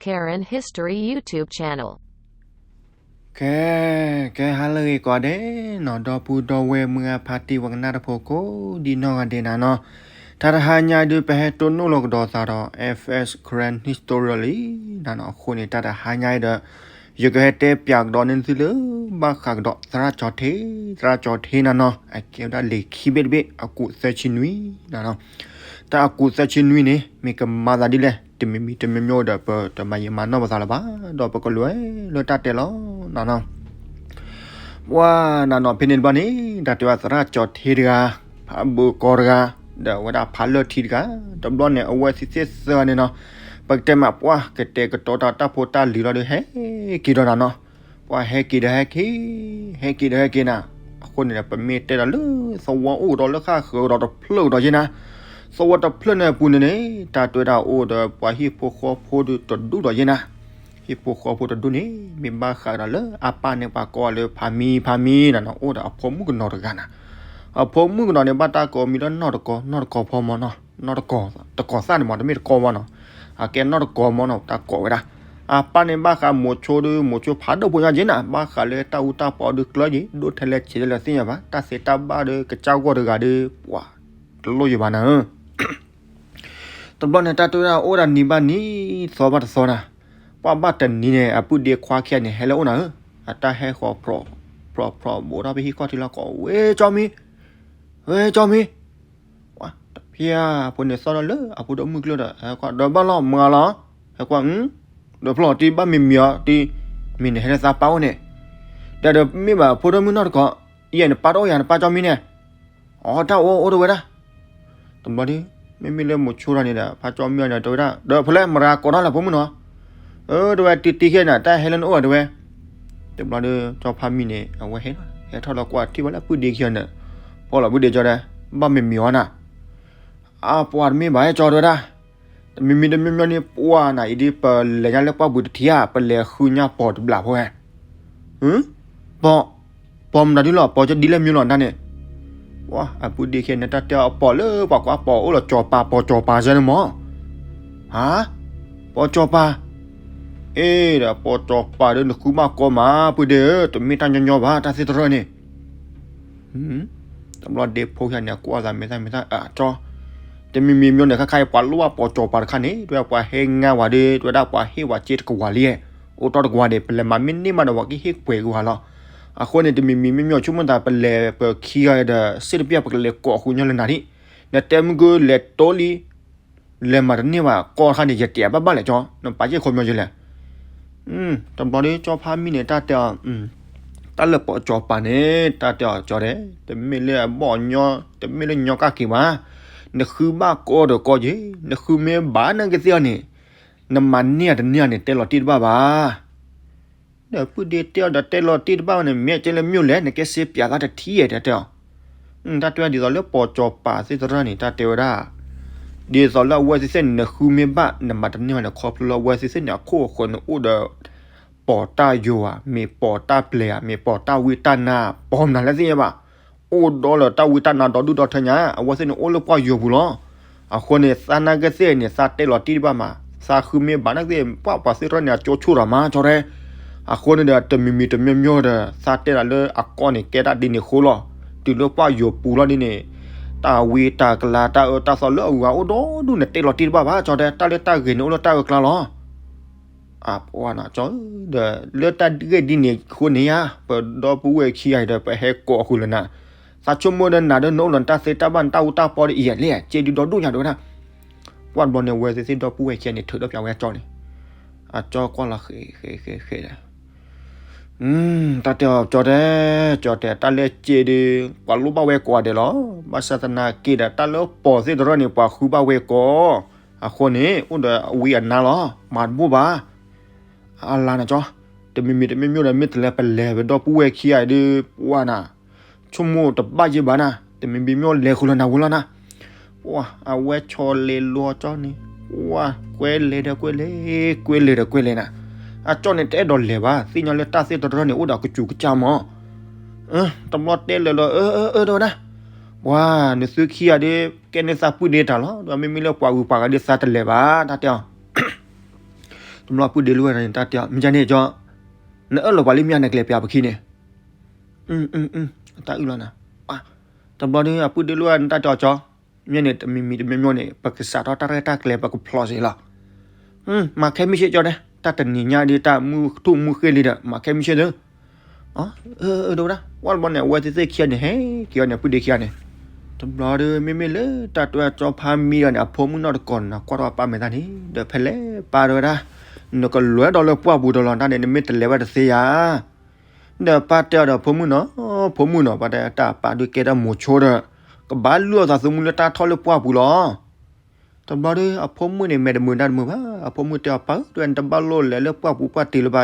Karen History YouTube channel. ကဲ ကဲ ဟါလၢအဂ့ၤကိးဂၤဒဲးနီၤ ဒီပုၢ်ဒီဝဲၢ်မုၢ်ဂၤဖါတံၢ် ပှၤကနၣ်တၢ်ဖိကိးဒံနီၢ်ဂၤဒဲးနၤနီၤ, တၢ်တဟါညါအံၤဒုး ပဟဲတိၢ်နီၣ်လီၤကဒီးသးဒီး F S Karen History လံနၤနီၤ, အဃိန့ၣ် တၢ်တဟါညါအံၤဒီး ယကဟဲတဲပၠးကဒီးန့ၢ်သုလၢ ဘၣ်ဃးကဒီးသရၣ်ကၠီၤထ့, သရၣ်ကၠီၤထ့နၤနီၤ အကဲဝဲဒၣ်လံာ်ခံဘ့ၣ်တဘ့ၣ် အကူးသၢဆံနွံနၤနီၤ, တၢ်အကူးသၢဆံနွံန့ၣ် မ့ၢ်ကမၤသးဒ်လဲၣ် တမံၤမံၤတမံၤမံၤဒီး ပတမၤယံာ်မၤနီၢ်ပသးလၢၤဘၣ်, ဒီးပကလဲၤလၢတၢ်တဲလီၤနၤနီၤ. ပှၤနၤနီၤ ဖဲန့ၣ်တဘျီန့ၣ် တၢ်တဲဝဲသရၣ်ကၠီၤထ့တဂၤ, ဖးဘၢကီတဂၤ, ဒီးအဝဲဒၣ်ဖးလၢၢ်ထံတဂၤ, တဘျီန့ၣ် အဝဲသ့ၣ်သ့ၣ်သၢဂၤန့ၣ်နီၤ, ပကတဲမးပှၤကတဲာ်ကတီၤတၢ်တၢ်ဖိတၢ်လံၤလီၤဒီး ဟဲက့ၤဒီးနၤနီၤ, ပှၤဟဲက့ၤဒီးဟဲက့ၤ, ဟဲက့ၤဒီးဟဲက့ၤနၤ, အဃိန့ၣ်ဒီး ပမ့ၢ်တဲဒီးလၢ သဝီအိၣ်ကဒီးလၢဃၣ်ဃၢၤကဒီးတဖျၢၣ်ကဒီးယဲနၤ, သဝီတဖျၢၣ်န့ၣ်အပူၤန့ၣ်န့ၣ် တၢ်တဲဝဲဒၣ်အိၣ်ဒီးပှၤဟံၣ်ဖိဃီဖိဒီးတဒူၣ်ဒီးယဲနၤ, ဟံၣ်ဖိဃီဖိတဒူၣ်န့ၣ် မ့ၢ်ဘၣ်ဃးဒီးလၢအပၢ်န့ၣ် ပှၤကိးအီၤလၢဖါမံ ဖါမံနၤနီၤ, အိၣ်ဒီးအဖိမုၣ်ကနီၤတဂၤနၤ, အဖိမုၣ်ကနီၤန့ၣ် ဘၣ်တၢ်ကိးမံၤလၢနီၢ်တကီ, နီၢ်တကီဖီမီၤနီၤ, နီၢ်တကီ, တကီသၣ်န့ၣ်မး တမ့ၢ်တကီဝဲနီၤ, အကဲနီၢ်တကီမီၤနီၤ တၢ်ကိးဝဲဒၣ်, အပၢ်န့ၣ်ဘၣ်ဃးမိၤဆိဒီး မိၤဆိဖးဒိၣ်ဖိညါက့နၤ, ဘၣ်ဃးလၢတၢ်အူတၢ်ပီဒီးကျၢၤယံၤ ဒိၣ်ထဲလဲၣ်ဆံးထဲလဲၣ်သ့ၣ်ညါဘၣ်, တၢ်သ့တၢ်ဘၣ်ဒီးကစၢ်ဂီၢ်တဂၤဒီး ပှၤတလိၣ်ယံၤဘၣ်နၤဧၢ တဘျီန့ၣ် တၢ်တဲဝဲဒၣ်အိၣ်ဒၣ်နံၤဘၣ်နံၤ သီဘၣ်တသီနၤ, ပှၤဘၣ်တနံၤန့ၣ် အပုၢ်ဒ့ခွါခံဂၤန့ၣ် ဟဲလၢအအိၣ်နၤဧၢ, အတၢ်ဟဲဃီၤ ဖြီးဖြီး ဘိးထီၣ်ဖဲဟံၣ်ခီၣ်ထံးလီၤကိး ဝဲကၠီမံ, ဝဲကၠီမံ, တဖျၢၣ်ဖိန့ၣ်သီၣ်ထီၣ်လၢအဖိဒိၣ်မုၣ်ကျိၤဒီး ဟဲကွၢ်ဒီးဘၣ်လီၤမုၢ်ဂၤလီၤ, ဟဲကွၢ် ဒီးဖျီၣ်တံၢ်ဘၣ်မံၤမံၤအီၤတံၢ်, မံၤန့ၣ်ဟဲလၢသးပၢ်အိၣ်န့ၣ်, ဒီးဒီးမ့ၢ်ဘၣ်ဖိဒိၣ်မုၣ်နီၢ်တကီ, ယဲနပၢ်တအိၣ်ယၤ နပၢ်ကၠီမံန့ၣ်, အီတၢ်အိၣ်အိၣ်တဝဲဒၣ်, တဘျီဒီး မ့မ့ၢ်လၢမိၤဆိတၢ်န့ၣ်ဒီး ဖါကၠီမံအီၤန့ၣ် တဲဝဲဒၣ် ဒီးဖဲလဲၣ်မရၤကိးထီၣ်လၢဖိမုၣ်နီၤ, ဒီးဝဲတံၢ်တံၢ်ခဲန့ၣ် တၢ်ဟဲလၢနအိၣ်အီၤတဝဲ, တဘျီဒီး ကၠီဖါမံန့ၣ် အဝဲဟဲလီၤ ဟဲထီၣ်လီၤကွၢ်ထံၣ်ဝဲလၢပုၢ်ဒ့ခံဂၤန့ၣ်, ဖီလီၤပုၢ်ဒ့ကၠီဒီး ဘၣ်မံၤမံၤအီၤနၤ, အပှၤတမ့ၢ်ဘၣ်ဟဲကၠီတဲဝဲဒၣ်, တမံၤမံၤတမံၤမံၤန့ၣ် ပှၤနၤအံၤဒ်ပလဲၤညါလၢပှၢ်ပူၤတထံၣ်ဧါ ပလဲၤဃုညါပိာ်တဘျးဖိဟဲ ပိာ်, ပိာ်မတၤဒ်လီၤ ပိာ်ကဒ်လဲၣ်မံၤလီၤဒၣ်န့ၣ်, အပုၢ်ဒ့ခံဂၤန့ၣ် တၢ်တဲအီၤပိာ်လၢပှၤကွၢ်ပိာ်အိၣ်လီၤ ကၠီၤပၤ ပိာ်ကၠီၤပၤစၢန့ၣ်မး, ဟါ, ပိာ်ကၠီၤပၤ, အ့ဒီးပိာ်ကၠီၤပၤဒီးနဃုဘၣ်ကီမး ပုၢ်ဒ့ဧၢ တမ့ၢ်တၢ်ညီညီဘၣ် တၢ်သ့ၣ်တရၢၣ်န့ၣ် တဘျီဒ့ဖိခံဂၤန့ၣ်ကွၢ်သးမဲာ်သၣ်မဲာ်သၣ် အကၠီ, တမံၤမံၤမံၤန့ၣ် ခါခါအံၤပှၤလိၣ်ဘၣ်ပိာ်ကၠီၤပၤတခါန့ၣ် တဲဝဲဒၣ်ပှၤဟဲငါဝဲဒီး တဲဝဲဒၣ်ပှၤဟ့ၣ်ဝဲစ့တကဝၤလံ, အိၣ်တီၢ်တကဝၤန့ၣ် ပလဲၤမၤမ့ၢ်န့ၢ်မးဒီးပှၤကဟ့ၣ်ကွဲးက့ၤဝဲလီၤ, အဃိန့ၣ် တမံၤမံၤမံၤမံၤဆိကမိၣ်သး ပလဲၤပခံဂၤဒီး စ့တပျၢ်ပကလဲၤကိးဃုာ်ညီလၢနၤဒံး, နတဲမုၢ်ကလဲၤတိလံ လဲၤမၤတန့ၢ်ဘၣ် ကီတခါန့ၣ် ယတဲအဘၣ်ဘၣ်လဲၣ်ကၠီ, နပာ်စ့ၢ်ခိးမီၤယလဲၣ်, တဘျီဒီးကၠီဖါမံန့ၣ် တၢ်တဲအီၤ, တၢ်လၢပိာ်ကၠီၤပၤန့ၣ် တၢ်တဲအီၤကၠီတဲ, တမ့ၢ်လၢအဘီၣ်ညီ, တမ့ၢ်လၢညီကၣ်က့ၤဘၣ်, နဃုဘၣ်ကီဒီးကီက့ၤ, နဃုမ့ၢ်ဘၣ်နာ်က့သ့ၣ်အီၤန့ၣ်, နမၤန့ၢ်တန့ၢ်န့ၣ် တဲလီၤတံၢ်တဘၣ်ဘၣ် ဒီးပုၢ်ဒ့တဲအီၤဒီးတဲလီၤတံၢ်တဘၣ်ဘၣ်န့ၣ် မ့ၢ်ကဲလၢမ့ၢ်လဲၣ် နကဲစ့ပၠးသးတထံၣ်ယဲၢ်တဲတဲအီၤ, တၢ်တဲဝဲဒ်သိးလၢပိာ်ကၠီၤပၤသ့ၣ်တရၢၣ်န့ၣ် တၢ်တဲဝဲဒၣ်, ဒ်သိးလၢအဝဲသ့ၣ်သ့ၣ်န့ၣ် နဃုမ့ၢ်ဘၣ် နမၤတန့ၢ်ဘၣ်န့ၣ် ခီဖျိလၢအဝဲသ့ၣ်သ့ၣ်န့ၣ် အခိၣ်အဃၢၤန့ၣ်အိၣ်ဒီး ပိာ်တၢ်ယိာ်ဧါ, မ့ၢ်ပိာ်တၢ်ပျဲၤဧါ, မ့ၢ်ပိာ်တၢ်ဝံတၢ်နါ, ပိာ်မနုၤလဲၣ်သ့ၣ်ညါဘၣ်, အိၣ်ဒီးလၢတၢ်ဝံတၢ်နါဒီဒူၣ်ဒီထၢညါ, အဝဲသ့ၣ်န့ၣ်အိၣ်လၢပှၢ်ယိာ်ပူၤလီၤ. အဃိန့ၣ် သးနာ်က့သ့ၣ်န့ၣ် သးတဲလီၤတံၢ်တဘၣ်မး, သးဃုမ့ၢ်ဘၣ်နာ်က့သ့ၣ် ပှၤပှၤသ့ၣ်တဖၣ်န့ၣ် အကၠိဆိၣ်ဒီးမၤကၠီတဲ, အဃိန့ၣ်ဒီး တမံၤမံၤတမံၤမံၤဒီး သးတဲဒၣ်လၢအကီၢ်န့ၣ် ကဲတၢ်ဒ်န့ၣ်အဃိလီၤ. တုၤလၢပှၢ်ယိာ်ပူၤလီၤဒ်န့ၣ်, တၢ်ဝံတၢ်ကလၤ တၢ်အၢတၢ်သီလၢအဂၤအိၣ်ဒီဒူၣ်န့ၣ် တဲလီၤတံၢ်တဘၣ်ဘၣ် ကၠီတဲ, တၢ်လၢတၢ်ဂ့ၤန့ၣ်အိၣ်လၢတၢ်အၢအကျါလီၤ. အပှၤနီၤကၠီ, ဒီးလၢတၢ်ဂ့ၢ်ဒ်န့ၣ်အဃိန့ၣ်ဧါ, ပဒီပုၢ်ဝဲၢ်ခံဂၤအံၤဒီး ပဟဲကိးဃုာ်လၢနၤ, သးဆိကမိၣ်ဒီးနၤဒီးနအိၣ်လီၤနတၢ်သ့တၢ်ဘၣ် နတၢ်အူတၢ်ပီဒီးအံၤလဲၣ်, စ့ဒုဒီဒူၣ်ညါတဲဝဲဒၣ်. ပှၢ်တဘျီန့ၣ် အဝဲသ့ၣ်သ့ၣ်ဒီပုၢ်ဝဲၢ်ခံဂၤန့ၣ် ထုးထီၣ်ပၠးဝဲအကၠီန့ၣ်, အကၠီကွၢ်လီၤဃဲးဃဲးဃဲးဃဲးဒီး တၢ်တဲအီၤကၠီတဲ, ကၠီတဲ တၢ်လၢစ့ဒီး ပှၤလိၣ်ဘၣ်ဝဲကိးဂၤဒဲးလီၤ. ဘၣ်ဆၣ်သနာ်က့ဒီး တၢ်လၢပိာ်သ့ၣ်တရၢၣ်န့ၣ် ပှၤဃုဘၣ်ဝဲကိး, အဃိန့ၣ် အိၣ်ဒီးအဝံအနါလီၤ. မၤတဘၣ်ဘၣ် အလါနၤကၠီ, တမံၤမံၤတမံၤမံၤဒီး မ့ၢ်တလဲၤပလဲၤဝဲဒီပုၢ်ဝဲၢ်ခံဂၤအံၤဒီး ပှၤနၤ ဆိကမိၣ်တဘၣ်ယဲၢ်ဘၣ်နၤ, တမံၤမံၤမ့ၢ်လဲၤဃုာ်လၢနၤဝဲလီၤနၤ, ပှၤအဝဲဆီလဲၤလိအကၠီန့ၣ်, ပှၤကွဲလဲၤဒီးကွဲလဲၤ, ကွဲလဲၤဒီးကွဲလဲၤနၤ, အကၠီန့ၣ်တအဲၣ်ဒိးလဲၤဘၣ်, သ့ၣ်ညါလၢတၢ်သ့ၣ်တရၢၣ်န့ၣ် အိၣ်ဒီးကစူၤကစၢ်မး, တဘျီတဲလဲၤလီၤ အၢ အၢ အၢ တဲဝဲဒၣ်, ပှၤနသုခံဂၤဒီး ကဲန့ၢ်သးပုၢ်ဒ့တၢ်လီၤ, ဒီးမ့မ့ၢ်လၢပှၤဂုၤပှၤဂၤဒီးသးတလဲၤဘၣ် တၢ်တဲအီၤ တဘျီပုၢ်ဒ့လိာ်ဝဲန့ၣ် တၢ်တဲအီၤ မ့ၢ်ကန့ၣ်ကၠီ, နအၢၣ်လီၤပှၤလၢမ့ၢ်နကလဲၤပျးပခံန့ၣ်, တၢ်အုၣ်လီၤနၤ, တဘျီဒီး အပုၢ်ဒ့လိာ်ဝဲန့ၣ် တၢ်တဲအီၤကၠီ, မ့ၢ်န့ၣ် တမံၤမံၤတမံၤမံၤန့ၣ် ပကစးထီၣ်တၢ်ရဲၣ်တၢ်ကျဲၤ ပကဖျီစ့ၢ်လီၤ. မၤခဲမုၢ်ဆ့ၣ်ကၠီတဲ, တၢ်တနံၤညါဒ်တၢ်မုၢ်ထူၣ်မုၢ်ဃ့လံဒီး မၤခဲမုၢ်ဆ့ၣ်သု, အၢ အၢ တဲဝဲဒၣ်, ဝဲတဘျီန့ၣ် အဝဲသ့ၣ်သ့ၣ်ခံဂၤန့ၣ် ဟဲက့ၤအီၤန့ၣ် ပုၢ်ဒ့ခံဂၤန့ၣ်, တဘျီဒီး မ့မ့ၢ်လၢတၢ်တဲအီၤကၠီဖါမံဒီးန့ၣ် အဖိမုၣ်နီၢ်တကိးန့ၣ် ကွၢ်ထီၣ်အပၢ်မဲာ်သၣ်န့ၣ် ဒီးဖဲလဲၣ်ပၢ်တဲဝဲဒၣ်, နကလဲၤဒီးလၢပှၢ်ပူၤဒီးလီၤ တၢ်န့ၣ် နမ့ၢ်တလဲၤဝဲတသ့ယၤ ဒီးပၢ်တဲအီၤဒီး ဖိမုၣ်နီၤ, ဖိမုၣ်နီၤ, ပှၤတဲတၢ်ပာ်ဒုးကဲတၢ်မိၤဆိဒီး ကဘၣ်လုၢ်အီၣ်သးသမူလၢတၢ်ထီၣ်လၢပှၢ်ပူၤလီၤ. တဘျီဒီး အဖိမုၣ်န့ၣ် မဲာ်တမုာ်နၢ်တမုာ်ဘၣ်. အဖိမုၣ်တဲအီၤ ပၢ်ဧၢ, တဲဝဲ နတဘၣ်လိၣ်လဲၤလၢပှၢ်ပူၤပှၢ်တ့ၤလၢၤဘၣ်ဧါ.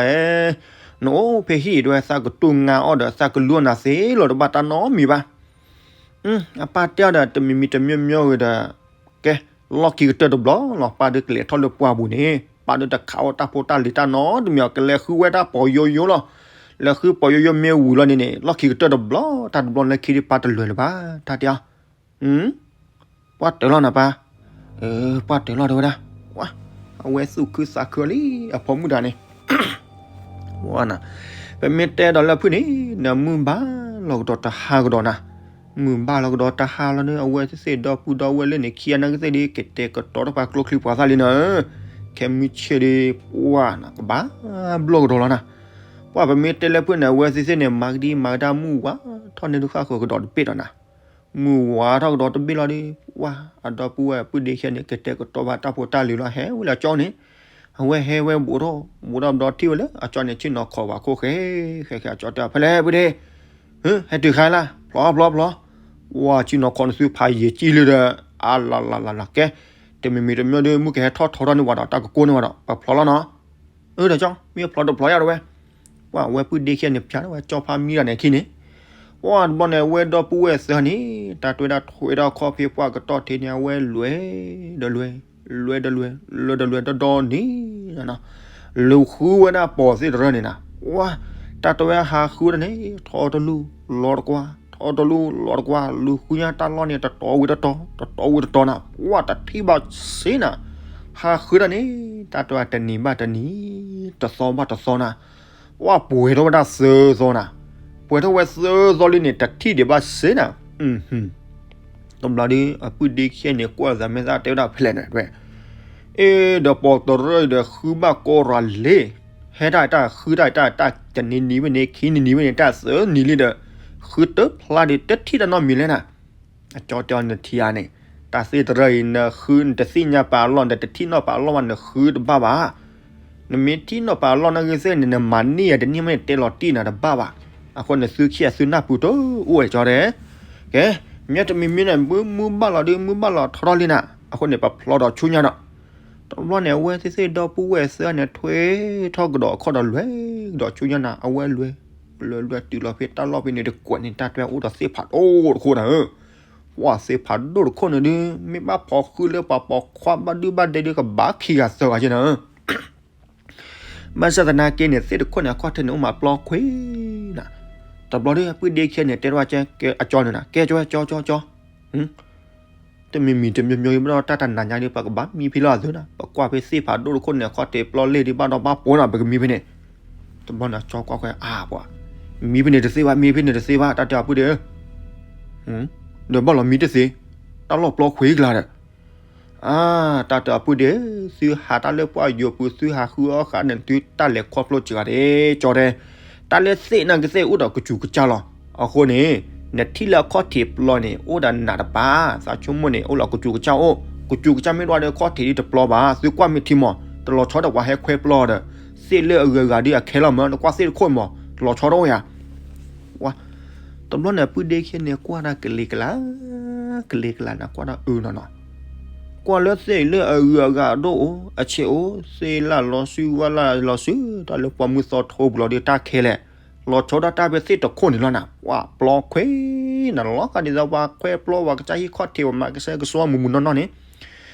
နအိၣ်ဖဲဟံၣ်အံၤ တဲဝဲသးကတူၢ်ငါအီၣ်ဒီး သးကလူအီၣ်နၤသ့လီၤ တဘၣ်တၢ်နီတမံၤဘၣ်. အပၢ်တဲအီၤဒီး တမံၤမံၤတမံၤမံၤဂ့ၤဒီး ကဲ, လီၢ်ခံကတၢၢ်တဘျီလီၤ ပၢ်ဒုးကလဲၤထီၣ်လၢပှၢ်ပူၤန့ၣ် ပၢ်ဒုးတခးအီၣ်တၢ်ဖိတၢ်လံၤတၢ်နီတမံၤ ကလဲၤဃုဝဲဒၣ်ပိာ်ယိယိလီၤ. လဲၤဃုပိာ်ယိယိမ့ၢ်ဝံၤလီၤန့ၣ်န့ၣ် လီၢ်ခံကတၢၢ်တဘျီ တၢ်တဘျီလၢခံဒ်ပၢ်တလဲၤလၢၤဘၣ် တၢ်တဲအီၤ ပှၢ်တ့ၤလီၤနၤပၢ်. ပှၢ်တ့ၤလီၤတဲဝဲဒၣ်. အဝဲသူၣ်ခုသးခုလံ အဖိမုၣ်တဂၤန့ၣ် ပမ့ၢ်တဲဒီးလၢဖုၣ်န့ၣ် နမုၢ်ဘၣ်လီၤကဒီးတဟါကဒီးနၤ. မုၢ်ဘၣ်လီၤကဒီးတဟါလီၤန့ၣ် အဝဲသ့ၣ်ဒီပုၢ်ဒီဝဲၢ်လၢန့ၣ် ခံဂၤနာ်က့သ့ၣ်ဒီး ကတဲာ်ကတီၤတၢ်ပှၤကျိချံပှၤသၣ်လံနၤ. ခဲမုၢ်ဆ့ၣ်ဒီး ပှၢ်နၤ ကဘၣ်ဘျီၣ်ကဒီးလီၤနၤ. ပှၢ်ပမ့ၢ်တဲလၢဖုၣ်န့ၣ် အဝဲသ့ၣ်သ့ၣ်န့ၣ် မၤကဒံမၤကဒါ မုၢ်ဝါထီၣ်န့ၣ် တဃၣ်ဃၢၤကဒီးတဘ့ၣ်ဒီးနၤ. မုၢ်ဝါထီၣ်ကဒီးတဘ့ၣ်လီၤဒီး ပှၢ်အဒီပုၢ်ဝဲၢ်အပုၢ်ဒ့ခံဂၤန့ၣ် ကတဲာ်ကတီၤဘၣ်တၢ်ဖိတၢ်လံၤလီၤ ဟဲဝဲလၢအကၠီန့ၣ်. အဝဲဟဲဝဲဘူးထီၣ် ဘူးထီၣ်ဘျီထံၣ်ဝဲလၢအကၠီန့ၣ် ဆ့ၣ်နီၤခီၣ်ဝဲခိၣ်ဃဲ ဃဲဃဲ အကၠီတဲအီၤ ဖဲလဲၣ် ပုၢ်ဒ့, ဟဲတုၤခါလၢ ဖျီဖျီဖျီ, ဝဲဆ့ၣ်နီၤခီၣ်န့ၣ် သုဖးယံာ်ကံၣ်လံဒီး အလၤလၤလၤလၤ ကဲ, တမံၤမံၤတမံၤဒီး မုၢ်ကဟဲထီၣ်ထီထီၣ်န့ၣ်ဝဲဒီး တၢ်ကကိၢ်န့ၢ်ဝဲဒီး ပဖျီလီၤနီၤ. အၢ ဒီးကၠီ မ့ၢ်ဖျီတဖျီယါတဲဝဲ. ပှၢ်အဝဲပုၢ်ဒ့ခံဂၤန့ၣ် ပၠးဝဲကၠီဖါမံဒီးန့ၣ်ခံန့ၣ်. ပှၢ်တဘျီန့ၣ် အဝဲဒီပုၢ်ဝဲၢ်သၢဂၤန့ၣ် တၢ်တွဲဒၣ်ထွဲဒၣ်ခီၣ်ဖံး ပှၢ်ကတီၢ်ထံးန့ၣ် အဝဲလဲၤဒီးလဲၤ, လဲၤဒီးလဲၤ, လဲၤဒီးလဲၤ ဒီဒီန့ၣ် လူၤဃုဝဲဒၣ်ပိာ်သ့ၣ်တရၢၢ်န့ၣ်နၤ. ပှၢ် တၢ်တဲဝဲဟးဃုဝဲဒၣ်န့ၣ် ထီတလူၢ်လီၤတကွၢ်, ထီတလူၢ်လီၤတကွၢ်, လူၤဃုညါတၢ်လီၢ်န့ၣ် တတီၤဝံၤတတီၤ, တတီၤဝံၤတတီၤနၤ. ပှၢ်တထံၣ်ဘၣ်စ့နၤ. ဟးဃုဒၣ်န့ၣ် တၢ်တဲဝဲတနံၤဘၣ်တနံၤ, တသီဘၣ်တသီနၤ. ပှၢ်ပှဲၤထီၣ်ဝဲဒၣ်သၢသီနၤ. ပှဲၤထီၣ်ဝဲသၢသီလံန့ၣ် တထံၣ်ဒံးဘၣ်စ့နၤ. တဘျီဒီး အပုၢ်ဒ့ခံဂၤန့ၣ် ကွၢ်သးမဲာ်သၣ်တဲဝဲဒၣ်ဖဲလဲၣ်န့ၣ် အ့ ဒီးပိာ်တရၢၢ်အံၤဒီးဃုဘၣ်ကိးရၤလံ, ဟဲတၢ်တၢ်ဃုတၢ်တၢ်တနံၤနံၤဝဲန့ၣ် ခံနံၤနံၤဝဲန့ၣ် တၢ်သၢနံၤလံဒီး ဃုတဖျါဒီး တထံၣ်တၢ်နီတမံၤလဲၣ်နၤ. အကၠီတဲအီၤ နထံၣ်ဧါန့ၣ်, တၢ်သ့ၣ်တရၢၢ်အံၤ နဃုနတသ့ၣ်ညါပာ်အလီၢ် နတထံၣ်နီၣ်ပာ်အလီၢ်ဘၣ် နဃုတဘၣ်ဘၣ်. နမ့ၢ်ထံၣ်နီၣ်ပာ်အလီၢ်နာ်ဂ့ၤသ့ၣ်န့ၣ် နမၤန့ၢ်ယၤတန့ၢ်မ့ၢ်န့ၣ် တဲလီၤတံၢ်နၤတဘၣ်ဘၣ်. အဃိန့ၣ် သုခံဂၤသုနၢ်ပူၤတအိၣ်ဝဲကၠီတဲ. ကဲ, မ့ၢ်တမံၤမံၤန့ၣ် မုၢ်မုၢ်ဘၣ်လီၤဒီး မုၢ်ဘၣ်လီၤထီထီၣ်လံနၤ. အဃိန့ၣ် ပဖျီဒီးဆူညါဒီး တဘျီန့ၣ် အဝဲသ့ၣ်သ့ၣ်ဒီပုၢ်ဝဲၢ်သၢဂၤန့ၣ် ထွဲထီၣ်ကဒီးအခီၣ်ဒီးလဲၤကဒီးဆူညါနၤ. အဝဲလဲၤ လဲၤလဲၤတုၤလီၤဖဲတၢ်လီၢ်ဖဲန့ၣ်တကွဲးန့ၣ် တၢ်တဲအိၣ်ဒီးသ့ၣ်ဖးဒိၣ်တခိၣ်နၤဧၢ. ပှၢ်သ့ၣ်ဖးဒိၣ်တခိၣ်န့ၣ်ဒုး မ့ၢ်ဘၣ်ဖီဃုလၢပှၤပိာ်ခွါဘၣ်ဒုဘၣ်ဒဲဒုး ကဘၣ်ခံဂၤသၢဂၤက့နၤဧၢ. ဘၣ်ဆၣ်သနာ်က့န့ၣ် သ့ၣ်တခိၣ်န့ၣ် အခီၣ်ထံးန့ၣ် အိၣ်မးပျီခွံနၤ. တဘျီဒီး အပုၢ်ဒ့ခံဂၤန့ၣ် တဲထီၣ်ဝဲကၠီ အကၠီန့ၣ်နၤ, ကဲကၠီ ကၠီ ကၠီ ကၠီ တမံၤမံၤတမံၤမံၤ ဘၣ်ဒီးတၢ်တနၤညါဒီး ပကဘၣ်မံဖဲလီၤအသုနၤ. ပကွၢ်ဖဲသ့ၣ်ဖးဒိၣ်တခိၣ်န့ၣ် အခီၣ်ထံးပျီလဲၢ်ဒီး ဘၣ်ဒီးဘၣ်ပိာ်နၤ ပကမံဖဲန့ၣ်. တဘျီန့ၣ် ကၠီကွၢ်ကွၢ် အါပှၤ မံဖဲန့ၣ်တသ့ဘၣ် မံဖဲန့ၣ်တသ့ဘၣ် တၢ်တဲအပုၢ်ဒ့ဧၢ. ဒီးဘၣ်လီၤမံတသ့, တၢ်လီၢ်ပျီခွံကျါဒီး အါ တၢ်တဲအပုၢ်ဒ့ဧၢ, သုဟးတၢ်လၢပှၢ်ယိာ်ပူၤ သုဟးဃုအီၣ်ဃာ်န့ၣ် သုတၢ်လဲၤခီဖျိစှၤဂၤဒဲး ကၠီတဲ. တၢ်လၢသ့ၣ်နာ်က့သ့ၣ်အိၣ်ဒီးကစူၤကစၢ်လီၤ. အဃိန့ၣ် နထံၣ်လၢအခီၣ်ထံးပျီန့ၣ် အိၣ်ဒီးနးတပၤ, သးဆိကမိၣ်န့ၣ် အိၣ်လီၤကစူၤကစၢ်အိၣ်, ကစူၤကစၢ်မ့ၢ်တအိၣ်ဒီးအခီၣ်ထံးဒ်တပျီဘၣ်. သုကွၢ်မ့ၢ်ထံမး တလီၤဆီဒီးပှၤဟဲခွဲပျီဒီး သ့ၣ်လၢအဂုၤအဂၤဒ်အခဲလီၤမး နကွၢ်သ့ၣ်တခိၣ်မး တလီၤဆီတအိၣ်ယၤ ဝါ, တဘျီန့ၣ် ပုၢ်ဒ့ခံန့ၣ် ကွၢ်တၢ်ကလံၤကလၤ, ကလံၤကလၤန့ၣ် ကွၢ်တၢ်အုနီၢ်နီၢ်, ကွၢ်လၢသ့ၣ်လၢအဂုၤအဂၤဒိၣ်အိၣ် အဆံးအိၣ် သ့ၣ်လၢလီၤစုဝါလၢလီၤစု တၢ်လၢပှၢ်မုၢ်သီထိပူၤလီၤဒီးတၢ်ခဲလၢာ်, လီၤဆီဒၣ်တၢ်ဖဲသ့ၣ်တခိၣ်န့ၣ်လီၤနၤ, ဝါပျီခွဲးနၤလီၤ ဃးဒ်သိးပှၤခွဲးပျီ ပှၤကစၢ်ဟံၣ်ခီၣ်ထံး ပှၤမၤကစဲကဆှီမုၢ်မုၢ်နီၢ်နီၢ်န့ၣ်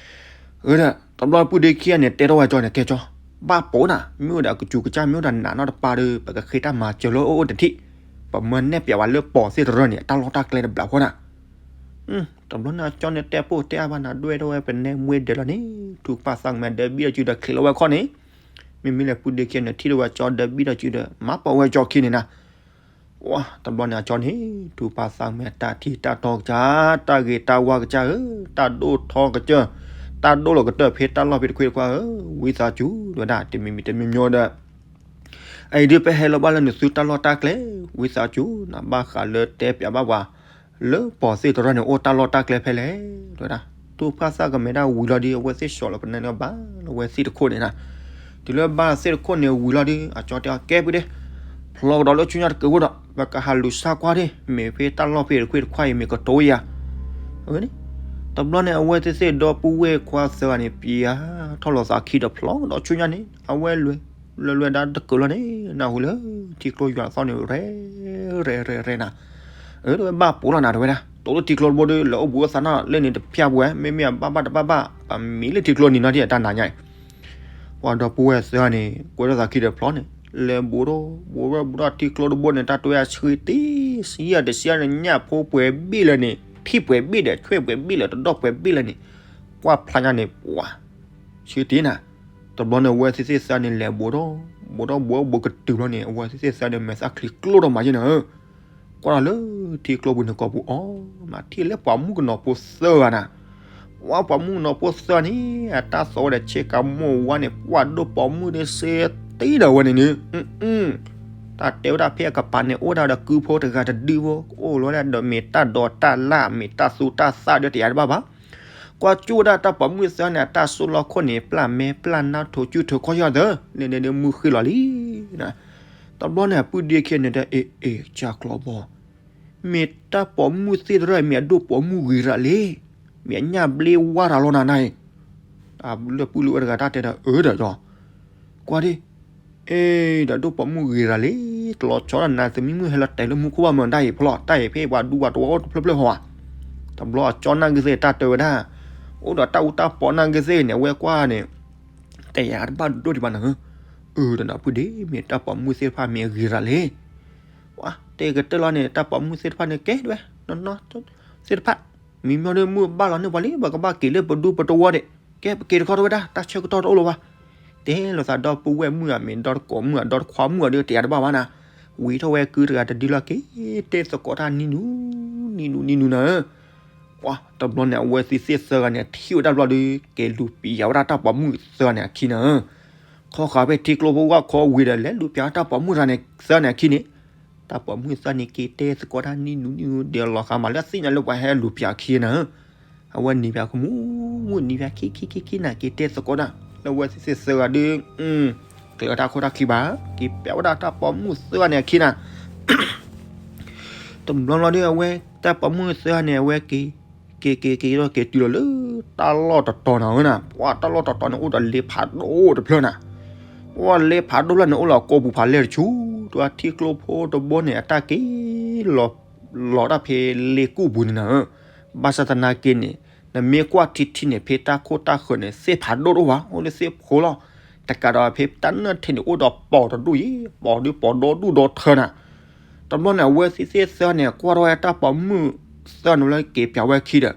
အၢ ဒီး တဘျီပုၢ်ဒ့ခံဂၤန့ၣ် တဲထီၣ်ဝဲကၠီန့ၣ် ကဲကၠီ, ဘၣ်ပိာ်နၤ, မ့ၢ်အိၣ်ဒီးအကစူၤကစၢ် မ့ၢ်အိၣ်ဒီးနးနီတပၤဒီး ပကဃ့တၢ်မၤစၢၤလၢအအိၣ်တထံၣ်, ပမၢနဲၣ်ပျးဝဲလၢပိာ်သ့ၣ်တရၢၢ်န့ၣ် အတၢ်လီၢ်တၢ်ကျဲတဘျးဖီနၤ. တဘျီန့ၣ် အကၠီန့ၣ်တဲပိၢ်တဲအါဘၣ်နၤ ဒွဲၣ်ထီၣ်ဝဲပနဲမွ့ဒၢးလီၤန့ၣ် ထူးပာ်သးကမဲာ်ဒၢးဘံၣ်ဒီးစုဒီးချံးလီၤဝဲခီၣ်န့ၣ်, မ့မ့ၢ်လၢပုၢ်ဒ့ခံဂၤန့ၣ် ထံၣ်ဒီးဝဲကၠီဒီးဘံၣ်ဒီးစုဒီး မၤပိာ်ဝဲကၠီခံန့ၣ်နၤ. ဝါ တဘျီန့ၣ် အကၠီန့ၣ် ထုးဖးသးမဲာ် တၢ်ထံၣ်တၢ်တီကစၢ်, တၢ်ဂ့ၤတၢ်ဝါကစၢ်ဧၢ, တၢ်ဒိၣ်ထီကစၢၢ်, တၢ်ဒိၣ်လီၤကတၢၢ်ဖဲတၢ်လီၢ်ဖဲတခွ့တခွါဧၢ, ဝံသးစူၤ တဲဝဲဒၣ် တမံၤမံၤတမံၤမံၤဒီး အအံၤဒုး ပဟဲလီၤဘၣ်လၢနသုတၢ်လီၢ်တၢ်ကျဲ, ဝံသးစူၤ နဘၣ်ဃးလၢတဲပျးဘၣ်ပှၤ လၢပီၢ်သ့ၣ်တရၢၢ်န့ၣ် အိၣ်တၢ်လီၢ်တၢ်ကျဲဖဲလဲၣ် တဲဝဲဒၣ်. ထုးဖးသးကမဲာ်ဒၣ်ဝံၤလီၤဒီး အဝဲသ့ၣ်ဆှီလီၤပနၢ်န့ၣ်ဘၣ်လၢအဝဲသ့ၣ်တခိၣ်န့ၣ်နၤ. တုၤလၢဘၣ်သ့ၣ်တခိၣ်န့ၣ်ဝံၤလီၤဒီး အကၠီတဲအီၤ ကဲပုၢ်ဒ့, ဖျီကဒီးလၢဆူညါတကဲးဖိဒီး ပကဟးလူၤဆါကွၢ်ဒ့, မ့ၢ်ဖဲတၢ်လီၢ်ဖဲတခွ့တခွါအံၤ မ့ၢ်ကတိၤယၤ အဝဲန့ၣ်. တဘျီန့ၣ် အဝဲသ့ၣ်သ့ၣ်ဒီပုၢ်ဝဲၢ်ခွါသၢဂၤန့ၣ် ပျးထီၣ်လီၤသးခံဒီး ဖျီကဒီးဆူညါန့ၣ် အဝဲလွဲၤလွဲၤဒၣ်တကၢးလီၤန့ၣ် နၢ်ဟူလၢထံကျိယွၤသီၣ်န့ၣ် ရဲၣ်ရဲၣ်ရဲၣ်ရဲၣ်နၤ. အၢ တဲဝဲ ဘၣ်ပိာ်လီၤနၤ တဲဝဲဒၣ်, တိၤလၢထံကျိတဘိဒီး လဲၤအိၣ်ဘူးအိၣ်သးနီၣ်လၢန့ၣ်တဖျၢၣ်ပှဲၤ, မ့မ့ၢ်အဘၣ်ဘၣ်တဘၣ်ဘၣ် ပမံၤလၢထံကျိနံၤနီၣ်ဒံးအတၢ်နၤညါအံၤ ပှၤဒီပုၢ်ဝဲၢ်သၢဂၤန့ၣ် ကွဲထီၣ်သးခံဒီးဖျီန့ၣ် လဲၤဘူးထီၣ်ဘူးထီၣ်ဘူးထီၣ်ထံကျိတဘိန့ၣ် တၢ်တဲဝဲအဆှံတ့ၢ် စံယၢ်တစံယၢ်န့ၣ် ညၣ်ဖိပှဲၤဘ့ၣ်လၢန့ၣ် ထံၣ်ပှဲၤဘ့ၣ်ဒီး ဆွဲၣ်ပှဲၤဘ့ၣ်လၢ တဒီၣ်ပှဲၤဘ့ၣ်လၢန့ၣ် ကွၢ်ဖျါညါန့ၣ် ပှၤ ဆှံတ့ၢ်နၤ. တဘျီန့ၣ် အဝဲသ့ၣ်သ့ၣ်သၢဂၤန့ၣ် လဲၤဘူးထီၣ်ဘူးထီၣ်ဘူးဘူးကတုၤဘျီန့ၣ် အဝဲသ့ၣ်သ့ၣ်သၢဂၤန့ၣ် မဲာ်သၣ်ချံကျိထီၣ်မးယဲၢ်နၤဧၢ. ကွၢ်လီၤလၢထံကျိပူၤန့ၣ် ကိာ်ပူၤအီၤ မၤထံၣ်လၢပှၤမုၣ်ကနီၤဖိသၢဂၤနၤ. ပှၤ ပှၤမုၣ်ကနီၤဖိသၢဂၤန့ၣ် အတၢ်သီဝဲဒီးဆ့ကၤမိၢ်ဝါန့ၣ် ပှၤဒိၣ်ပိာ်မုၣ်ဒီးစ့တ့ၢ်ဒီးဝဲန့ၣ်န့ၣ် တၢ်တဲဝဲဒၣ်ဖဲအကပၤန့ၣ် အိၣ်ဒၣ်ဒီးကုဖိတဂၤတဒုဖိ အိၣ်လီၤဒၣ်ဒီးမ့ၢ်တၢ်ဒိးတၢ်လၢ် မ့ၢ်တၢ်သူတၢ်သၣ်ဒီးတယၤတဘၣ်ဘၣ်. ကွၢ်ကၠူၣ်ဝဲဒၣ်တၢ်ပိာ်မုၣ်သၢဂၤန့ၣ် အတၢ်စိၢ်လီၢ်ခိၣ်န့ၣ် ပျၢ်မဲပျၢ်နါထိးကၠူၣ်ထိးခီၣ်ယီၢ်သၢ န့ၣ်န့ၣ်ဒုးမုၢ်ဃ့လီၤလံ. တဘျီန့ၣ် အပုၢ်ဒ့ခံဂၤန့ၣ်ဒီး အ့ အ့ ကၢ်ကျီဘီ မ့ၢ်တၢ်ပိာ်မုၣ်သ့ၣ်တရၢၢ် မ့ၢ်အဒိၣ်ပိာ်မုၣ်ဂ့ၤရၤလံ, မ့ၢ်အညၣ်ဘျ့ဝါရၤလီၤနၤနၤအံၤ, လၢပုၢ်လၢဝဲၢ်တဂၤတၢ်တဲဒီး အၢဒီးယီၤ, ကွၢ်ဒ်, အ့ ဒီးဒိၣ်ပိာ်မုၣ်ဂ့ၤရၤလံ, တလီၤဆီဒၣ်နၤ သမံမုၢ်ဟဲလီၤတဲာ်လၢမူခိၣ်ဘၣ်မၢဒၣ်အံၤဖျီ တၢ်အံၤဖဲပှၤဒူပှၤတဝီအိၣ်တဖျၢၣ်ဖျၢၣ်ဟီဧါ. တဘျီအကၠီနာ်က့သ့ၣ်တၢ်တဲဝဲဒၣ်, အိၣ်ဒီးတၢ်အူတၢ်ပီနာ်က့သ့ၣ်န့ၣ် အဝဲကွၢ်န့ၣ် တယၤတဘၣ်ဒိၣ်ဒံးဘၣ်နၤဧၢ, အၢ ဒီးနပုၢ်ဒ့ မ့ၢ်တၢ်ပိာ်မုၣ်သ့ၣ်တဖၣ်မ့ၢ်အဂ့ၤရၤလံ. တဲကတၢၢ်လီၤန့ၣ် တၢ်ပိာ်မုၣ်သ့ၣ်တဖၣ်န့ၣ် ကဲဒၣ်ဝဲ နီၢ်နီၢ်သ့ၣ်တဖၣ်, မံမီၢ်ဒၣ်မုၢ်ဘၣ်လီၤန့ၢ်ပှၤလံ ပကဘၣ်က့ၤလၢပဒူပတဝီဒံး, ကဲပက့ၤတခီတဝဲဒၣ် တၢ်ဆၢကတီၢ်တအိၣ်လၢၤဘၣ်. တဲလိာ်သးဒီပုၢ်ဝဲၢ်မုၣ်ဧါ မ့ၢ်ဒီတကိးမုၣ်ဧါ ဒီတခွါမုၣ်ဧါဒီး တယၤတဘၣ်ဘၣ်နၤ, ဝံၤထီၣ်ဝဲကုတဂၤတဒုလီၢ်က့ၤ တဲသကိးတၢ်နံၤနူၤ နံၤနူၤ နံၤနူၤနၤဧၢ. ပှၤတဘျီန့ၣ် အဝဲသ့ၣ်သ့ၣ်သၢဂၤန့ၣ် ထံၣ်ဝဲဒၣ်တဘျီဒီး က့ၤလူၤပျးဝဲဒၣ်တၢ်ပိာ်မုၣ်သၢဂၤန့ၣ်အခံနၤဧၢ. ခီဃာ်ဖဲထံကျိဖိဝဲခီဝံၤဒီး လဲၤလူၤပျးတၢ်ပိာ်မုၣ်သၢဂၤန့ၣ်အခံန့ၣ်, တၢ်ပိာ်မုၣ်သၢဂၤန့ၣ် က့ၤတဲသကိးတၢ်နံၤနူၤ နံၤနူၤ ဒီးလီၤဃာ်မးလၢအသ့ၣ်ညါလၢပှၤဟဲလူၤပျးအခံနၤဧၢ. အဝဲနံၤပျးကမူၣ်မူၣ် နံၤပျးခံခံခံခံနၤ က့ၤတဲသကိးတၢ် လၢအဝဲသ့ၣ်သ့ၣ်သၢဂၤဒီး ကျဲၤတၢ်ခိၣ်တၢ်ခံဘၣ်, က့ၤပျးဝဲဒၣ်တၢ်ပိာ်မုၣ်သၢဂၤန့ၣ်အခံနၤ တဘျီဘျီဒီး အဝဲတၢ်ပိာ်မုၣ်သၢဂၤန့ၣ် အဝဲက့ၤ က့ၤက့ၤက့ၤဒီး က့ၤတုၤလီၤလၢတၢ်လီၢ်တတီၤနၤဧၢနၤ. ပှၤတၢ်လီၢ်တတီၤန့ၣ် အိၣ်ဒီးလ့ဖးဒိၣ်တဖျၢၣ်နၤ. ပှၤလ့ဖးဒိၣ်ဖျၢၣ်န့ၣ် အိၣ်လီၤကိာ်ပူၤဖးလဲၢ်တဆူ တၢ်ထံကျိဖိတဘိန့ၣ် အတၢ်က့ၤလီၤ လီၤတၢ်ဖဲလ့ကူၣ်ပူၤန့ၣ်နၤဧၢ. ဘၣ်ဆၣ်သနာ်က့န့ၣ် နမ့ၢ်ကွၢ်ထံထံန့ၣ် ဖဲတၢ်ခိၣ်တၢ်ဃၢၤန့ၣ် သ့ၣ်ဖးဒိၣ်တအိၣ်ဘၣ်, အိၣ်လၢသ့ၣ်ဖိလီၤ. တကးဒီးဖဲတၢ်နၢၣ်ထံးန့ၣ် အိၣ်ဒီးပိာ်တဒူၣ်အံၤ, ပိာ်ဒုးပိာ်ဒီဒူၣ်ဒီထၢနၤ. တဘျီန့ၣ် အဝဲသ့ၣ်သ့ၣ်သၢန့ၣ် ကွၢ်ထီၣ်ဝဲတၢ်ပိာ်မုၣ်သၢန့ၣ်လၢက့ၤပျးဝဲခံဒီး,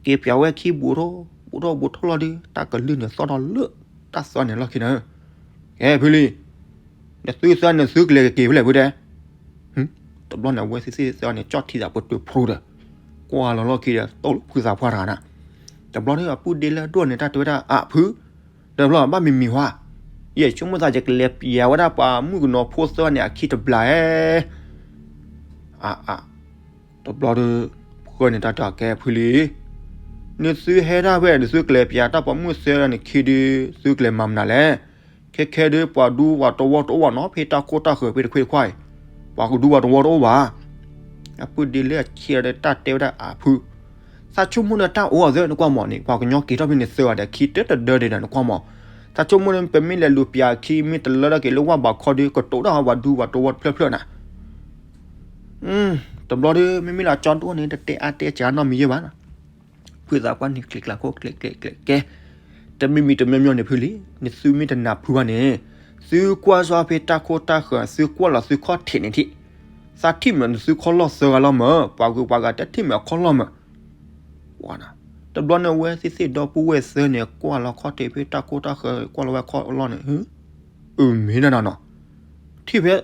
က့ၤပျးဝဲခံဘူးထီၣ် ဘူးထီၣ်ဘူးထီၣ်လီၤဒီး တၢ်ကလုၢ်န့ၣ်သီၣ်ထီၣ်လၢတၢ်သၢန့ၣ်လီၢ်ခံနၤဧၢ. ကဲဖုလံ, နသုသၢန့ၣ်သုကလဲၤက့ၤဖဲလဲၣ်ဖုတဲ တဘျီန့ၣ် အဝဲသ့ၣ်သ့ၣ်သၢန့ၣ် ကၠီၣ်ထံသးပတုာ်ဖျိဒီး ကွၢ်လီၤလီၢ်ခံဒီး တိၢ်လီၤဖုသးပှၢ်တဂၤနၤ. တဘျီန့ၣ် အပုၢ်ဒ့လၢအဒိၣ်န့ၣ် တၢ်တဲဝဲဒၣ် အဖု, ဒီးဘျီဘၣ်မံၤမံၤဟါ, ယဆိကမိၣ်သးယကလဲၤပျးဝဲဒၣ်ပှၤမုၣ်ကနီၤဖိသၢန့ၣ်အခံတဘျီဧါ. အါအါ, တဘျီဒီး ဖုန့ၣ်တၢ်တဲအီၤ ကဲဖုလံ, နသုဟဲဒၣ်ဖဲ နသုကလဲၤပျးတၢ်ပိာ်မုၣ်သၢန့ၣ်ခံဒီး သုကလဲၤမၤမနုၤလဲၣ်. ခဲခဲဒီး ပှၤဒူပှၤတဝီတအိၣ်ဘၣ်နီၤ ဖဲတၢ်ခိၣ်တၢ်ဃၢၤဖဲတခွ့တခွါအံၤ, ပှၤကဒူပှၤတဝီတအိၣ်ဘၣ်. အပုၢ်ဒ့လၢအဆံးဒီးတၢ်တဲဝဲဒၣ် အဖု, သးဆိကမိၣ်ဒီးတၢ်အိၣ်အသး နကွၢ်မးန့ၣ် ပှၤကညီက့ၤထီၣ်ဖဲန့ၣ်သၢဂၤဒီး ခံတတဒၢဒံးဒီး နကွၢ်မး, သးဆိကမိၣ်န့ၣ် ပမ့ၢ်လဲၤလူၤပျးအခံ မ့ၢ်တလၢထီၣ်က့ၤလၢဝၣ်ဘးခီဒီး ကတိၤတၢ်ဟီပှၤဒူပှၤတဝီတဖျၢၣ်ဖျၢၣ်နၤ. တဘျီဒီး မ့မ့ၢ်လၢအကၠီဒိၣ်န့ၣ် တတဲအါတဲစှၤနီတမံၤယဲၢ်ဘၣ်နီၤ. ဖုသးပှၢ်န့ၣ် ကျဲၤကျဲၤခိၣ်ကျဲၤကျဲၤကျဲၤ, တမံၤမံၤတမံၤမံၤန့ၣ်ဖုလံ, နသုမ့ၢ်တနၢ်ဖုဘၣ်န့ၣ်, သုကွၢ်စီဖဲတၢ်ခိၣ်တၢ်ဃၢၤ သုကွၢ်လီၤသုခီၣ်ထံးန့ၣ်ထံး, သးထံၣ်မးနသုခီၣ်လီၢ်သၢဂၤလီၤမး, ပှၤဂုၤပှၤဂၤတထံၣ်မးအခီၣ်လီၢ်မး. တဘျီန့ၣ် အဝဲသ့ၣ်သ့ၣ်ဒီပုၢ်ဝဲၢ်သၢန့ၣ် ကွၢ်လီၤခီၣ်ထံးဖဲတၢ်ခိၣ်တၢ်ဃၢၤ ကွၢ်လီၤဝဲခီၣ်လီၢ်န့ၣ်, အၢ မ့ၢ်ဒၣ်နၤနီၤ, ထံၣ်ဖဲ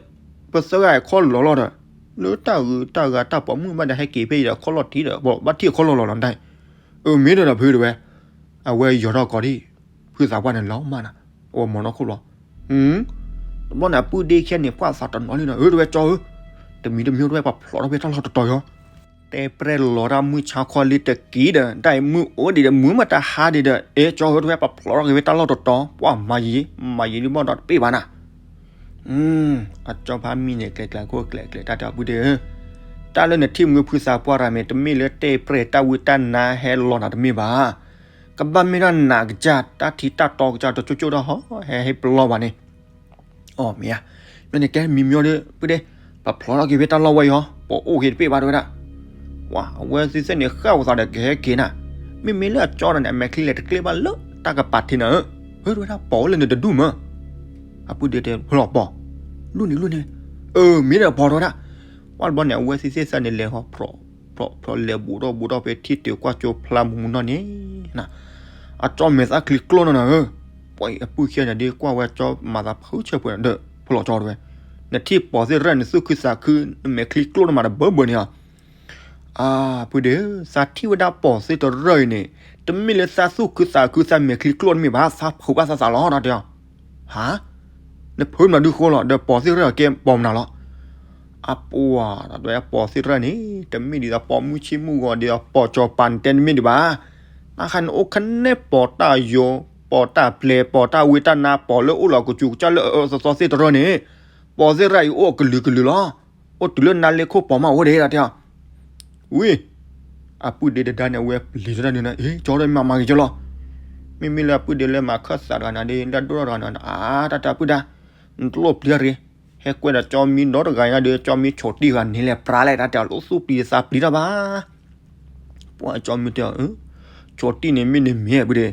ပသၢဂၤအခီၣ်လီၤလီၤဒီး လၢတၢ်ဂုၤတၢ်ဂၤတၢ်ပိာ်မုၣ်ဘၣ်ဒီး ဟဲက့ၤဖဲအံၤဒီး အခီၣ်လီၤထံးဒီး ဘၣ်ထံၣ်အခီၣ်လီၤလီၤနီၤတၢ်, အၢ မ့ၢ်ဒၣ်ဒီးဖုတဲဝဲ, အဝဲယီၤထီၣ်ကီးဒံး, ဖုသးပှၢ်န့ၣ်လီၤမၢ်နီၤ, အဝဲမီၤနီၢ်ခိၣ်ဘျီ, တဘျီန့ၣ် အပုၢ်ဒ့ခဲန့ၣ် ပှၢ်သးတနီၤလံနီၤ, အၢ တဲဝဲကၠီဧၢ, တမံၤတမံၤတဲဝဲ ပှၤဖျိးထီၣ်ဖဲတၢ်လီၢ်တတီၤယီၤ, တဲပြဲၢ်လီၤတၢ်မုၢ်ဆါခီလံတက့ၢ်ဒီး တၢ်အံၤမုၢ်အိၣ်ဒံးဒီး မုၢ်မတဟါဒံးဒီး အဲ ကၠီဧၢ တဲဝဲ ပဖျိးထီၣ်က့ၤဖဲတၢ်လီၢ်တတီၤ, ပှၤမၤယံၤ မၤယံၤဒ်ဘၣ်ဒီးတပ့ၢ်ဘၣ်နၤ အကၠီဖးမံန့ၣ် ကျဲၤကျဲၤခိၣ်ကျဲၤကျဲၤ တၢ်တဲအပုၢ်ဒ့ဧၢ, တၢ်လၢနထံၣ်မုၢ်ဖုသးပှၢ်ရၤမ့ၢ် တမ့ၢ်လၢတဲပြဲၢ်တၢ်ဝံတၢ်နါဟဲလီၤနၤတမ့ၢ်ဘၣ်, ကဘၣ်မ့ၢ်ဒၣ်နးကစၢ် တၢ်ထံတၢ်တီကစၢ်တကၠိကၠိတၢ်ဟီ ဟဲဟ့ၣ်ပလီၢ်ဘၣ်န့ၣ်, အီၣ်မ့ၢ်ဧါ, မ့ၢ်န့ၣ်ကဲမံမံဒီး ပုၢ်ဒ့, ပဖျိးထီၣ်က့ၤဖဲတၢ်လီၢ်ဝဲယီၤ ပအိၣ်က့ၤတပ့ၢ်ဘၣ်တဲဝဲဒၣ်, ဝဲအဝဲသ့ၣ်သ့ၣ်န့ၣ် ဃၣ်ဝဲသးဒီးကဟဲက့ၤနၤ, မ့မ့ၢ်လၢအကၠီဒီးန့ၣ် အမဲာ်ချံလဲၤတကျ့ဘၣ်လၢတၢ်ကပာ်ထံးနၤဧၢ, ဟၢ တဲဝဲဒၣ် ပိာ်အိၣ်လၢနတဒူၣ်မၢ် အပုၢ်ဒ့တဲ ဖျိးပိာ်, လူၢ်န့ၣ်လူၢ်န့ၣ်, အၢ မ့ၢ်ဒီးပိာ်တဲဝဲဒၣ်, ပှၢ်တဘျီန့ၣ် အဝဲသ့ၣ်သ့ၣ်သၢန့ၣ် လဲၤဟီဖျိး, ဖျိးဖျိး လဲၤဘူးထီၣ်ဘူးထီၣ်ဖဲထံၣ်တုၤကွၢ်ကၠိဖျါမူးမူးနီၢ်န့ၣ်, အကၠီမဲာ်သၣ်ချံကျိၣ်နီၢ်နၤဧၢ, ပှၤအပုၢ်ခဲန့ၣ်ဒ်ကွၢ်ဝဲကၠီမၤသးဖုဆၢပှဲၤဒီး ဖျိးကၠီတဲဝဲ, နထံၣ်ပိာ်သ့ၣ်ရၢၣ် နသူၣ်ခုသးခု နမဲာ်ချံကျိၣ်နမၤတဘၢဘၢန့ၣ်ဧါ အပုၢ်ဒ့ဧၢ, သးထံၣ်ဝဲဒၣ်ပိာ်သ့ၣ်တရၢၣ်အံၤန့ၣ် တမ့ၢ်လၢသးသူၣ်ခုသးခုသးမဲာ်ချံကျိၣ်တမ့ၢ်ဘၣ်, သးဖုးဘၣ်သးသးလီၤ တၢ်တဲအီၤ, ဟါ, နဖုးမနုၤဒုဃိလီၤ ဒီးပိာ်သ့ၣ်တရၢၣ်အကဲပိာ်မနုၤလီၤ, အပှၤ တၢ်တဲပိာ်သ့ၣ်တရၢၣ်န့ၣ် တမ့ၢ်ဒ်သိးပိာ်မုၣ်ဆ့ၣ်မုၣ်ဂီၤ ဒ်သိးပိာ်စီၤပၤနတဲတမ့ၢ်ဒံးဘၣ်, နခါန့ၣ်အိၣ်ခဲန့ၣ်ပိာ်တၢ်ယိာ် ပိာ်တၢ်ပျဲၤ ပိာ်တၢ်ဝံတၢ်နါ ပိာ်လၢအိၣ်လီၤကစူၤကစၢ်လၢအအၢအၢသီသီသ့ၣ်တရၢၣ်န့ၣ်, ပိာ်သ့ၣ်တရၢၣ်အံၤအိၣ်အကလုာ်ကလုာ်လီၤ, အိၣ်တုၤလၢနါလ့ခိၣ်ပိာ်မးအိၣ်ဒံး တၢ်တဲအီၤ, ဝံၤ အပုၢ်ဒ့တဒါန့ၣ် အဝဲပျံၤထီၣ်တၢ်ဒုးန့ၣ် အ့ ကၠီဒီးမၤမၤဂ့ၤကၠီလီၤ, မ့မ့ၢ်လၢအပုၢ်ဒ့လၢမၤခၢၣ်သးတဂၤန့ၣ်ဒီး လၢအဒိၣ်ထီၣ်တဂၤန့ၣ် အါ တၢ်တဲအပုၢ်ဒ့, နတလိၣ်ပျံၤရ့, ဟဲကွဲဒီးကၠီမံဒီတဂၤညါဒီး ကၠီမံဆိးတံၢ်ဂၤန့ၣ်လဲၤပြါလဲၣ် တၢ်တဲအီၤ လၢသူၣ်ပျံၤသးပျံၤတၢ်ဘၣ် ပှၤကၠီမံတဲအီၤ, ဆိးတံၢ်န့ၣ်မ့ၢ်န့ၣ်မ့ၢ်ပုၢ်ဒ့,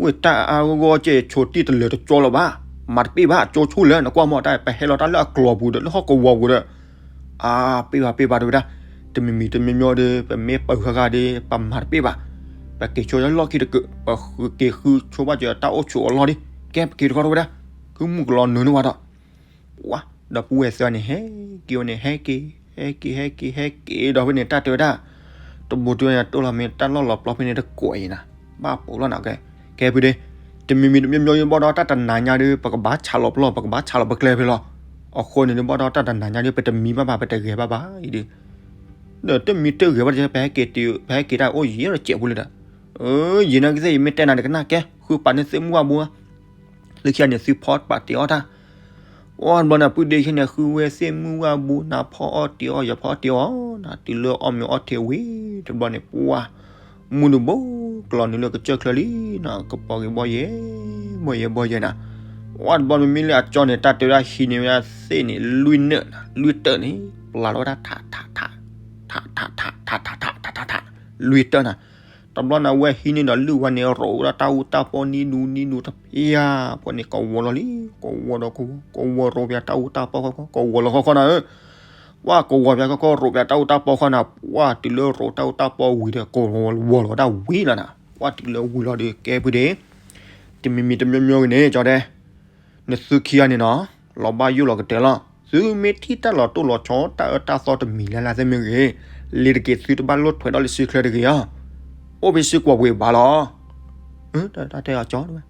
ဝဲတၢ်အါဂီၢ်ကဲ ဆိးတံၢ်တလၢာ်တကၠီလၢၤဘၣ်, မၤတပ့ၢ်ဘၣ် ကၠိဆိၣ်လၢနကွၢ်မီၢ်တၢ် ပဟဲလီၤတၢ်လၢအကျိၤပူၤဒီး လၢဟီၣ်ကဝီၤပူၤဒီး, အါ ပ့ၢ်ဘၣ်ပ့ၢ်ဘၣ်တဲဝဲဒၣ်, တမံၤမံၤတမံၤမံၤဒီး ပမ့ၢ်ပၢၤဃာ်ဃာ်ဒီး ပမၤတပ့ၢ်ဘၣ်, ပက့ၤဆိလၢလီၢ်ခံတကုး ပဃုက့ၤဃုဆိဘၣ်စၢၤတၢ်အိၣ်ဆိးအလီၢ်ဒီး ကဲပက့ၤတခီတဲဝဲဒၣ်, ဃုမုၢ်ကလီနုာ်န့ၢ်ဝဲဒီး ပှၤ ဒီပုၢ်ဝဲၢ်သၢန့ၣ် ဟဲက့ၤဝဲန့ၣ် ဟဲက့ၤ ဟဲက့ၤ ဟဲက့ၤ ဟဲက့ၤဒီးဖဲန့ၣ် တၢ်တဲဝဲဒၣ်, တဘိတဲဝဲန့ၣ် တိၢ်လီၤမ့ၢ်တၢ်လီၢ်လီၤပျီဖဲန့ၣ် တကိးအံၤနၤ, ဘၣ်ပိာ်လီၤနၤကဲ, ကဲဖုဒ့, တမံၤမံၤတမံၤမံၤဘၣ်ဒီးတၢ်တနၤညါဒီး ပကဘၣ်ဆးလီၤပျီ ပကဘၣ်ဆးလီၤပကျဲဖဲလီၤ, အဃိန့ၣ်ဒီးဘၣ်ဒီးတၢ်တနၤညါဒီး ပတမံဘၣ်ဘၣ် ပတဂဲၤဘၣ်ဘၣ်အံၤဒီး, ဒီးတမံတဂဲၤဘၣ်ဒီး ပဟဲက့ၤတၢ်အိၣ်ယံၤဒီးစဲးဖိလံဒီး, အၢ ယံၤနာ်က့သ့ၣ် ယမ့ၢ်တဲနၤတကနၣ်ကဲ ဃုပာ်န့ၢ်သုမုၢ်ဝၣ်ဘိ လၢခံဂၤန့ၣ် သုဖီပာ်တ့ၢ်အီၣ်တၢ်, အီၣ်တဘျီန့ၣ် ပုၢ်ဒ့ယဲန့ၣ် ဃုဝဲသ့ၣ်မုၢ်ဝၣ်ဘိ နၤဖီအီၣ်တ့ၢ်အီၣ် ယဖီအီၣ်တ့ၢ်အီၣ် နၤတုၤလၢအီၣ်မ့ၤအီထံဝံၤ တဘျီန့ၣ် ပှၤ မူတဘိ ကျီနုာ်လၢကစၢၢ်ချၢလံနီၤ ကပီၤဂ့ၤဘီယဲ ဘီယဲဘီယဲနၤ, အီၣ်တဘျီမ့မ့ၢ်လၢအကၠီန့ၣ် တၢ်တဲဝဲဒၣ်ဟံးန့ၢ်ဝဲဒၣ်သ့ၣ်န့ၣ် လွံၢ်နၢၣ်နၤ လွံၢ်တၢၢ်န့ၣ် ပျၢ်လီၤဝဲဒၣ်ထးထးထး ထးထးထးထးထးထးထးထး လွံၢ်တၢၢ်နၤ တဘျီန့ၣ် အဝဲဟံးန့ၢ်ဒီးလုၢ်ဝဲန့ၣ် ရိးဝဲဒၣ်တၢ်အူတၢ်ပီနံၤဒူနံၤဒူတဖၣ် ပှၤန့ၣ်ကဝီၤလီၤလံ ကဝီၤဒီးကဝီၤ ကဝီၤရိးပၠးတၢ်အူတၢ်ပီခီခီ ကဝီၤလီၤခီခီနၤဧၢ, ပှၤကဝီၤပၠးခီခီ ရိးပၠးတၢ်အူတၢ်ပီခီနၤ ပှၤတုၤလၢရိးတၢ်အူတၢ်ပီဝံၤဒီး ကဝီၤလီၤဝဲဒၣ်ဝံၤလီၤနၤ, ပှၤတုၤလၢဝံၤလီၤဒီး ကဲဖုဒ့, တမံၤမံၤတမံၤမံၤဂ့ၤန့ၣ် ကၠီတဲ နသုခံဂၤန့ၣ်နီၤ လီၤဘၣ်ယိၣ်လီၤကတၢၢ်လီၤ. သုမ့ၢ်ထံၣ်တၢ်လီၤတိၢ်လီၤဆီ တၢ်အၢတၢ်သီတမံၤလၢ်လၢ်သ့ၣ်မ့ၢ်ဂ့ၤ, လံၤတက့ၤသုတဘၣ်လိၣ်ထွဲးဒီးလၢစုချၢတဂ့ၤဧါ. အိၣ်ဖဲစုကွီၢ်ပူၤဘၣ်လီၤ. တၢ်တဲအီၤကၠီတ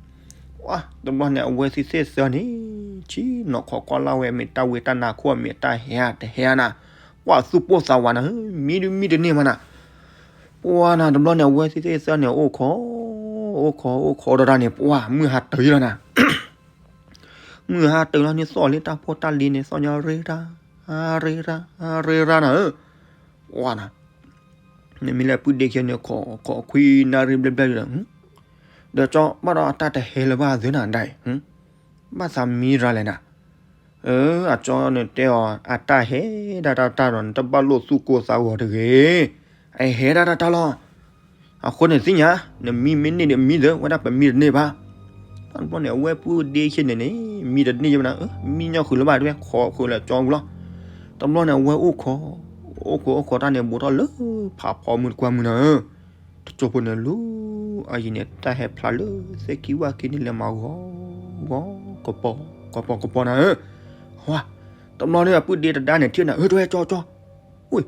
ဲဝဲ, တဘျီန့ၣ် အဝဲသ့ၣ်သ့ၣ်သၢန့ၣ် ဆ့ၣ်နီၤခီကွၢ်လၢ်ဝဲ မ့ၢ်တၢ်ဝံတၢ်နါခိၣ် မ့ၢ်တၢ်ဟဲဧါတဟဲဧါနၤ, ကွၢ်သူၣ်ပိၢ်သးဝးနၤ, မံဒုမံတန့ၢ်မးနၤ. ပှၤနၤ တဘျီန့ၣ် အဝဲသ့ၣ်သ့ၣ်သၢန့ၣ် အိၣ်ခိး, အိၣ်ခိး အိၣ်ခိးဒီးတၢ်န့ၣ် ပှၤမုၢ်ဟါတၢၤလီၤနၤ မုၢ်ဟါတၢၤလီၤန့ၣ် သီၣ်လၢတၢ်ဖိတၢ်လံၤန့ၣ် သီၣ်ညီရ့ရၣ်, ရ့ရၣ်, ရ့ရၣ်နၤဧၢ. ပှၤနၤ, နမ့ၢ်လၢပုၢ်ဒ့ခံဂၤန့ၣ် ခိးခွံနၣ်ရံၣ်ဘျဲၣ်ဘျဲၣ်ဒီး, ဒီးကၠီဘၣ်ဒီးအတၢ်တဟဲလၢၤဘၣ်သ့နၤဒၣ်အံၤ, ဘၣ်သးမံရၤလဲၣ်နၤ. အကၠီန့ၣ်တဲအီၤ အတၢ်ဟဲဒၣ်တၢ်တၢ်ဒီး နတဘၣ်လိၣ်သူၣ်ကိၢ်သးဂီၤတဂ့ၤ, အဟဲဒၣ်တၢ်တၢ်လီၤ. အဃိန့ၣ်သ့ၣ်ညါ, နမံမ့ၢ်န့ၢ်ဒီးမံသ့, ဝဲဒၣ်ပမံတန့ၢ်ဘၣ်. တဘျီန့ၣ် အဝဲပုၢ်ဒ့ခံဂၤန့ၣ်န့ၣ် မံတန့ၢ်ယဲဘၣ်နၤ, မံညီဃုာ်လၢၤဘၣ်တဲဝဲ ခိးဃုာ်လၢကၠီပူၤလီၤ. တဘျီန့ၣ် အဝဲအိၣ်ခိး, အိၣ်ခိးအိၣ်ခိးတၢ်န့ၣ် ဘူးထီၣ်လၢဖးဖီမုၢ်တကွၢ်မုၢ်နၤဧၢ. တကၠိဖိန့ၣ်လူၤ, အယံၤန့ၣ် တၢ်ဟဲဖျါလၢသ့ၣ်ခံဝၣ်ခံန့ၣ် လဲၤမၤဂီၤဂီၤကပီၤ ကပီၤကပီၤနၤဧၢ, ဝါ, တဘျီန့ၣ် အပုၢ်ဒ့တဒါန့ၣ်ထံၣ်နၤ အၢ တဝဲကၠီကၠီ, ဝ့ၢ်,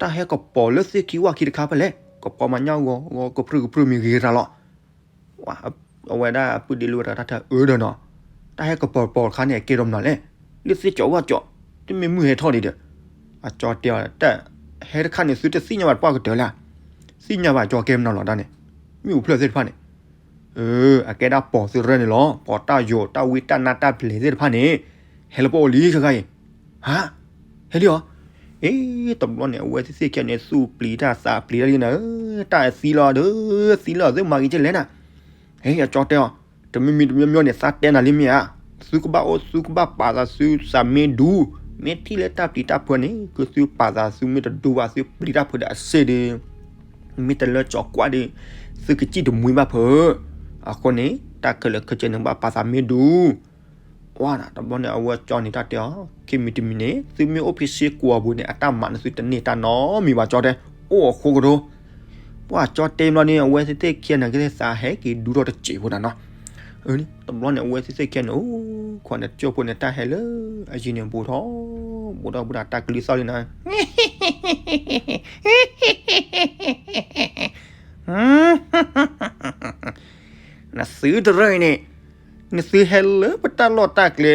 တၢ်ဟဲကပီၤလၢသ့ၣ်ခံဝၣ်ခံတခါဖဲလဲၣ်, ကပီၤမၤညၣ်ဂီၤဂီၤကပြုၢ်ကပြုၢ်မ့ၢ်ဂ့ၤတၢ်လီၤ. အဝဲဒၣ်အပုၢ်ဒ့လိဝဲတၢ်တၢ်အၢဒီးနီၤ, တၢ်ဟဲကပီၤပီၤတခါန့ၣ် အကဲဒီးမနုၤလဲၣ်, လၢသ့ၣ်ကၠီဝၣ်ကၠီ, တမ့ၢ်မုၢ်ဟဲထီၣ်ဒံးဒီး, အကၠီတဲအီၤ တၢ်ဟဲတခါန့ၣ် သုတသ့ၣ်ညါဘၣ်တပှၢ်ကတၢၢ်လဲၣ်, သ့ၣ်ညါဘၣ်ကၠီကဲမနုၤလီၤဒၣ်န့ၣ်, မ့ၣ်အူဖျၢၣ်သ့ၣ်တဖၣ်န့ၣ် အကဲဒၣ်ပီၤသုရၢၢ်န့ၣ်လီၤ, ပီၤတၢ်ယိာ်တၢ်ဝံတၢ်နါတၢ်ပျဲၤသ့ၣ်တဖၣ်န့ၣ်, ဟဲလၢပအိၣ်လံခဲခါအံၤ, ဟါ, ဟဲလံအီၤ, အ့ တဘျီန့ၣ် အဝဲသ့ၣ်သ့ၣ်ခံဂၤန့ၣ် သူၣ်ပျံၤတၢ်သးပျံၤတၢ်လံနၤဧၢ, တၢ်သံလီၤဒီး, သံလီၤသုမၤဂ့ၤကလဲၣ်နၤ, အကၠီတဲအီၤ, တမံၤမံၤတမံၤမံၤန့ၣ် သးတဲနၤလံမ့ၢ်ဧါ, သုကဘၣ်အိၣ်သုကဘၣ်ပာ်သးသုသးမ့ၢ်ဒူ, မ့ၢ်ထံၣ်လၢတၢ်ပျံၤတၢ်ဖုးန့ၣ် ကသုပာ်သးသုမ့ၢ်တဒူဘၣ် သုပျံၤတၢ်ဖုးဒီးအစ့ၢ်ဒီး မ့ၢ်တလၢကၠီကွၢ်ဒီး, သုကစံၣ်တမှံဘၣ်ဖုး, အဃိန့ၣ် တၢ်ခဲလၢာ်ခဲဆ့န့ၣ် ဘၣ်ပာ်သးမ့ၢ်ဒူ, ဝါနၤ, တဘျီန့ၣ် အဝဲကၠီန့ၣ်တၢ်တဲအီၤ, ခံမံၤတမံၤန့ၣ် သုမ့ၢ်အိၣ်ဖဲစ့ၢ်ကီးအပူၤန့ၣ် အတၢ်မၤန့ၣ်သုတန့ၢ်တၢ်နီတမံၤဘၣ်ကၠီတဲ, အိၣ်အဃိကဒီး, ပှၤကၠီတဲဘျီန့ၣ် အဝဲသ့ၣ်သ့ၣ်ခံဂၤန့ၣ် ကသ့ၣ်သးဟဲက့ၤဒူထီၣ်တစဲးဖိနၤနီၤ, တဘျီန့ၣ် အဝဲသ့ၣ်သ့ၣ်ခံဂၤန့ၣ် အိၣ်ခိးန့ၣ် ကၠီဖိန့ၣ် တၢ်ဟဲလၢအယံၤန့ၣ် ဘူးထီၣ်, ဘူးထီၣ်ဘူးဒီးတၢ်ကလုၢ်သီၣ်လံနၤ နသုတရၢၢ်အံၤန့ၣ်, နသုဟဲလၢပတၢ်လီၢ်တၢ်ကျဲ,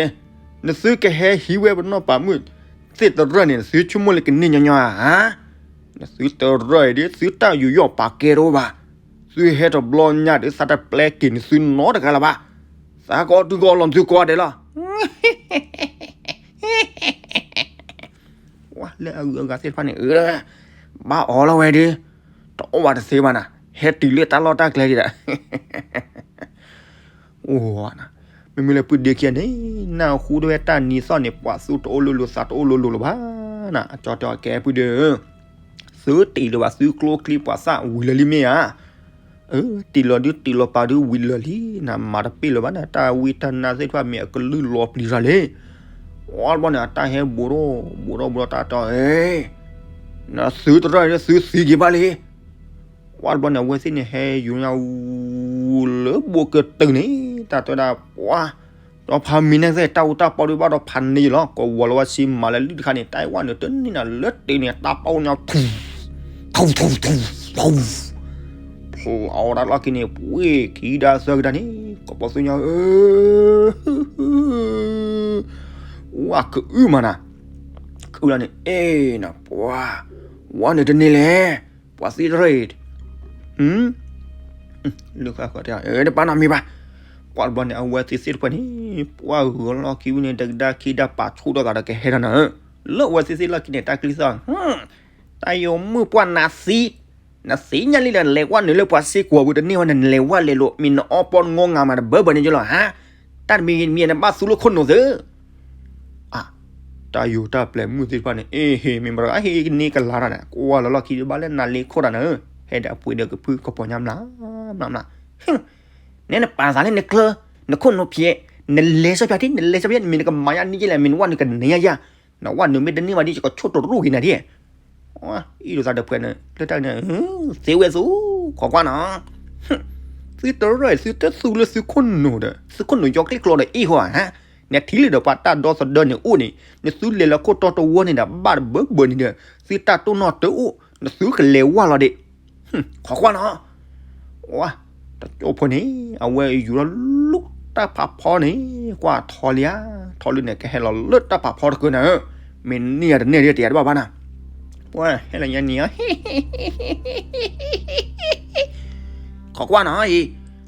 နသုကဟဲဟံးဝဲပနီၢ်ပာ်မုၣ်သ့ၣ်တရၢၢ်န့ၣ် နသုဆိကမိၣ်လၢကန့ၢ်ညီညီဧါ, နသုတရၢၢ်အံၤဒီး သုတၢ်ယူးယီၣ်ပာ်ကဲတအိၣ်ဘၣ်, သုဟဲတဘျီညါဒီး သးတပျဲက့ၤနသုနီတဂၤလၢၤဘၣ်, သးကအီၣ်တုၤကအီၣ်လီၤနသုကိးဂၤဒဲးလီၤ. ဝဲလၢအဂုၤအဂၤသ့ၣ်တဖၣ်န့ၣ် အၢ, ဘၣ်အီၤလီၤဝဲဒီး, တအိၣ်ဘၣ်တသ့ဘၣ်နၤ, ဟဲတုၤလၢတၢ်လီၢ်တၢ်ကျဲဒံးဒီး အိၣ်နၤ, မ့မ့ၢ်လၢပုၢ်ဒ့ခံဂၤန့ၣ် နၢ်ဟူတဝဲတၢ်နံၤသီၣ်န့ၣ် ပှၤသူၣ်တအိၣ်လိၤလိၤ သးတအိၣ်လိၤလိၤလၢၤဘၣ်နၤ, အကၠီတဲအီၤ ကဲပုၢ်ဒ့ဧၢ, သုတ့ၢ်လၢၤဘၣ် သုကျိချံပှၤသၣ်ဝံၤလၢာ်လံမ့ၢ်ဧါ, အၢ တ့ၢ်လီၤဒုးတ့ၢ်လီၤပာ်ဒုးဝံၤလၢာ်လံ, နမၤတပ့ၢ်လၢၤဘၣ်နၤ, တၢ်ဝံတၢ်နါသ့ၣ်တဖၣ်မ့ၢ်အကလုၢ်လီၤပျံၤရၤလံ, ဝါတဘျီန့ၣ် အတၢ်ဟဲဘူးထီၣ်ဘူးထီၣ်ဘူးထီၣ်တၢ်တဲအီၤ, နသုတရၢၢ်ဒီးသုသံက့ၤဘၣ်လံ ဝါတဘျီန့ၣ် အဝဲသ့ၣ်န့ၣ်ဟဲယူၤညါဝူၤလၢဘိကတုၤန့ၣ် တၢ်တဲဝဲဒၣ်ပှၤ, ဒီးဖးမံၤန့ၣ်သ့ၣ် တၢ်အူတၢ်ပီဒီးဘၣ်ဒီးဖးန့ၢ်ယလီၤ, ကဝီၤလီၤဝဲဆံမၤလၢလုၢ်တခါန့ၣ် တၢ်အံၤဝဲနုာ်တန့ၢ်နၤလၢတ့ၢ်န့ၣ် တၢ်ပီညါထူ, ထူ, ထူ, ထူ, ထူ, ဖျိအီၣ်ဝဲဒၣ်လီၢ်ခံန့ၣ် ပှ့ၤခံဒါသၢကဒါန့ၣ် ကပီၤသူညါဧၢ ဝါကအုမးနၤ, ကအုလီၤန့ၣ် အဲၣ်နၤ ပှၤ, ဝဲနုာ်တန့ၢ်လဲၣ်, ပှၤသံတရၢၢ်အံၤ, လၢဃၣ်ဃၣ်တဲ တပာ်နီတမံၤဘၣ်, ပှၤတဘျီန့ၣ် အဝဲသ့ၣ်သ့ၣ်တဖၣ်န့ၣ် ပှၤဂုၤလီၢ်ခံဝံၤန့ၣ် တကဒါခံဒါပာ်ဆူၣ်ထီၣ်သးဒီးကဟဲထီၣ်နၤဧၢ, လၢအဝဲသ့ၣ်သ့ၣ်လီၢ်ခံန့ၣ် တၢ်ကလုၢ်သီၣ်, တၢ်ယိၤမုၣ်ပှၢ်နၤသံ, နသ့ၣ်ညါလံဒီး လဲၤဝဲနုာ်လၢပှၤစ့ၢ်ကီးပူၤတန့ၢ်ဝဲ နလဲၤဝဲလဲၤလိာ် မ့ၢ်နအီပီနငီငါမးတဘၢဘၢန့ၣ်ကလီၤဧါ, တၢ်တမံၤမံၤနဘၣ်သူလၢခိၣ်နူာ်သု အ, တၢ်ယိၤတၢ်ပျဲၤမုၣ်သ့ၣ်တဖၣ်န့ၣ် အ့ၣ်ဟ့ၣ် မ့ၢ်မတၤဂၤဟ့ၣ်ကန့ၢ်ကလၤတၢ်ဒီး ကွၢ်လီၤလီၢ်ခံဘၣ်လၢနၤလ့ခိၣ်တၢ်နၤဧၢ, ဟဲဒီးအပှ့ၤဒီးကဖုကပီၤညါမျး, မျးမျး, နဲနပာ်သးလၢနကျၢၤ, နခိၣ်နူာ်ဖျဲး, နလဲၤဆၢဖျဲး မ့ၢ်နကမၤယါနံၣ်ကလဲၣ် မ့ၢ်နဝဲနကန့ၢ်ယါယါ, နဝဲနုာ်မ့ၢ်တန့ၢ်ဘၣ်ဒီး ယကဆိၣ်တရူၢ်က့ၤနၤဒ် အံၤဒိးသးတဖှဲးန့ၣ် လၢတၢ်န့ၣ် သ့ဝဲသူ, ခိးကွၢ်နီၤ, သုတရၢၢ် သုတသူလၢသုခိၣ်နူာ်ဒီး သုခိၣ်နူာ်ယီၤကျ့ကျီဒီးအ့ၣ်ဟီဧါ, နထံၣ်လၢဒီးပှၤတၢ်ဒီသဒၢန့ၣ်အိၣ်န့ၣ် နသုလဲၤလီၤခိၣ်တီတဝီန့ၣ်ဒီး ဘၣ်တဘၢဘၢန့ၣ်ဒီး သုတၢ်တိၢ်နီၣ်တအိၣ် နသုကလဲၤဝါလီၤဒံး ခိးကွၢ်နီၤ, ဝါ, တကၠိဖိန့ၣ် အဝဲယူၤလီၤလူၤတၢ်ဖးဖီန့ၣ် ကွၢ်ထီလံဧါ, ထီလံန့ၣ် ကဟဲလီၤလၢတၢ်ဖးဖီတကုာ်နၤဧၢ, မ့ၢ်န့ၢ်ယၤတန့ၢ်ဒ်တယၤတဘၣ်ဘၣ်နၤ, ပှၤဟဲလီၤညါန့ၣ်ဧါ, ခိးကွၢ်နီၤအံၤ,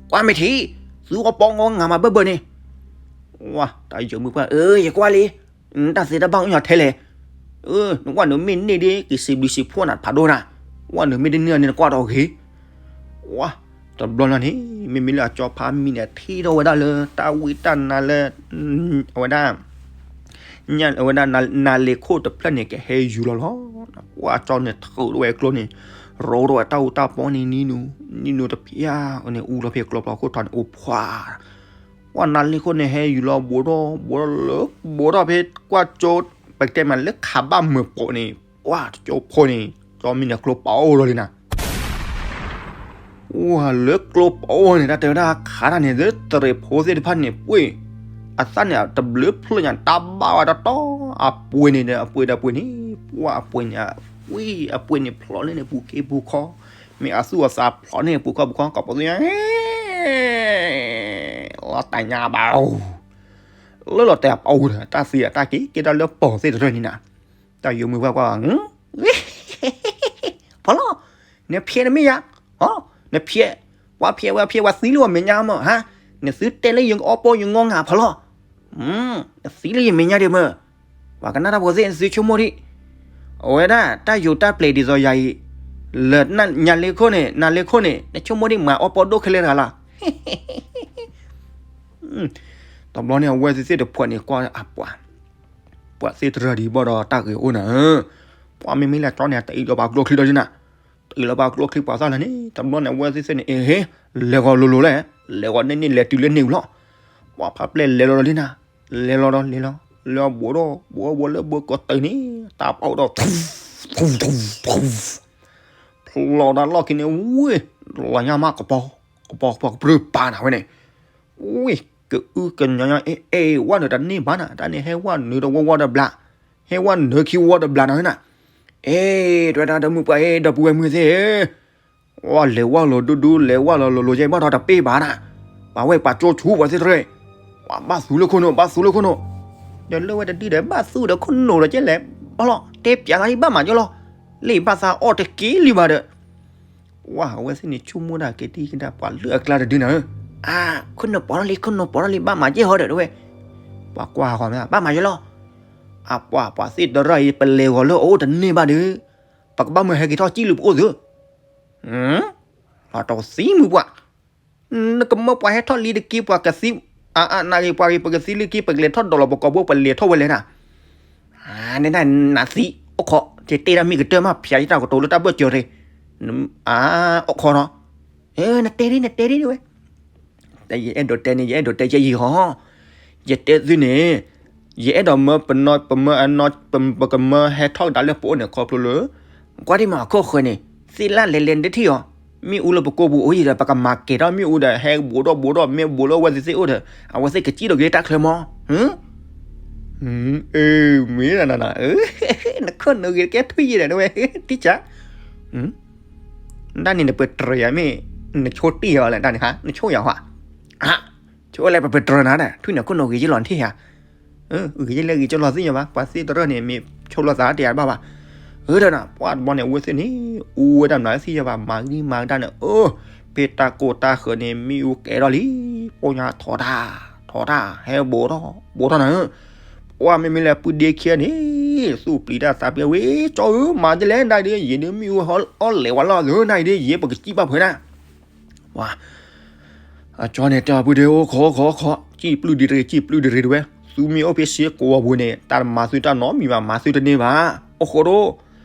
ကွၢ်မ့ၢ်ထံၣ်, သုအီပီငီငါမးဘၢဘၢန့ၣ်, ဝါ, တၢ်ယိၤမုၣ်ပှၢ် အၢ ယကွၢ်လံ နတၢ်သ့တၢ်ဘၣ်အိၣ်ညီထဲလဲၣ်, အၢ နကွၢ်နမ့ၢ်န့ၢ်ဒ် က့ၤစံးဘျုးစံးဖှိၣ်နၤဖးဒိၣ်နၤ, ဝဲနမ့ၢ်တန့ၢ်အီၤန့ၣ် နကွၢ်ဒီးဂ့ၤ, ဝါ, တဘျီလီၤန့ၣ် မ့မ့ၢ်လၢအကၠီဖးမံၤန့ၣ် ထံၣ်ထီၣ်ဝဲဒၣ်လၢတၢ်ဝံတၢ်နါလၢ အဝဲဒၣ် အဝဲဒၣ်နါလ့ၤခိၣ်တဖျၢၣ်န့ၣ် ကဟဲယူၤလီၤလီၤ, ဝါကၠီန့ၣ်ထုးထီၣ်ဝဲကျိန့ၣ် ရိထီၣ်ဝဲတၢ်အူတၢ်ပီန့ၣ်နံၤနူၤ, နံၤနူၤတဖျၢၣ်န့ၣ် အူလီၤဖဲကျိပျီခိၣ်ထီန့ၣ် အိၣ်ဖှါ ဝဲနါလ့ၤခိၣ်န့ၣ် ဟဲယူၤလီၤဘူးထီၣ်ဘူးထီၣ်လၢ ဘူးထီၣ်ဖဲကွၢ်ကၠိ ပကတဲမးလၢခးဘၣ်မုာ်ပိာ်န့ၣ် ဝဲတကၠိဖိန့ၣ် ကၠီမံၤန့ၣ်ကျိပအိၣ်လီၤလံနၤ, ဝဲလၢကျိပအိၣ်န့ၣ် တၢ်တဲဝဲဒၣ်ခးတၢ်န့ၣ် လၢတရံးဖိသ့ၣ်တဖၣ်န့ၣ် ပှ့ၢ် အသၣ်န့ၣ်တဘျုးဖျၢၣ်ညါ တၢ်ဘၣ်ဝဲတီတီ, အပှ့ၤန့ၣ်ဒီး အပှ့ၤဒီးပှ့ၤန့ၣ်, ပှၤအပှ့ၤန့ၣ်, ဝံၤအပှ့ၤန့ၣ်ဖျိးလၢန့ၣ် ပူၤက့ပူၤခီ, မ့ၢ်အသူၣ်အသးဖျိးန့ၣ် ပူၤခီပူၤခီ ကိးပသူညါ, လီၤတၢ်ညါဘၣ်, လၢလီၤတဲာ်အပီဒီး တၢ်သံအတၢ်က့ၤ ကဲထီၣ်လၢပီၤသ့ၣ်တရၢၢ်န့ၣ်နၤ, တၢ်ယိၤမုၣ်ပှၢ်ကွၢ်, ဖီလီၤ, နဖျဲးနမ့ၢ်ယါ, နဖျဲး, ပှၤဖျဲးဝဲဖျဲး ပှၤသံလၢပှၤမဲာ်ညါမး, ဟါ, နသုတဲလၢယအီပီယငီငါဖီလီၤ, နသံလၢယမဲာ်ညါဒံးမး, ပှၤကနၣ်တၢ်ဖိသ့ၣ် နသုဆိကမိၣ်ဒံး, အဝဲဒၣ်တၢ်ယိၤတၢ်ပျဲၤဒ်သိးယၤအံၤ, လၢညါလ့ခိၣ်န့ၣ် နၤလ့ခိၣ်န့ၣ် နဆိကမိၣ်ဒံး မၤအီပီဒိၣ်ခဲလၢာ်တဂၤလီၤ. တဘျီန့ၣ် အဝဲသ့ၣ်သ့ၣ်တဖှဲးန့ၣ် ကွၢ်အပှၤ, ပှၤသ့ၣ်တရၢၢ်ဒံးဘၣ်ဒီးတၢ်ဂ့ၤအိၣ်နၤဧၢ, ပှၤမ့မ့ၢ်လဲၤကၠီန့ၣ် တအံၤဒီးပှၤကျိချံဒီးနၤ, တအံၤလီၤပှၤကျိချံပှၤသၣ်လၢန့ၣ် တဘျီန့ၣ် အဝဲသ့ၣ်သ့ၣ်န့ၣ် အ့ဟ့, လဲၤဂီၤလိၤလိၤလဲၣ်, လဲၤဂီၤန့ၢ်န့ၣ် လဲၤတုၤလၢန့ၣ်ဝံၤလီၤ, ပှၤဖးပျဲၢ်လဲၤလီၤဒီးလံနၤ, လဲၤလီၤဒီးလဲၤလီၤ, လဲၤအီၤဘိးဒီး ဘိးအီၤဘိးလၢဘိးကီးတၢ်န့ၣ် တၢ်ပီးဒီး ဖျိးဒီးလီၢ်ခံန့ၣ် ဝ့ၢ်, လီၤညါမးကပီၤ, ကပီၤကပီၤကပြုၢ်ပာ်နၤဝဲန့ၣ်, ဝ့ၢ်, ကအုကညီၤညီၤ အဲအဲဝဲနုာ်တန့ၢ်ဘၣ်နၤ, တၢ်န့ၣ်ဟဲဝဲနုာ်တဝီဝီတဘျး, ဟဲဝဲနုာ်ခံဝီတဘျးနၤနၤ, အဲ, တဲဝဲဒၣ်ဒီးမုၢ်ပှၢ်ဧၢ ဒီပုၢ်ဝဲၢ်မုၣ်သ့ၣ်ဧၢ, ဝဲလဲၤဝဲလီၤဒူဒူ လဲၤဝဲလီၤလိၤလိၤ ယဲဘၣ်ဒီးတပ့ၢ်ဘၣ်နၤ, ပှၤဝဲပှၤကၠိဆူပှၤသ့ၣ်တရၢၢ်, ပှၤဘၣ်သူလၢခိၣ်နူာ် ဘၣ်သူလၢခိၣ်နူာ်, ဒီးလၢဝဲတဒုဒီး ဘၣ်သူဒီးခိၣ်နူာ်ဒီးကဲလဲၣ်, ဘၣ်လီၤ တဲပျးသးဒ်ဘၣ်မးကၠီလီၤ, လၢဘၣ်သးအီၣ်တက့ၢ်လံဘၣ်ဒီး ပှၤအဝဲသ့ၣ်န့ၣ်ဆိကမိၣ်ဒၣ်က့ၤဒ်ကဒါ ပှၤလၢအကျါတဒုနၤဧၢ, အါ, ခိၣ်နူာ်ပီးထီၣ်လံ ခိၣ်နူာ်ပီးထီၣ်လံ ဘၣ်မၤယဲၢ်ဟီဒီးတဲဝဲ, ပှၤကွၢ်ဃီမး ဘၣ်မၤယဲၢ်လီၤ, အပှၤပှၤသ့ၣ်တရၢၢ်အံၤ ပလဲၤဂီၤလၢအအိၣ်တန့ၢ်ဘၣ်ဒီး, ပကဘၣ်မၢဟဲက့ၤထီၣ်စံၣ်လၢပအိၣ်သု, လီၤတသံမုၢ်ပှၢ် နကမၢပှၤဟဲထီၣ်လံတက့ၢ် ပှၤကသံ, အါအါ နဂ့ၤပှၤဂ့ၤ ပကသံလံက့ၢ် ပကလဲၤထီၣ်ဒိးလီၤပကိာ်ဘိ ပလဲၤထီၣ်ဝဲလဲၣ်နၤ, နနသံ, အိၣ်ခိး, ယတဲဒၣ်မ့ၢ်ကတၢၢ်မး ဖျါယတၢ်ကတိၤလၢတၢ်ဘၢၣ်စၢၤရ့, အါ, အိၣ်ခိးနီၤ, နတဲဒ် နတဲဒ်ဝဲ ယအဲၣ်ဒိးတဲန့ၣ် ယအဲၣ်ဒိးတဲယဲၢ်ယံၤဟီ, ယတဲသုန့ၣ်, ယအဲၣ်ဒိးမၢပနီၤ ပမၢအနီၤ ပကမၢဟဲထီၣ်ကဒါလၢပအိၣ်န့ၣ် ခီဖျိလၢ, ကွၢ်ဒ်မး အခိၣ်ဃၢၤန့ၣ် သ့ၣ်လၣ်လဲၤလဲၤနတထံၣ်အီၤ, မ့ၣ်အူလၢပကိာ်ပူၤအိၣ်ယံၤဒီး ပကမၤကဲၤထီၣ်မ့ၣ်အူဒီး ဟဲဘူးထီၣ်ဘူးထီၣ် မ့ၢ်ဘူးလၢအဝဲသ့ၣ်သ့ၣ်အိၣ်ဒီး အဝဲသ့ၣ်ကစံၣ်ထီၣ်က့ၤတၢ်ချၢမး, အ့ မ့ၢ်နၤနၤ, နခိၣ်နူာ်ဂ့ၤကဲထွံၣ်ယံၤဒီး နဝဲ, တံၢ်စၢ် တၢ်န့ၣ် နပတြၢၤယၤမ့ၢ်, နဆိတ့ၢ်ယၤလဲၣ် တၢ်န့ၣ်ဟါ နဆိယၤဟါ, ဆိဝဲလၢပပတြၢၤနၤဒီး ထွံၣ်န့ၣ်ခိၣ်နူာ်ဂ့ၤယလီၤထံၣ်ယၤ, ဂ့ၤယလဲၣ်ဂ့ၤကလီၤသ့ၣ်ညါဘၣ် ပှၤသ့ၣ်တရၢၢ်န့ၣ် မ့ၢ်ဆိလီၤသးတ့ၢ်ယၤတဘၣ်ဘၣ်, အၢဒီးနၤ ပှၤတဘျီန့ၣ် အဝဲသ့ၣ်န့ၣ် အူဝဲတၢ်မနုၤသ့ၣ်ညါဘၣ် မၤဂံၢ်မၤကဒါန့ၣ် အၢ, ဖဲတၢ်ကိၢ်တၢ်ဃၢၤန့ၣ် မ့ၣ်အူကဲၤထီၣ်လံ, ပိၢ်ညါထီၣ်တၢ်, ထီၣ်တၢ် ဟဲဘူးထီၣ် ဘူးထီၣ်နၤဧၢ, ပှၤမ့မ့ၢ်လၢပုၢ်ဒ့ခံဂၤန့ၣ်, သူၣ်ပျံၤတၢ်သးပှဲၤဝဲ ကၠီဧၢ မၤဒ်လဲၣ် နၤဒီး ယံာ်ဒုးမ့ၣ်အူအီၣ်လဲၤဝဲလီၤသၢ နၤအံၤဒီး ယံာ်ပကစံၣ်ဘၣ်ဖဲနၤ, ပှၤ, အကၠီန့ၣ်တဲအပုၢ်ဒ့ အိၣ်ခိးအိၣ်ခိးအိၣ်ခိး စံၣ်ပျုၢ်ဒံးတဂ့ၤ စံၣ်ပျုၢ်ဒံးတဂ့ၤတဝဲ, သုမ့ၢ်အိၣ်ဖဲစ့ကိးပူၤန့ၣ် တၢ်မၤသုတၢ်နီတမံၤဘၣ် မၤသုတန့ၢ်ဘၣ်, အိၣ်ဃိဒီး,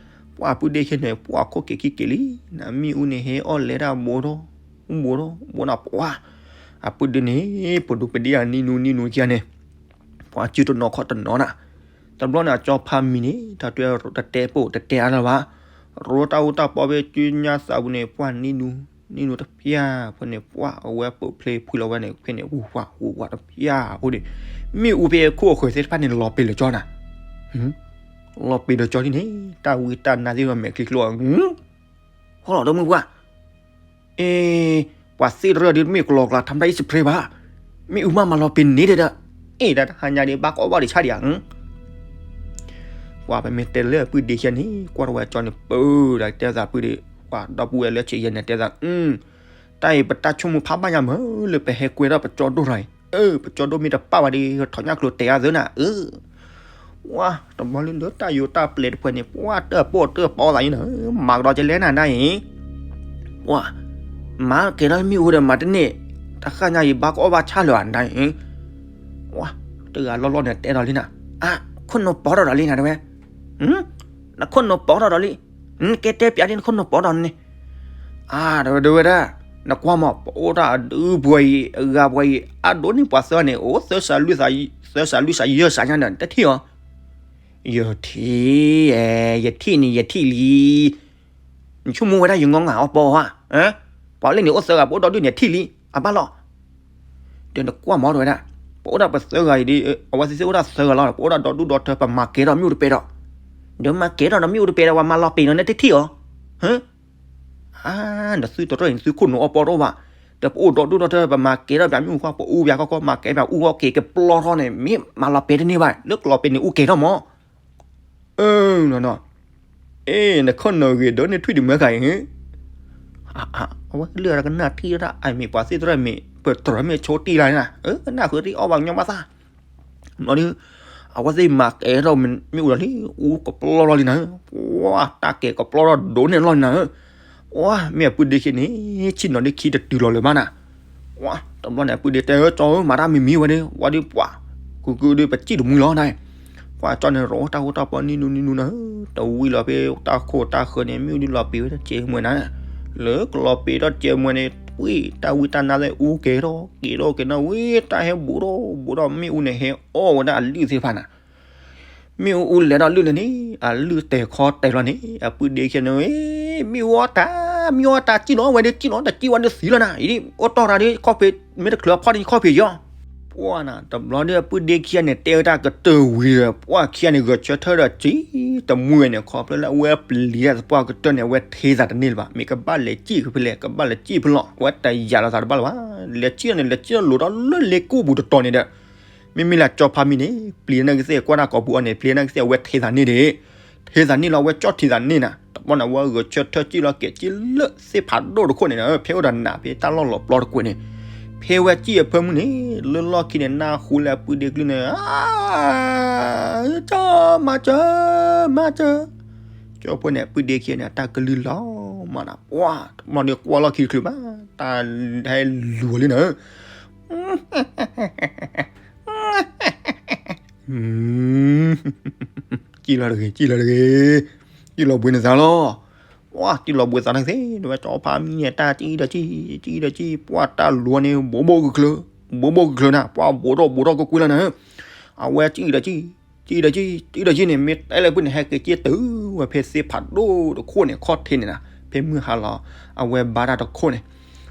ပှၤပုၢ်ဒ့ခံဂၤန့ၣ် ပှၤခိၣ်က့ၤခံက့ၤလံ, နမ့ၣ်အူန့ၣ်ဟဲအီၣ်လဲၤတၢ်ဘူးထီၣ်, ဘူးထီၣ် ဘူးနၤပှၤ, အပုၢ်ဒ့န့ၣ် ပဒိၣ်ပဒ့အနံၤနူၤနံၤနူၤခံဂၤန့ၣ်, ပှၤစုတနီၤခီၣ်တနီၤနၤ, တဘျီန့ၣ် အကၠီဖးမံၤန့ၣ် တၢ်တွဲတတဲပိာ်တတဲအါလၢၤဘၣ်, ရိတၢ်အိၣ်တၢ်ပီဖဲကၠူညါသးပူၤန့ၣ် ပှၤနံၤနူၤ နံၤနူၤတဖျၢၣ်ဖဲန့ၣ် ပှၤအဝဲပိာ်ဖျ့ဖှံလီၤဝဲန့ၣ် ဖဲန့ၣ် ဝူၤဝးဝူၤဝးတဖျၢၣ်အဃိန့ၣ်, မ့ၣ်အူဖဲအခိၣ်အဃၢၤသ့ၣ်တဖၣ်န့ၣ် လီၤပ့ၤလၢကၠီနၤ, လီၤပ့ၤဒီးကၠီဒ်န့ၣ် တၢ်ဝံတၢ်နါသ့ၣ်တဖၣ်မဲာ်ချံကျိ, ဟီလီၤဒီးမုၢ်ပှၢ် အ့, ပှၤသ့ၣ်တရၢၢ်ဒ်မ့ၢ်ကလီၤကျါ ထါမတၢ်အံၣ်စဖရ့ဘၣ်, မ့ၣ်အူမးမၤလီၤပ့ၤန့ၣ်ဒီး, အ့ တဟါညါဒ်ဘၣ်ကအီၣ်ဘၣ်ဒံးဆၣ်ဒံးဧါ, ပှၤပမ့ၢ်တဲလၢပုၢ်ဒ့ခံဂၤန့ၣ် ကွၢ်ထီၣ်ဝဲကၠီန့ၣ် ပၢဒၣ်တဲသးပုၢ်ဒ့, ပှၤဒီပုၢ်ဝဲၢ်လၢဆံးယဲၢ်န့ၣ်တဲသး, တၢ်အံၤပတၢ်ဆိကမိၣ်ဖးဘၣ်ညါမး လၢပဟဲကွဲထီၣ်ပကၠီဒိၣ်ထီၣ်အံၤ, အၢ ပကၠီဒိၣ်မ့ၢ်တပာ်ဘၣ်ဒီး ထီၣ်ညၣ်ကျိၤတဲအါသၢနၤ, အၢ ပှၤတဘျီလၢလၢတၢ်ယိးတၢ်ပျဲၤတဖၣ်န့ၣ် ပှၤတၢၣ်ပီၣ်တၢၣ်ပီသးအံၤနၤ, မၤကဒီးကလဲၣ်နၤဒၣ်အံၤ, ပှၤ, မၤကဲၤထီၣ်မ့ၣ်အူဒီးမၤတန့ၢ်, တဃၣ်ညါအံၤဘၣ်ကအီၣ်ဘၣ်ဆၣ်လၢၤဧါနၤအံၤ, ပှၤ, တဂၤလီၢ်လီၢ်န့ၣ်တဲဒီးလံနၤ, အါ, ခိၣ်နူာ်ပီထီၣ်ဒီးလံနၤတဲဝဲ, နခိၣ်နူာ်ပီထီၣ်ဒီးလံ, နကဲတဲပျးဒ်နခိၣ်နူာ်ပီထီၣ်န့ၣ် အါတဝဲဒဝဲဒၣ်, နကွၢ်မး ပအိၣ်တၢ်အဒုပှဲၤအံၤ အဂၤပှဲၤအံၤ အဒိၣ်န့ၢ်ပှၤသၢန့ၣ် အိၣ်သၢစးလွံၢ်စးယဲၢ်စးညါဒီး တထံၣ်အီၤ, ယထံၣ်, ယထံၣ်န့ၣ် ယထံၣ်လံ, နဆိကမိၣ်ဝဲဒၣ်ယငီငါအီပီဧါ, ပှၤလၢန့ၣ်အိၣ်သၢဂၤ ပအိၣ်ဒီဒုန့ၣ် ထံၣ်လံ, အဘၣ်လီၤ, ဒီးနကွၢ်မးတဝဲဒၣ် ပအိၣ်ဒၣ်ပသၢဂၤအံၤဒ် အဝဲသ့ၣ်သ့ၣ်အိၣ်ဒၣ်သၢဂၤလီၤ, ပအိၣ်ဒၣ်ဒီဒူၣ်ဒီထၢ ပမၤကဲထီၣ်မ့ၣ်အူတပဲဒီး, ဒီးမၤကဲထီၣ်ဒီးမ့ၣ်အူတပဲဒီး ပှၤမၤလီၤပံာ်နီၤ နတထံၣ်အီၤ, ဟၢ, အါ, နသုတရၢၣ်အံၤ နသုခိၣ်နူာ်အီပီတအိၣ်ဘၣ်, ဒီးပအိၣ်ဒီဒူၣ်ဒီထၢ ပမၤကဲထီၣ်ပမ့ၣ်အူဃီ ပအူပခီခီ မၤကဲပအူဃီက့ၤကပျီထီၣ်န့ၣ် မ့ၢ်မၤလီၤပဲာ်တန့ၢ်ဘၣ် လၢကလီၤပဲာ်န့ၣ်အူကဲထီၣ်မး, အၢ, နီၤနီၤ, အ့ နခိၣ်နူာ်ဂ့ၤဒိၣ်န့ၢ်ထွံၣ်ဒံးမၢခါအံၤ, အဝဲကလုၢ်အကနၣ်ထံၣ်ဒၣ် အမ့ၢ်ပှၤသ့ၣ်တရၢၣ်မ့ၢ် ပတြၢၤမ့ၢ်ဆိတံၢ်လၢ်န့ၣ်, ကနၣ်ဃုတံၢ်အီၣ်ဘၣ်ကညီဘၣ်သၣ်, ဘျီဒီး အဝဲသ့ၣ်မၤကဲထီၣ်မ့ၣ်အူဒီးလံ အူကပျီထီၣ်လံနၤ, ပှၤတၢ်ကဲကပျီထီၣ်ဒိၣ်န့ၢ်လီၤနၤ, ပှၤမ့ၢ်အပုၢ်ဒ့ခံန့ၣ် ဆ့ၣ်နီၤဒ့ခံတတုၤလီၤလၢၤဘၣ်နၤ, ပှၤတဘျီန့ၣ် အပုၢ်ဒ့တဲ ကၠီဧၢ မၤတၢ်မံၤမံၤဝဲဒၣ် ဝဲဒၣ်ပှၤ ကုကုဒုးပစံၣ်တမှံလီၤနၤ, ပှၤကၠီန့ၣ် ရီတၢ်ဟူတၢ်ပီနံၣ်နူနံၣ်နူနၤ, တဝံၤလီၤဖဲတၢ်ခိၣ်တၢ်ဃၢၤန့ၣ် မ့ၣ်အူဒုးလီၤပံာ်ဝဲတစဲးမွဲနၤ, လၢကလီၤပံာ်ထီၣ်စဲးမွဲန့ၣ် ဝံတၢ်ဝံတၢ်နါသ့ၣ်အူကဲထီၣ် ကဲထီၣ်ကဲထီၣ် ဝံတၢ်ဟဲဘူးထီၣ်ဘူးထီၣ် မ့ၣ်အူန့ၣ်ဟဲအီၣ်ဝဲဒၣ်အလုၢ်သ့ၣ်တဖၣ်နၤ မ့ၣ်အူအူလဲၤဒီးလုၢ်လၢန့ၣ် အလုၢ်တဲာ်ခီတဲာ်လီၤန့ၣ် အပုၢ်ဒ့ခံန့ၣ် မ့ၣ်အူအီၣ်တၢ် မ့ၣ်အူအီၣ်တၢ် စံၣ်လီၤဝဲဒၣ် စံၣ်လီၤ တစံၣ်ဝဲဒၣ်သံလီၤနၤ, အံၤဒ် အိၣ်တီၢ်တၢ်ဒီး ခီၣ်ဖံး မ့ၢ်တချုးအဖီၣ်ဒ်ခီၣ်ဖံးယီၤ, ပှၤနၤ တဘျီဒီးအပုၢ်ဒ့ခံန့ၣ် တဲဝဲတၢ်ကတၢၢ်ဝံၤဒီး ပှၤခံဂၤန့ၣ် ဂဲၤဆၢထၢၣ်ဒီးစံၣ် တမှံဝဲန့ၣ် ခီဖျိလၢအဝဲပျံၤတၢ်သပှၢ်ကတၢၢ်န့ၣ် အဝဲထဲသးတန့ၢ်လၢၤဘၣ်, မ့ၢ်ကဘၣ်လဲၤစံၣ်ဖဲလဲၣ် ကဘၣ်လဲၤစံၣ်ဖဲလဲၣ် အဝဲတယာ်လီၤသးတဘၣ်လၢၤဘၣ်, လဲၤစံၣ်န့ၣ် လဲၤစံၣ်လီၤလၢလ့ကိၢ်ပူၤတတီၤန့ၣ်ဒီး မ့မ့ၢ်လၢကၠီဖးမံန့ၣ် ပျံၤန့ၢ်ကသ့ၣ်ကွၢ်တၢ်ကိာ်ပူၤအီၤန့ၣ် ပျံၤန့ၢ်ကသ့ၣ် အဝဲထဲသးန့ၢ်ဒၣ်, ထဲသးန့ၢ်လီၤ အဝဲကၠီထဲသးန့ၢ်နၤ, တဘျီန့ၣ် အဝဲဂဲၤဆၢထၢၣ်စံၣ်လီၤကဲၤစံၣ်လၢသ့ၣ်ဖးဒိၣ်တခိၣ်န့ၣ်ဒီး ဖဲအိၣ်ဒီးနးဖဲတၢ်လီၢ်လီၤပျီတကွဲးန့ၣ်, ဖဲဝဲစံၣ်အဖၢမုၢ်န့ၣ် လၢလီၢ်ခံန့ၣ် နၢ်ဟူလၢအပုၢ်ဒ့ကလုၢ်န့ၣ် ကၠီ မၤစၢၤ မၤစၢၤ, ကၠီဖိန့ၣ် အပုၢ်ဒ့ခံန့ၣ် အတၢ်ကလုၢ်လီၤမးနၤ, ပှၤ တဘျီန့ၣ်ကွၢ်လီၢ်ခံတချုးဘၣ်, တၢ်ဟဲလူၤလံနၤ စံၣ်လီၤတဂ့ၤ စံၣ်လီၤတဂ့ၤ, စံၣ်လီၤဘှံးနသးလီၤ, ပှၤ စံၣ်လီၤဘှံးသးန့ၣ်သ့ၣ် တဝဲကၠီဖးမံန့ၣ် တၢ်စံၣ်ဒီးစံၣ် စံၣ်ဒီးစံၣ် ပှၤတၢ်လူၤန့ၣ် ဘိးဘိၣ်ကချုး ဘိးဘိၣ်ကချုးနၤ ပှၤဘိးထီၣ်ဘိးထီၣ်ကွ့ၢ်ကွ့ၢ်လီၤနၤ, အဝဲစံၣ်ဒီးစံၣ် စံၣ်ဒီးစံၣ် စံၣ်ဒီးစံၣ်န့ၣ် မ့ၢ်တဲလၢပုၢ်န့ၣ် ဟဲက့ၤစံၣ်တုၤဝဲဖဲသ့ၣ်ဖးဒိၣ်တခိၣ်န့ၣ် ခီၣ်ထံးန့ၣ်နၤ, ဖဲမုၢ်ဟါလီၤ အဝဲဘါတၢ်တခိၣ်န့ၣ်,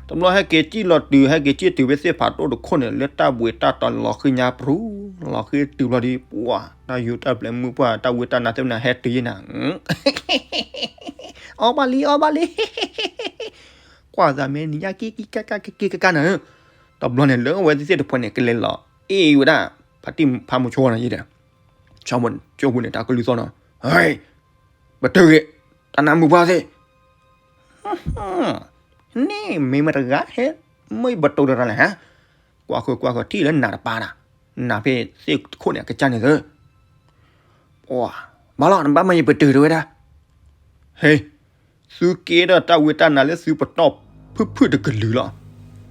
တဘျီဟဲက့ၤစံၣ်လီၤတုၤ ဟဲက့ၤစံၣ်တုၤဖဲသ့ၣ်ဖးဒိၣ်တခိၣ်န့ၣ် လၢတၢ်ဘှံးတၢ်တီၤလီၤဃံညါပြူၤ လီၤဃံတုၤဘျီဒီး ပှၤ တၢ်ယူးတၢ်ပျဲၤမုၢ်ပှၢ် တၢ်ဝံတၢ်နါသ့ၣ်မနၤဟဲတုၤယံၤနၤ အီၣ်ဘၣ်လံ အီၣ်ဘၣ်လံ ကွၢ်သးမ့ၢ်နံၤညါက့ၤက့ၤကကကက့ၤကကနၤ, တဘျီန့ၣ် လၢအဝဲသ့ၣ်တဖၣ်န့ၣ် ကလဲၤလီၤအ့ၣ်ဝဲဒၣ် ဖါတံၢ်ဖါမိၤဆိန့ၣ်ယံၤဒီး ကၠီဖိန့ၣ် တၢ်ကလုၢ်သီၣ်နီၤ, ဟဲ, ပတုာ်ဂ့ၤ, တၢ်နါမုၢ်ပှၢ်သ့ၣ် န့ၣ်မ့ၢ်မတၤတဂၤဟဲ မ့ၢ်ပတုာ်တရၣ်လဲၣ်ဟါ, ကွၢ်ဃုာ်ကွၢ်ဃုာ် ထံၣ်လၢနးတပၤနၤ, နးဖဲသ့ၣ်ခိၣ်န့ၣ် အကစၢ်န့ၣ်သၢ, ပှၤ, ဘၣ်လီၤ နဘၣ်မၤယပတုာ်တဝဲဒၣ်, ဟဲ, သုကဲထီၣ်တၢ်ဝံတၢ်နါလၢသုပတီၢ်ဖုၣ်ဖုၣ်တကလုာ်လီၤ,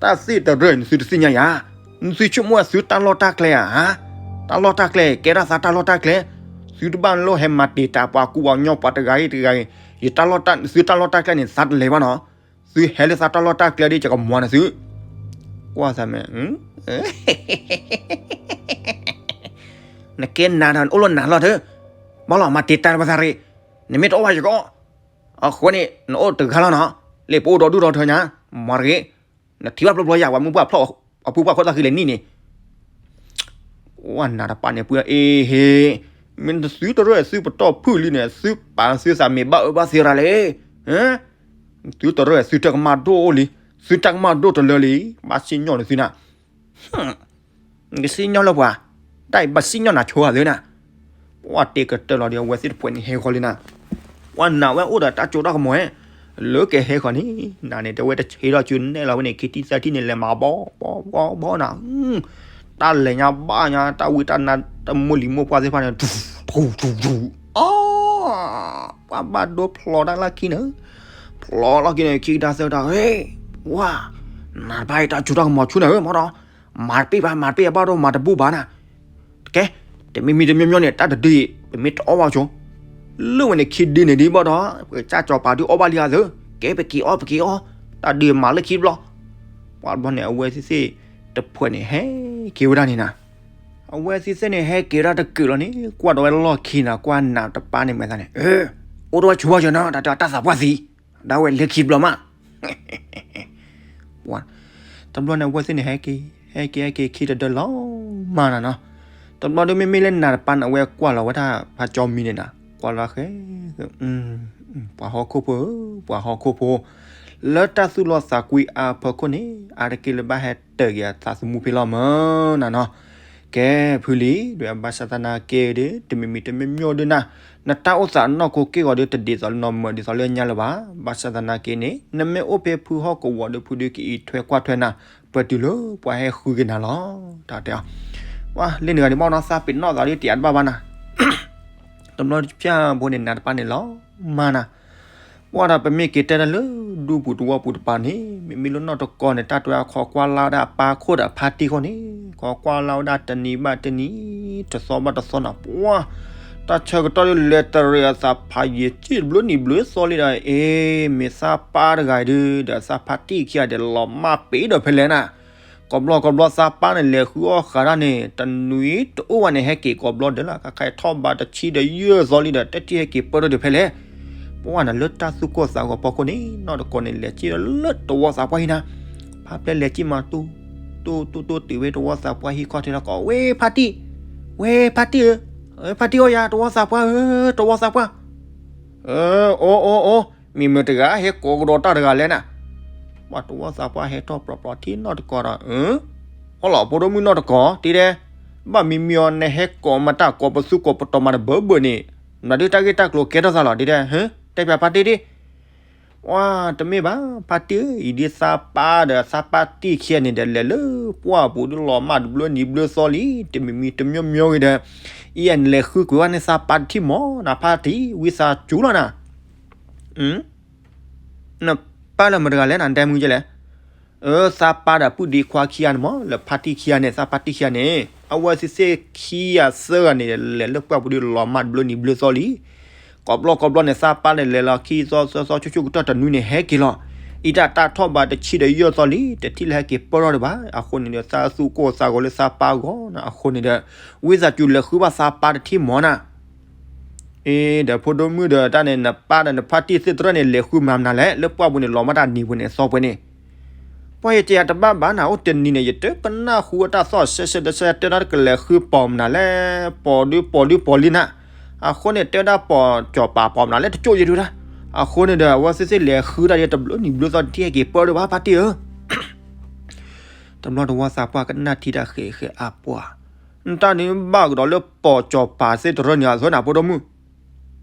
တၢ်သ့ၣ်တရၢၣ်န့ၣ် သုတသ့ၣ်ညါယၤ, နသုဆိကမိၣ်သုတၢ်လီၢ်တၢ်ကျဲဧါ, တၢ်လီၢ်တၢ်ကျဲ ကဲထီၣ်သးတၢ်လီၢ်တၢ်ကျဲ, သုတဘၣ်လိၣ်ဟဲမၤတံာ်တာ်ပှၤကူပှၤကညီပှၤတဂၤဂ့ၤတဂၤဂ့ၤ, ယတၢ်လီၢ်တၢ် သုတၢ်လီၢ်တၢ်ကျဲန့ၣ် သးတလဲၤဘၣ်နီၤ, သုဟဲလၢသးတၢ်လီၢ်တၢ်ကျဲဒီး ယကမၤနၤသု, ကွၢ်သးမ့ၢ် နကဲနၤဒီး နအိၣ်လၢနၤလီၤတၢ်, ဘၣ်လီၤ မၤတံာ်တာ်ပသးရ့ၣ်, နမ့ၢ်တအိၣ်ဘၣ်ယကအီၣ်, အဃိန့ၣ် နအိၣ်တဂၤလီၤနီၤ, လၢပအိၣ်ဒီဒူၣ်ဒီထၢညါ, မၤတဂ့ၤ, နထံၣ်ဘၣ်ဘျီဘျီယၤ ပှၤမုၢ်ပှၢ်ဖျီၣ် အပုၢ်ပှၢ်ခိၣ်သၣ်ဃံလဲၤနံၣ်န့ၣ် ပှၤနးတပၤန့ၣ် ပုၢ်အ့ဟ့, မ့ၢ်သုတရၢၣ်သုပတီၢ်ဖုၣ်လံန့ၣ် သုပာ်သုသးမ့ၢ်ဘၣ်အၢဘၣ်သီရၤလဲၣ်, သုတရၢၣ်သုတၢ်ကမၣ်ဒိၣ်အိၣ်လံ, သုတၢ်ကမၣ်ဒိၣ်တလၢလံ, ဘၣ်စံၣ်ညီၣ်န့ၣ်သုနၤ ကစံၣ်ညီၣ်လၢပှၤ, တၢ်အံၤဘၣ်စံၣ်ညီၣ်နၤဆိဧါသ့နၤ, ပှၤတဲကတၢၢ်လီၤဒီး အဝဲသ့ၣ်တဖၣ်န့ၣ်ဟဲဃီၤလံနၤ, ပှၤနးဝဲအိၣ်ဒီးတၢ်စိတၢ်ကမီၤဧါ, လၢကဟဲဃီၤန့ၣ် နၤန့ၣ် တဲဝဲတဆံးထီၣ်ကၠူနဲၣ်လီၤဝဲန့ၣ် ခံထံၣ်သၢထံၣ်န့ၣ် လဲၤမၤဘီဘီဘီဘီနၤ, တၢ်လဲၤညါဘၣ်ညါ တၢ်ဝံတၢ်နါ တၢ်မိၢ်လံၤမိၢ်ပှၢ်သ့ၣ်တဖၣ်န့ၣ် ထူထူထူ, အီ ပှၤဘၣ်ဒိဖျီတၢ်လၢခံန့ၣ်, ဖျီလီၢ်ခံန့ၣ် ခံကဒါသၢကဒါ ဟ့, ပှၤ, နၤတဖၣ်အံၤတၢ်စိတၢ်ကမီၤဆူၣ်န့ၣ်ဧၢ မ့ၢ်ဒီး, မၤတပ့ၢ်ဘၣ် မၤတပ့ၢ် အဘၣ်ဒိမၤတဘူၣ်ဘၣ်နၤ, ကဲ, တမံၤမံၤတမံၤမံၤန့ၣ် တၢ်တဒုအံၤ ပမ့ၢ်တအီၣ်ဘၣ်ဆိ, လၢဝဲန့ၣ်ခံဒုန့ၣ်ဒ်ဘၣ်ဒီး ပကစၢ်စီၤပၤဒုးအီၣ်ဘၣ်လံဧါသၢ, ကဲပက့ၤအီၣ် ပက့ၤအီၣ်, တၢ်ဒုးမၤလၢခံတဘျီ, ပှၤတဘျီန့ၣ် အဝဲသ့ၣ်သ့ၣ်တဖၣ်န့ၣ် ဟဲက့ၤဝဲဒၣ်န့ၣ်နၤ, အဝဲသ့ၣ်သ့ၣ်န့ၣ် ဟဲက့ၤဝဲဒၣ်တကုာ်လီၤန့ၣ် ကွၢ်ဒီးဝဲလီၢ်ခံနၤ ကွၢ်နးတပၤန့ၣ်မၤသးန့ၣ်, အိၣ်တဝဲဆိဘၣ်ယနီၤ တၢ်တၢ်သးပှၢ်သံ, ဒၣ်ဝဲလၢခံတဘျီမး တဘျီန့ၣ် အဝဲသ့ၣ်န့ၣ် ဟဲက့ၤ ဟဲက့ၤဟဲက့ၤခံတဒၢလီၤမၢ်နၤနီၤ. တဘျီဒီးမ့မ့ၢ်လၢနၤတပၤန့ၣ် အဝဲကွၢ်လီၤဝဲဒၣ်ဖးကၠီမံၤန့ၣ်နၤ, ကွၢ်လီၤဃဲ, ပှၤဟီၣ်ခိၣ်ဖိဧၢ, ပှၤဟီၣ်ခိၣ်ဖိ, လၢတၢ်သူၣ်လီသးကွံအါဖီခိၣ်န့ၣ် အါတက့ၢ်လၢဘၣ်ဟဲတၢာ်က့ၤအသးသမူဖဲလီၤမၢ်နၤနီၤ. ကဲဖုလံ, ဒီးဘၣ်ဆၣ်သနာ်က့ဒီး တမံၤမံၤတမံၤမံၤဒီးနၤ, နတၢ်အိၣ်သးနီၢ်ခိက့ၢ်ဂီၤဒီး တဒ်သိးလၢနီၢ်မၢဒ်သိးလၢညါလၢၤဘၣ်. ဘၣ်ဆၣ်သနာ်က့န့ၣ် နမ့ၢ်အိၣ်ဖဲဖုဟီၣ်ကဝီၤဒီး ဖုဒုးကအံးထွဲကွၢ်ထွဲနၤ ပှဲၤတုၤလၢပှၤဟဲဃုက့ၤနၤလီၤ. တၢ်တဲအီၤ, ဝါ လၢနဂၤဒံးဘၣ်နီၤ သးပ့ၤနီၣ်သးဒီးတယးတဘၣ်ဘၣ်နၤ. တဘျီတဖၣ်ဖိန့ၣ် နၤတပၤန့ၣ်လီၤမၢ်နၤ. ပှၤဒီးပမ့ၢ်က့ၤတဲတၢ်လၢ ဒူပူၤတဝီပူၤတပၤန့ၣ် မ့မ့ၢ်လၢနီၢ်တကီန့ၣ် တၢ်တဲအခိးကွၢ်လၢ်ဝဲဒၣ်အပၢ်ခိၣ်ဒီးအဖါတံၢ်ဃီန့ၣ် ခိးကွၢ်လၢ်ဝဲဒၣ်တနံၤဘၣ်တနံၤ တသီဘၣ်တသီနၤ ပှၤ တၢ်ဆၢကတီၢ်ဒ်လဲၤတရံးအသးဖးယံာ်စံၣ်တဘျုးနံၤဘျုးသီလံဒီး အ့ မ့ၢ်သးပၢ်တဂၤအံၤဒုး ဒီးသးဖါတံၢ်ခံဂၤဒဲး လီၤမၢ်ပ့ၤဒီးဖဲလဲၣ်နၤ. ကိးဘျီကိးဘျီသးပၢ်န့ၣ် လဲၤဃုအီၣ်ဃးတၢ်န့ၣ် တနွံတအိၣ်ဝဲန့ၣ် ဟဲက့ၤကိးဘျီဒဲးလီၤ. ခါခါထီၣ်ဘးတဆံဒီးယဲၢ်သီလံဒီး တထံၣ်ဟဲက့ၤပၢၢ်ထီၣ်ဒီးဖဲလဲၣ်. ပှၤနၤလၢတၢ်သူၣ်ကိၢ်သးဂီၤဖီခိၣ်န့ၣ် နီၢ်တကီန့ၣ် လဲၤစံၣ်လၢတဝီသးပှၢ်ဟံၣ်နၤ. ဖါပျဲလဲၤစံၣ်မး တူၢ်တူၢ်တူၢ်တုၤဝဲတဝီသးပှၢ်ဟံၣ်ခီၣ်ထံးလီၤ ကိးဝဲဖါတံၢ်, ဝဲဖါတံၢ်ဧၢ, ဖါတံၢ်အီယၤ တဝီသးပှၢ်ဧၢ, တဝီသးပှၢ် အိၣ်အိၣ်အိၣ်, မ့ၢ်မတၤတဂၤဟဲကိးကဒီးတၢ်တဂၤလဲၣ်နၤ. ပှၤတဝီသးပှၢ်ဟဲထီၣ်ပြီပြီထံၣ်နီၢ်တကီဒီး အီလီၤ ဖိဒိၣ်မုၣ်နီၢ်တကီ တံၤဒဲး, ဘၣ်မံမံအီၤ နဟဲကိးမတၢ်ကိးပသူကိးပတီၤမးတဘၢဘၢန့ၣ် မနုၤဒ်တၢ်ဂ့ၢ်တၢ်ကျိၤကဲထီၣ်သးလီၤ တံၤဒဲး, တဲပၠးဖါတံၢ်ဒ် ဝါ တမ့ၢ်ဘၣ် ဖါတံၢ်ဧၢ, အံၤဒ်သးပၢ်ဒီးသးပၢ်တံၢ်ခံဂၤန့ၣ်ဒီး လဲၤလၢပှၢ်ပူၤဒ်လီၤမၢ်တဘျုးနံၤဘျုးသီလံ, တမံၤမံၤတမံၤမံၤဂ့ၤဒီး ယဲၢ်နလဲၤဃုကွံာ်ဝဲန့ၣ် သးပၢ်တထံၣ်မးနၤ ဖါတံၢ် ဝံသးစူၤလီၤနၤ. နပၢ်လၢမတၤတဂၤလဲၣ်နၤ တဲမုၢ်ကလဲၣ်. အၢ သးပၢ်ဒီးပုၢ်ဒ့ခွါခံဂၤန့ၣ်မး လၢဖါတံၢ်ခံဂၤန့ၣ် သးပၢ်တံၢ်ခံဂၤန့ၣ် အဝဲသ့ၣ်သ့ၣ်ခံဂၤသၢဂၤန့ၣ် လဲၤလၢပှၢ်ပူၤဒ်လီၤမၢ်တဘျုးနံၤဘျုးသီလံ. ကိးဘျီကိးဘျီန့ၣ် သးပၢ်န့ၣ် လဲၤလီၤခံသီသၢသီဆူၣ်ဆူၣ်ကတီၢ်တနွံန့ၣ် ဟဲက့ၤလီၤ. အံၤတၢ်တၢ်ထီၣ်ဘးတဆံဒီးယဲၢ်သီလံ တထံၣ်လၢဟဲက့ၤပၢၢ်ထီၣ်ဒံးဘၣ်. အဃိန့ၣ်ဒီး သးသူၣ်ကိၢ်သးဂီၤလၢသးပၢ်အဂီၢ်နၤ အဃိန့ၣ်ဒီး ဝံသးစူၤလဲၤဃုဘၣ်သးပၢ်တထံၣ်မးနၤ. အ့ ဒီးဖိဒိၣ်မုၣ်ဒီးတၢ်န့ၣ် နပၢ်ဒီးနဖါတံၢ်သ့ၣ်တဖၣ်န့ၣ် လဲၤဃုမၤမနုၤလဲၣ် လၢပှၢ်ပူၤန့ၣ် လီၤမၢ်တၢ်နံၤပူၤန့ၣ် သီပှဲၤန့ၣ် ပှၤယတဲယၤတဘၣ်ဘၣ်နၤ အိၣ်တနံၤန့ၣ် ယတကနၣ်ဃုအတၢ်သီၣ်ဆဲးဆဲးတဆဲး တဲဒၣ်တကလဲၤဃုပိာ်မနုၤလဲၣ် ပိာ်ဒုပိာ်ဒုပိာ်လံနၤ. အဃိန့ၣ် တဲဝဲဒၣ်ပိာ်စီၤပၤပိာ်မနုၤလဲၣ် တကၠိၣ်ယဲဒုဒၣ်. အဃိန့ၣ်ဒီး အဝဲသ့ၣ်သ့ၣ်လဲၤဃုတၢ်ဒ်တဘျုးနံၤဘျုးသီတထံၣ်ဟဲက့ၤပၢၢ်ဒံးဘၣ်ဖါတံၢ်ဧၢ တဘျီတဝီသးပှၢ်ကနၣ်ထံတၢ်ဃဲးဃဲးအါပှၤ, နတၢ်န့ၣ်ဘၣ်ကဒီးလၢပိာ်စီၤပၤသ့ၣ်တရၢၢ်န့ၣ် အသိးနၤဖိဒိၣ်မုၣ်.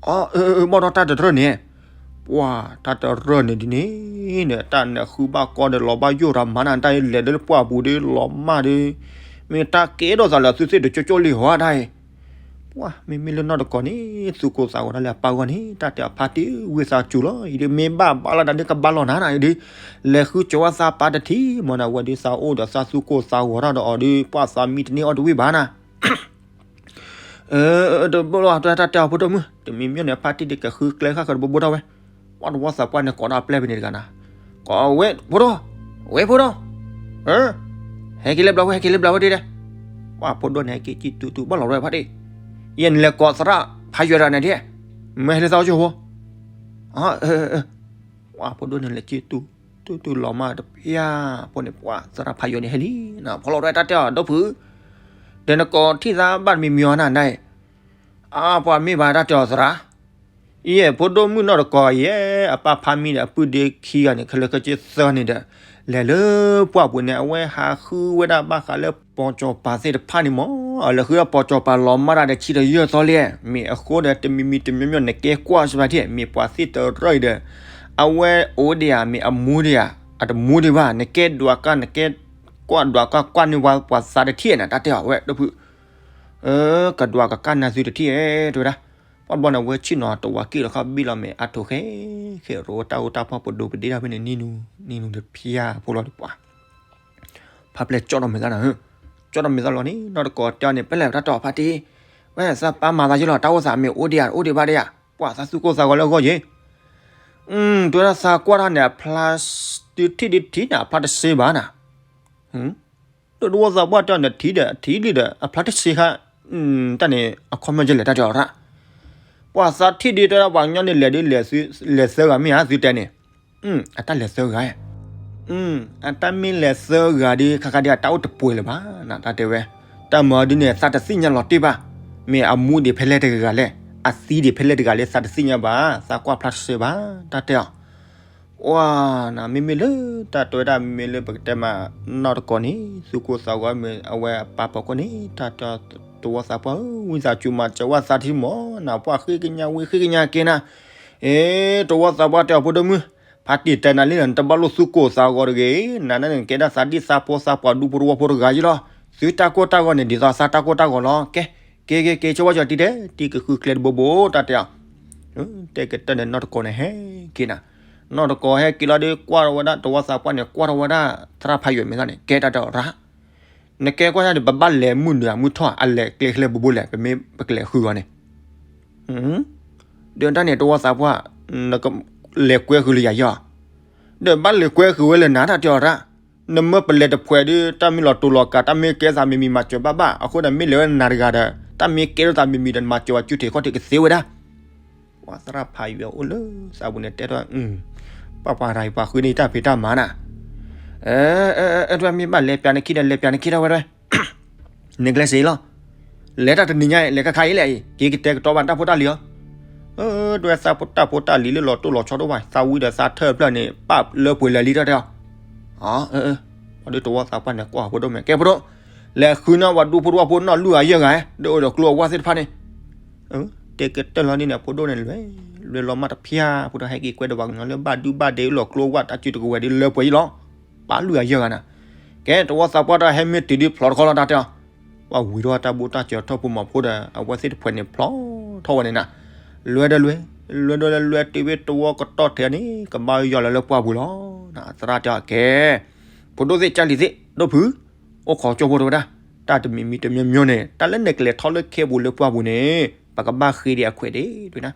အၢ အၢ အၢ ဘၣ်ဒီးတၢ်တရၢၢ်န့ၣ်, ပှၤတၢ်တရၢၢ်န့ၣ်ဒ်န့ၣ်ဒီး တၢ်နဃုဘၣ်ကီဒီးလီၤဘၣ်ယိၣ်တၢ်မၤနၤ တၢ်လဲၤဒီးလၢပှၢ်ပူၤဒီးလီၤမၢ်ဒီး မ့ၢ်တၢ်ကဲထီၣ်သးလၢသုသ့ၣ်တကၠိၣ်ကၠိၣ်လံဟီတၢ်အံၤ ပှၤမ့မ့ၢ်လၢနီၢ်တကီန့ၣ် သူၣ်ကိၢ်သးဂီၤတၢ်လၢအပၢ်အဂီၢ်န့ၣ် တၢ်တဲအီၤဖါတံၢ်ဝံသးစူၤလီၤ အံၤဒုးမ့ၢ်ဘၣ်ဘၣ်လီၤတၢ်ဒုးကဘၣ်လီၤနၤနၤအံၤဒုး လဲၤဃုကၠီၤဝဲသးပၢ်တထံၣ်မးနၤ ဝဲဒုးသးအိၣ်ဒီးသးသူၣ်ကိၢ်သးဂီၤတၢ်ဒီးအီၤဒုး ပှၤသးမံတန့ၢ်အီၣ်တဝံၣ်ဘၣ်နၤ တဘျီတၢ်တဲအီၤဖိဒိၣ်မုၣ် တမံၤမံၤန့ၣ် ဖါတံၢ်ဒုးကဃုကျဲဃၣ်ဃၢၤတဘိဘိထီၣ်ဝဲ, ပှၤတဝီသးပှၢ်န့ၣ်ကိးဒၣ်ပျဲၢ်ဖဲန့ၣ်တဂၤနၤ, ကိးဝဲဖိဒိၣ်, ဝဲဖိဒိၣ်, ဟဲက့ၤလၢဘျီဝဲ ဟဲက့ၤလၢဘျီဝဲဒၣ်, ပှၤဖိဒိၣ်န့ၣ်ဟဲက့ၤကံၣ်တူတူဘၣ်လီၤရဲၣ်ဖါတံၢ်, ယဲၢ်နလဲၤကိးသရၣ်ဖးယွၤတဂၤန့ၣ်ဒၣ်, မ့ၢ်ဟဲလၢသးအိၣ်ကၠိဖိ ပှၤဖိဒိၣ်န့ၣ်လဲၤက့ၤတူၢ်တူၢ်တူၢ်လီၤမၢ်တဖၣ်ဖိန့ၣ် ပှၤသရၣ်ဖးယိၤန့ၣ်ဟဲလံ, ဖီလီၤရဲၣ်တၢ်တဲအီၤ ဒီပုၢ်, ဒီးနကိးထံၣ်သးဘၣ်တမံၤမံၤအီၤနၤနၤ, အါပှၤမ့ၢ်ဘၣ်တၢ်တဲအီၤသရၣ်, ယဲၢ်ဖိဒိၣ်မုၣ်နီၢ်တကီယဲၢ် အပၢ်ဖါမံဒီးအပုၢ်ဒ့ခံဂၤန့ၣ် ခဲလၢာ်ခဲဆ့သၢဂၤန့ၣ်ဒီး လဲၤလၢပှၢ်ပူၤန့ၣ် အဝဲဟးဃုဝဲဒၣ်ဘၣ်ဃးလၢပိာ်စီၤပၤသ့ၣ်တဖၣ်န့ၣ်မး, အလဲၤဃုဒၣ်ပိာ်စီၤပၤလီၤမၢ်တၢ်တဆံဒီးယဲၢ်သီလံ, မ့ၢ်အဃိဒီးတမံၤမံၤတမံၤမံၤနကဲကွၢ်စှၤတံၢ် မ့ၢ်ပှၤသ့ၣ်တရၢၢ်အံၤဒီး အဝဲအိၣ်ဒံးဧါ မ့ၢ်အမူဒံးဧါ, အတမူဒံးဘၣ်, နကဲဒွးကၢ် နကဲကွၢ်ဒွးကၢ်ကွၢ်န့ၢ်ပှၤသးတထံၣ်နၤ တၢ်တဲအီၤဝဲ ဒီပုၢ်, ကဒွးကကၢ်နၤသုတထံၣ် တဲဝဲဒၣ်, ပှၤဘျီန့ၣ် အဝဲဆ့ၣ်နီၤတဝၤက့ၣ်လီၤခီဘံၣ်လီၤမ့ၢ်အါထိၣ်ဃဲ, ဃဲရိတၢ်အိၣ်တၢ်ဖှီၣ်ပဒိၣ်ပဒ့တၢ်ဖဲန့ၣ် နံၤနူၤတဖၠၣ်ဖိလီၤဒီးပှၤ ဖါပျဲၢ်ကၠီၣ်ထီၣ်မဲာ်သၣ်နၤ, ကၠီၣ်ထီၣ်မဲာ်သၣ်လီၤန့ၣ် နီၢ်တကီတဲအီၤန့ၣ် ပလဲၣ်တၢ်တဲအီၤဖါတံၢ်, ဝဲသးပၢ်မၤသးယ့လီၤ တၢ်အိၣ်သးမ့ၢ်အိၣ်ဒံးဧါ အိၣ်ဒံးဘၣ်ဒံးဧါ, ပှၤသးသူၣ်ကိၢ်သးဂီၤလၢအဂီၢ်ယ့ၢ် တဲဝဲဒၣ်သးကွၢ်တၢ်န့ၣ် အဖျါတထံၣ်ဒ်ထံၣ်န့ၣ် အဖျါတစ့ဘၣ်နၤ, ဒီးတဝီသးပှၢ်တဲအီၤန့ၣ် ထံၣ်ဒီးထံၣ်လံဒီး အဖျါတစ့ခါ, တၢ်န့ၣ် အခီပညီယဲလဲၣ်တၢ်တဲအီၤရၣ်, ပှၤသးထံၣ်ဒ်တဲဒၣ်ပှၤကညီန့ၣ် လဲၤဒ်လဲၤသၢဂၤမ့ၢ်ဧါ သုတဲန့ၣ်, အတၢ်လဲၤသၢဂၤ, အတၢ်မ့ၢ်လဲၤသၢဂၤဒီး ခါခါဒီးအတၢ်အိၣ်တပှဲၤလၢၤဘၣ် တၢ်တဲဝဲ, တၢ်မၤဒ်န့ၣ် သးတသ့ၣ်ညါလီၤတံၢ်ဘၣ်, မ့ၢ်အမူဒံးဖဲလဲၣ်တဂၤဂၤလဲၣ်, အသံဒံးဖဲလဲၣ်တဂၤလဲၣ် သးတသ့ၣ်ညါဘၣ်, သးကွၢ်ဖျါတစဲးဘၣ် တၢ်တဲအီၤ. ဝါ, မ့မ့ၢ်လၢတၢ်တဲဝဲဒၣ် မ့မ့ၢ်လၢပကတဲမး နီၢ်တကီန့ၣ် သုးခိၣ်သးဂီၤမ့ၢ်အဝဲအပၢ်ဖီခိၣ်န့ၣ် တၢ်တဲ တဝီသးပှၢ်ဧၢ, ဝံသးစူၤမၤစၢၤဝဲသးထံမၢ်နၤ, ပှၤဃ့ကညးဝံဃ့ကညးက့ၤနၤ, အ့ တဝီသးပှၢ်တဲအီၤ ဖိဒိၣ်မုၣ်, ဖါတံၢ်တဲနၤလံန့ၣ် နတဘၣ်လိာ်သုးကိၣ်သးဂီၤတဂ့ၤ, နၤန့ၣ်ကဲဒၣ်သးဒံၣ်သးဖိသးပှၢ်ဒူဖိတဝီဖိတဂၤယ့လီၤ, သုတၢ်ကိၢ်တၢ်ဂီၤန့ၣ် ဒ်သိးသးတၢ်ကိၢ်တၢ်ဂီၤလီၤ, ကဲ, က့ၤက့ၤက့ၤ ဆိဝဲကၠီၤတံၢ်တဲ, တံၢ်ကဃုကျဲတဘိဘိ တၢ်တဲအီၤ. တဲကတၢၢ်န့ၣ် နီၢ်တကီန့ၣ်ဟဲက့ၤနၤ, နီၢ်တကီဟဲက့ၤလီၤဒီး ကွၢ်ထီၣ်ဝဲဒၣ် တဝီသးပှၢ်န့ၣ် ကွၢ်ထီၣ်ဝဲဒၣ် သရၣ်ဖးယွၤမဲာ်သၣ်န့ၣ် ကဲတၢ်တဲအီၤရၣ်, နကဲကွၢ်တၢ်ဒီး ပဘၣ်လဲၤမုၢ်နုာ်အမုၢ်ထီၣ် အလဲၤကျဲချဲဘိဘိလဲၣ်, ပမ့ၢ်ပကလဲၤဃုဂီၤန့ၣ် ဒီးတၢ်န့ၣ် တဝီသးပှၢ်, နကလဲၤကွဲဃုာ်လၢယၤယီၤ, ဒီးဘၣ်လဲၤကွဲဃုာ်ဝဲလၢနၤ တၢ်တဲအီၤရၣ်, နမ့ၢ်ပလဲၤတဖှဲးဒီး တၢ်မ့ၢ်လီၤတိၤလီၤကၤ တၢ်မ့ၢ်ကဲသးမံၤမံၤ မၤစၢၤဘၣ်ဘၣ်, အဃိန့ၣ် မ့ၢ်လဲၤဝဲနၤတဂၤဒီး တၢ်မ့ၢ်ကဲထီၣ်သးမံၤမံၤဒီး နမၤစၢၤဝဲစုထံးခီၣ်ထံးကသ့ဝဲဒၣ် ပှၤသရၣ်ဖးယွၤအိၣ်လၢသးပူၤန့ၣ် တဲထီၣ်, ပှၤပှၤတၢ်အံၤ ပှၤဃုန့ၢ်တၢ်ဖံးတၢ်မၤနၤ, အဲ အဲ အဲ မ့ၢ်ဘၣ်လဲၤပျးနခံဒီး လဲၤပျးနခံထီၣ်ဝဲဒၣ်, နကျဲစ့လီၤ, လဲၤတၢ်တနံၤညါ လဲၤခါခါအံၤလဲၣ်အံၤ က့ၤကတဲာ်ကတီၤဘၣ်နတၢ်ဖိတၢ်လံၤအီၤ, ဒွဲသးတၢ်ဖိတၢ်လံၤလၢလီၤတိၢ်လီၤဆီဒိၣ်ဘၣ် သးဝံဒီးသးထၢၣ်ဖျၢၣ်န့ၣ် ပၣ်လၢပှဲၤလၢာ်လံတၢ်တဲအီၤ, အ အ အဒိတဝီသးပှၢ်န့ၣ် ကွၢ်ဖိဒိၣ်မ့ၢ်ကဲဖိဒိၣ်, လဲၤဃုန့ၢ်ဝဲဒူဖိတဝီဖိနီၢ်လွံၢ်ဂၤယဲၢ်ဂၤ, ဒီးအိၣ်ဒီးကျိအဝဲသ့ၣ်တဖၣ်န့ၣ် တဲကတၢၢ်လီၤဒ်န့ၣ် ဖိဒိၣ်န့ၣ် လွဲလွဲလီၤမၢ်တဖၠၣ် ဖိဒိၣ်ဟဲက့ၤကွဲဒီးပှၤကညီလၢဘၣ်ဒုဘၣ်ဒဲလီၤကျိဝဲတၢ်စုတကဝဲၤဒီးလၢပှဲၤယံလီၤ, ပၣ်လွံၢ်ဂၤယဲၢ်ဂၤနၤ, ကဲတဝီသးပှၢ်တၢ်ဟဲမ့ၢ်တုၤဒ်ဖျိးတခီလီၤတၢ်တဲအီၤ, ပှၤဝံၤထီၣ်တၢ်ဘူးတၢ်စၢၤထီၣ်ဖိမီၤဖိဒီး အဝဲသ့ၣ်တဖှဲးန့ၣ်ဖျိးထီၣ်ဝဲန့ၣ်နၤ, လွဲဒီးလွဲ, လွဲဒီးလွဲ လွဲတုၤဝဲတဝီကတီၢ်ထဲန့ၣ် ကဘၣ်ယီၤလၢလၢပှၢ်ပူၤလီၤ, သရၣ်တဲအီၤကဲ ဖိဒိၣ်သ့ၣ်ကၢ်လံၤသ့ၣ် ဒိၣ်ဖု အိၣ်ခိးကၠိဖိတဝဲဒၣ်, တၢ်တမံၤမံၤတမံၤမံၤန့ၣ် တၢ်လၢနကလဲၤထီၣ်လၢခဲပူၤလၢပှၢ်ပူၤန့ၣ် ပကဘၣ်ဃ့ဒံးအခွဲးဒံးဒ်နၤ,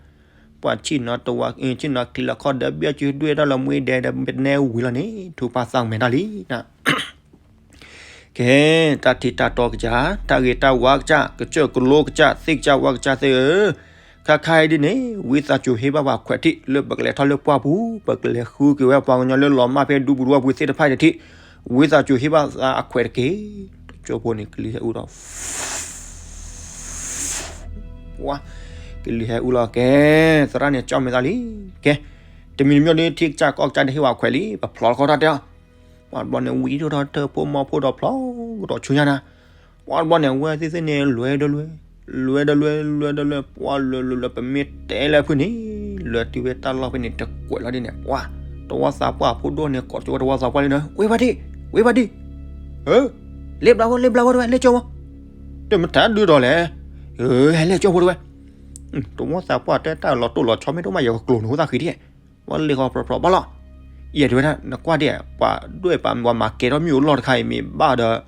ပှၤဆ့ၣ်နီၤတဝီ ဆ့ၣ်နီၤချံလီၤခီၣ်ဒီး ဘၣ်စုဒွဲၣ်ထီၣ်လၢမူဒဲဒီး ပနဲဝံၤလီၤန့ၣ် ထူပၢ်သးမဲာ်တၢ်လံနၤ ကဲ တၢ်ထံးတၢ်တီကစၢ် တၢ်ဂ့ၤတၢ်ဝါကစၢ် ကစၢၢ်ကလိကစၢ် သ့ၣ်ကစၢ်ဝါကစၢ်သ့ၣ်ဧၢ, ခါခါအံၤဒ်န့ၣ် ဝံသးစူၤဟ့ၣ်ဘၣ်ပှၤခွဲးထံး လၢပကလဲၤထီၣ်လၢပှၢ်ပူၤ ပကလဲၤဃုက့ၤဝဲပှၤကညီလၢလီၤမၢ်ဖဲဒူပူၤတဝီပူၤသ့ၣ်တဖၣ်တထံး, ဝံသးစူၤဟ့ၣ်ဘၣ်သးအခွဲးတက့ၢ်, ကၠိဖိန့ၣ် ကလံၤဟဲအူဒီး ကလံၤဟဲအူလီၤကဲ, သရၣ်န့ၣ်ကၠီၣ်မဲာ်သးလံ, ကဲ, တမံၤတမံၤဒီး ထံကစၢ်ကီၢ်ကစၢ်န့ၣ် ဟ့ၣ်ဝဲခွဲးလံ, ပဖျီတခီတၢ်တဲအီၤ, ပှၤတဘျီန့ၣ် ဝံထီၣ်ထၢဖိမီဖိဒီးဖျီကဒီးဆူညါနၤ, ပှၤတဘျီန့ၣ် အဝဲသ့ၣ်သ့ၣ်န့ၣ် လွဲဒီးလွဲ, လွဲဒီးလွဲ လွဲဒီးလွဲ ပှၤလွဲလွဲလွဲ ပမ့ၢ်တဲလၢဖုန့ၣ်, လွဲတုၤဝဲတၢ်လီၢ်ဖဲန့ၣ် တကွဲးလီၤဒ်န့ၣ် ပှၤ, တဝီသးပှၢ်ဖိဒိၣ်န့ၣ် ကိးကၠိဝဲတဝီသးပှၢ်လံနၤ, ဝ့ၢ်ဘၣ်ဒံၣ်, ဝ့ၢ်ဘၣ်ဒံၣ်, လ့ဘျါဖိ လ့ဘျါဖိတဝဲ လဲၣ်ကၠိဖိ, တမ့ၢ်တၢ်ဒုးဒီးလဲၣ်, ဟဲလဲၣ်ကၠိဖိတဝဲ, တဝီသးပှၢ်တဲတၢ်လီၤတိၢ်လီၤဆီမ့ၢ်တအိၣ်မး ယကကျိၤနဟူသၣ်ဃံဒ်, ပှၤလ့ၣ်ဃီဖျီဖျီဘၣ်လီၤ, ယဲၢ်တဝဲဒၣ် နကွၢ်ဒ်, ပှၤဒွဲၣ်ပှၤမၤကဲထီၣ်မ့ၣ်အူလီၢ်တခါအံၤမ့ၢ်ဘၣ်ဒီး,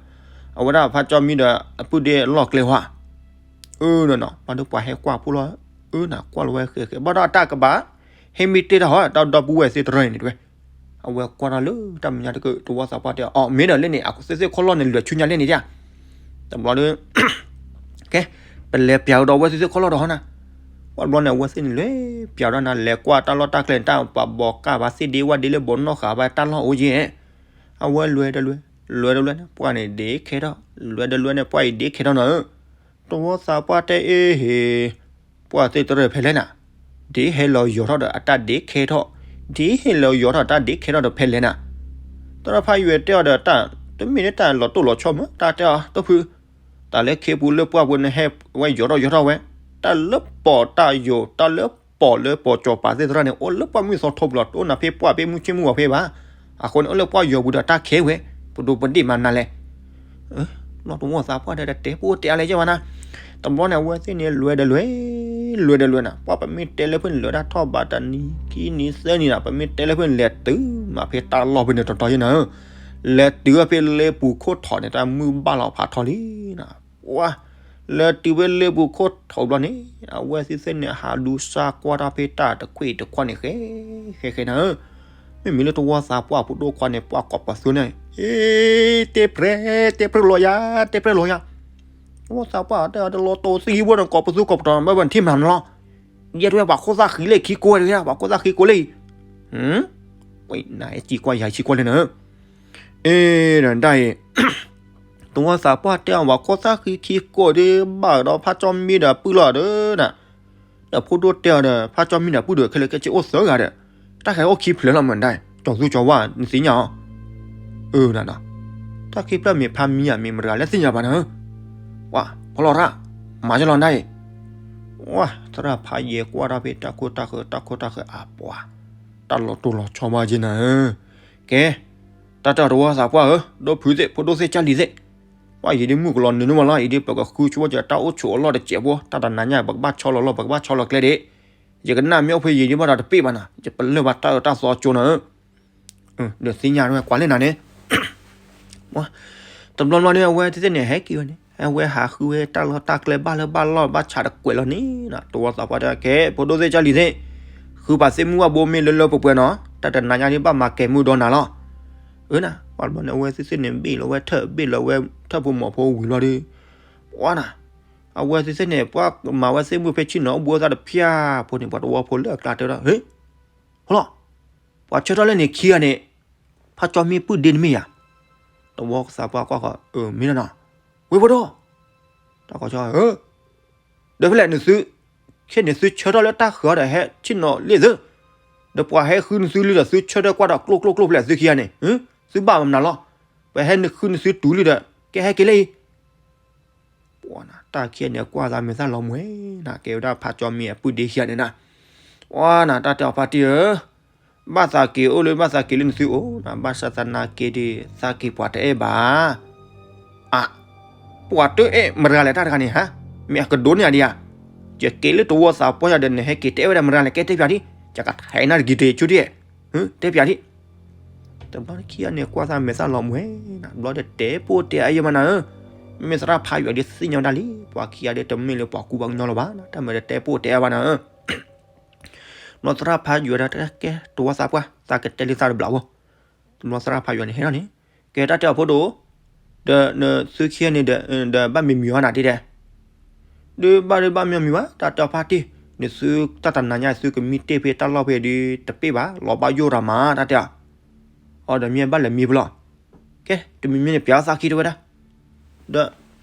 အဝဲဒၣ်ဖးကၠီမံဒီး အပုၢ်ဒ့လီၢ်ကျဲဟီ, အၢ နီၢ်နီၢ် ဘၣ်ဒီးပှၤဟဲကွၢ်ဖိလီၤ, အၢ နကွၢ်လီၤဝဲဃဲဃဲ ဘၣ်ဒီးအတၢ်ကဘၣ်, ဟဲမ့ၢ်တ့ၢ်တၢ်ဟီ တၢ်ဒီပုၢ်ဝဲၢ်သ့ၣ်တရၢအံၤန့ၣ်တဝဲ, အဝဲကွၢ်ထီၣ်လၢတၢ်မဲာ်ညါတက့ၢ် တဝီသးပှၢ်တဲအီၤ အီၤ မ့ၢ်ဒီးလဲၣ်န့ၣ် အသ့ၣ်သ့ၣ်ခီၣ်လီၢ်န့ၣ် လွဲၤဆူညါလဲၣ်န့ၣ်ဒၣ်, တဘျီဒီး ကဲ, ပလဲၤပျးကဒီးဝဲသ့ၣ်သ့ၣ်ခီၣ်လီၢ်ဒီးဟီနၤ, ပှၤတဘျီန့ၣ် အဝဲသ့ၣ်န့ၣ်လွဲၤပျးဒီးနၤ လဲၤကွၢ်တၢ်လီၢ်တၢ်ကျဲန့ၣ် တၢ်ပှၤဘီးကၢ်ဘၣ်သ့ၣ်ဒ့ဝၣ်ဒ့လၢဘီနီၢ်ဃာ်ဘၣ်တၢ်လီၢ်အိၣ်ယဲၢ် အဝဲလွဲတလွဲ, လွဲတလွဲန့ၣ် ပှၢ်န့ၣ်ဒ့ခဲထီၣ်, လွဲတလွဲန့ၣ် ပှၢ်အံၤဒ့ခဲထီၣ်နီၤဧၢ, တဝီသးပှၢ်တဲအ့ဟ့ၣ်, ပှၢ်သ့ၣ်တရၢဖဲလဲၣ်နၤ, ဒ့ဟဲလီၤယီၤထီၣ်ဒီးအတၢ်ဒ့ခဲထီၣ်, ဒ့ဟဲလီၤယီၤထီၣ်တၢ်ဒ့ခဲထီၣ်ဒီးဖဲလဲၣ်နၤ, သရၣ်ဖးယွၤတဲအီၤဒီးတၢ်, တမ့ၢ်လၢတၢ်လီၤတိၢ်လီၤဆီမး တၢ်တဲအီၤ တဖု, တၢ်လၢခ့ပူၤလၢပှၢ်ပူၤန့ၣ်ဟဲဝဲယီၤထီၣ်ယီၤထီၣ်ဝဲ, တၢ်လၢပီးတၢ်ယိာ် တၢ်လၢပီးလၢပီးကၠီၤပၤသ့ၣ်တရၢန့ၣ် အိၣ်လၢပှၢ်မုၢ်သီထီပူၤလီၤ တအိၣ်နၤဖဲပှၢ်ဖဲမုၢ်ဆ့ၣ်မုၢ်ဂီၤဖဲဘၣ်, အဃိန့ၣ် အိၣ်လၢပှၢ်ယီၤပူၤဒီးတၢ်ခဲဝဲ, ပဒိးပဒ့ၣ်မၤနၤလဲၣ် လီၤတဝီသးပှၢ်ဒီးတတဲပအိၣ်တဲအါလဲၣ်ယဲၢ်ဘၣ်နၤ, တဘျီန့ၣ် အဝဲသ့ၣ်န့ၣ်လွဲဒီးလွဲ, လွဲဒီးလွဲနၤ ပှၢ်ပမ့ၢ်တဲလၢဖဲန့ၣ် လၢတၢ်ထီၣ်ဘးတနံၤခံနံၤသၢနံၤနၤ ပမ့ၢ်တဲလၢဖဲန့ၣ်လဲၤတုၤမးဖဲတၢ်လီၢ်ဖဲန့ၣ်တတီၤယဲၢ်နၤဧၢ, လဲၤတုၤဝဲဖဲလ့ပူၤခိၣ်ထီၣ်န့ၣ် တၢ်မုၢ်ဘၣ်လီၤဖးထီလံနၤ, ပှၢ်, လဲၤတုၤဖဲလ့ပူၤခိၣ်ထီၣ်ဘျီန့ၣ် အဝဲသ့ၣ်သ့ၣ်န့ၣ် ဟးဒူစါကွၢ်တၢ်ဖဲတၢ်တခွ့ၣ်တခွါန့ၣ် ဃဲ ဃဲဃဲနၤဧၢ မ့မ့ၢ်လၢတဝီသးပှၢ်ဖိဒိၣ်ခွါန့ၣ် ပှၢ်ကိးပသူန့ၣ်, အ့ တဲပြဲ, တဲပြဲလီၤယၤ, တဲပြဲလီၤယၤ, တဝီသးပှၢ်တဲအီၤတလီၤတိၢ်သံဘိန့ၣ် ကိးပသူကိးပတီၤ ဘၣ်ဘၣ်ထံၣ်မနၤလီၤ, ယဲၢ်တဝဲပှၤခိၣ်သၣ်ဃံလၢခံကိးဝဲတဝဲ ပှၤခိၣ်သၣ်ဃံကိးလၢအံၤ, နစံးကွၢ်ယၤစံးကွၢ်လၢနၤဧၢ အ့ ဒီးဒၣ်အံၤ တဝီသးပှၢ်တဲအီၤ ပှၤခိၣ်သၣ်ဃံခံကိးဒုး ဘၣ်ကဒီးဖးကၠီမံဒီးပုၢ်လီၤဒီးနၤ, ဒီးဖိဒိၣ်တဲအီၤဒီး ဖးကၠီမံဒီးပုၢ်ဒီး ခဲလၢာ်ခဲဆ့အိၣ်သၢဂၤဒီး တၢ်ဃဲအိၣ်ခံဖျၢၣ်လီၤမးဒၣ်အံၤ ကၠီၤသူကၠီၤဝါ နသ့ၣ်ညါအီၤ, အၢ နၤနီၤ, တၢ်ခံဖျၢၣ်မ့ၢ်ဖးမံဧါ မ့ၢ်မတၤတဂၤလဲၣ်သ့ၣ်ညါဘၣ်နၤဧၢ, ပှၤ ဖီလီၤရၣ် မၤယလီၤဒၣ်အံၤ, ဝါ သရၣ်ဖးယဲၤကွၢ်တၢ်ဖဲတၢ်ခိၣ်တၢ်ဃၢၤ တၢ်ခိၣ်တၢ်ဃၢၤအပှၤ တၢ်လီၤတိၢ်လီၤဆီဘၣ်က့နၤဧၢ, ကဲ တၢ်တဲအီၤတဝီသးပှၢ်ဧၢ, ဒိၣ်ဖုးသ့ၣ် ဖိဒိၣ်သ့ၣ် ကၢ်လံၤသ့ၣ်, ပှၤယံၤဒ်မုၣ်ကလီၤနုာ်နုာ်မးလီၤ အံၤဒ်ပကဃုဆိကၢတၢ်အိၣ်ဆိးအလီၢ်တစဲးဖိ တၢ်တနၤညါ ပကဘၣ်ဆီလီၤလီၢ် ပကဘၣ်ဆီလီၤကျဲဒၣ်, ယကနၣ်မ့ၢ်အိၣ်ဖဲယံၤဒ်ဘၣ်ဒီးတပ့ၢ်ဘၣ်နၤ ယပလၢၢ်ဘၣ်တၢ်အၢတၢ်သီကၠိနၤဧၢ, ဒီးသ့ၣ်ညါဝဲကွၢ်လဲၣ်နၤန့ၣ် တဘျီဘျီဒီး အဝဲသ့ၣ်သ့ၣ်န့ၣ် ဟဲက့ၤဝဲန့ၣ် အဝဲဟးဃုဝဲတၢ်လီၢ်တၢ်ကျဲဘၣ်လၢဘၣ်လီၢ်ဘၣ်ဆးတကွဲးလီၤန့ၣ်, တဝီသးပှၢ်တဲ ကဲ ဖိဒိၣ်သ့ၣ် ကၢ်လံၤသ့ၣ်, ဃုပာ်သ့ၣ်မုၢ်ဘၣ်ဘိမ့ၢ်လၢလၢပှဲၤပှဲၤနီၤ တၢ်တနၤညါဒ်ဘၣ်မၤကဲၤမုၢ်ဒီးနၤလီၤ, အၢနၤ ပှၤတဘျီန့ၣ် အဝဲသ့ၣ်သ့ၣ်န့ၣ် ဘ့ၣ်လီၤဝဲထၢၣ် ဘ့ၣ်လီၤဝဲထၢၣ်ဖိမီၤဖိဝံၤလီၤဒီး, ပှၤနၤ, အဝဲသ့ၣ်သ့ၣ်န့ၣ် ပှၤမၤဝဲသ့ၣ်မုၢ်ဖဲဆ့ၣ်နီၤအိၣ်ဘှံးအိၣ်သါတဖၠၣ်ဖိန့ၣ် ပှၤတဝီဖိလၢအကျါတဲဒီး ဟ့ၣ် ဟလီၤ, ပှၤဆၢထၢၣ်လၢန့ၣ်ခံဂၤန့ၣ် ဖးကၠီမံပုၢ်ဒ့တမ့ၢ်ဧါ, တဝီသးပှၢ်ကွၢ်ဃီ အၢ မ့ၢ်နီၤနီၤ, ဝ့ၢ်ဖိဒိၣ်, တၢ်ကီဆၢ အၢ ဒီးဖဲလဲၣ်နသု, ခဲန့ၣ်သုဆၢထၢၣ်လၢတၢ်ဃၢၤဒီးဟဲဆ့ၣ်နီၤလ့ၣ်သု, ဒီးပှၤဟဲဃုနသုလံဒီးသုဆၢထၢၣ်ကွၢ်ဒီးကျိၣ်ကျိၣ်ကျိၣ်ဖဲလဲၣ်သုခံဂၤန့ၣ်, သုဘၣ်မနုၤလီၤ, ပှၤဟဲဃုနသုတုၤလံဒီး ကဲဟဲက့ၤလၢအံၤ ပှၤနၤ တၢ်ခံဂၤန့ၣ် ကွၢ်သးမဲာ်သၣ်လီၤမှဲၤနၤ ကဲဝဲဒၣ်ဖးကၠီမံအပုၢ်ဒ့ခံဂၤန့ၣ်နၤ, ပှၤနၤ တၢ်တဲအီၤဖါတံၢ်ဧၢ, ဘၣ်သးက့ၤအိၣ်လၢ ဘၣ်သးက့ၤလၢနသုအိၣ်နၤ ဘၣ်ဆၣ်သနာ်က့ဒီး သးက့ၤပှၤတအဲၣ်ဘၣ်, အါ, ပှၤတအဲၣ်မတၤတဂၤလဲၣ်တၢ်တဂၤန့ၣ်ဟါ, မ့ၢ်အကဒိးန့ၢ်ယၤဒံးဧါ, ယက့ၤလၢတဝီသးပှၢ်ယၤဒီး နဟဲက့ၤတအဲၣ်ဝဲဒၣ်မတၤတဂၤလဲၣ် ကဲတဲပၠးဒံး, ယကထဲးနၤတဂ့ၤတဆူဒံး, တဲပၠးဒံး တဘျီခံဂၤန့ၣ် ကွၢ်သးမဲာ်သၣ်လီၤမှဲၤနၤ ဘျီဒီးတဲပိၢ်တဲအါယဲမးနၤဧၢ, မ့မ့ၢ်သရၣ်ဖးယွၤဒ်သ့ၣ်ညါဝဲဒၣ်လံ ပှၤခံဂၤဒီးတမ့ၢ်လၢပှၤကူပှၤကညီလၢၤဘၣ်, တၢ်မၤဒီးတဲပိၢ်တဲအါဘၣ်နၤဧၢ, ဘျီသရၣ်ဖးယွၤဒီး ကဲ တဝီသးပှၢ် သးကတဲလံသးတဘျီဖိ, တဘျီသရၣ်ဖးယွၤန့ၣ်ဟဲထီၣ်န့ၣ်, ကဲတၢ်တဲအီၤဖိဒိၣ်, ဒီးနသုခံဂၤန့ၣ်ဒီး ဒီးဘၣ်မံၤမံၤအီၤနၤဒ်ဒဲး ဒီးဘၣ်ဒီးဘၣ်မံၤမံၤဘၣ် တၢ်တဲအီၤဖါတံၢ်, နသုတၢ်တနၤညါသုကမံတ့ၢ်ဖဲတၢ်လီၢ်ဖဲဒ်တပ့ၢ်ဘၣ် လီၤဘၣ်ယိၣ်တၢ်မး တၢ်တဲအီၤ, အီၤဒီးမ့ၢ်ဘၣ်လဲၤမံၤဖဲလီၤ, ကဲ တမံၤမံၤန့ၣ် ပၠးသးခံတဝဲဒၣ်, ဒီး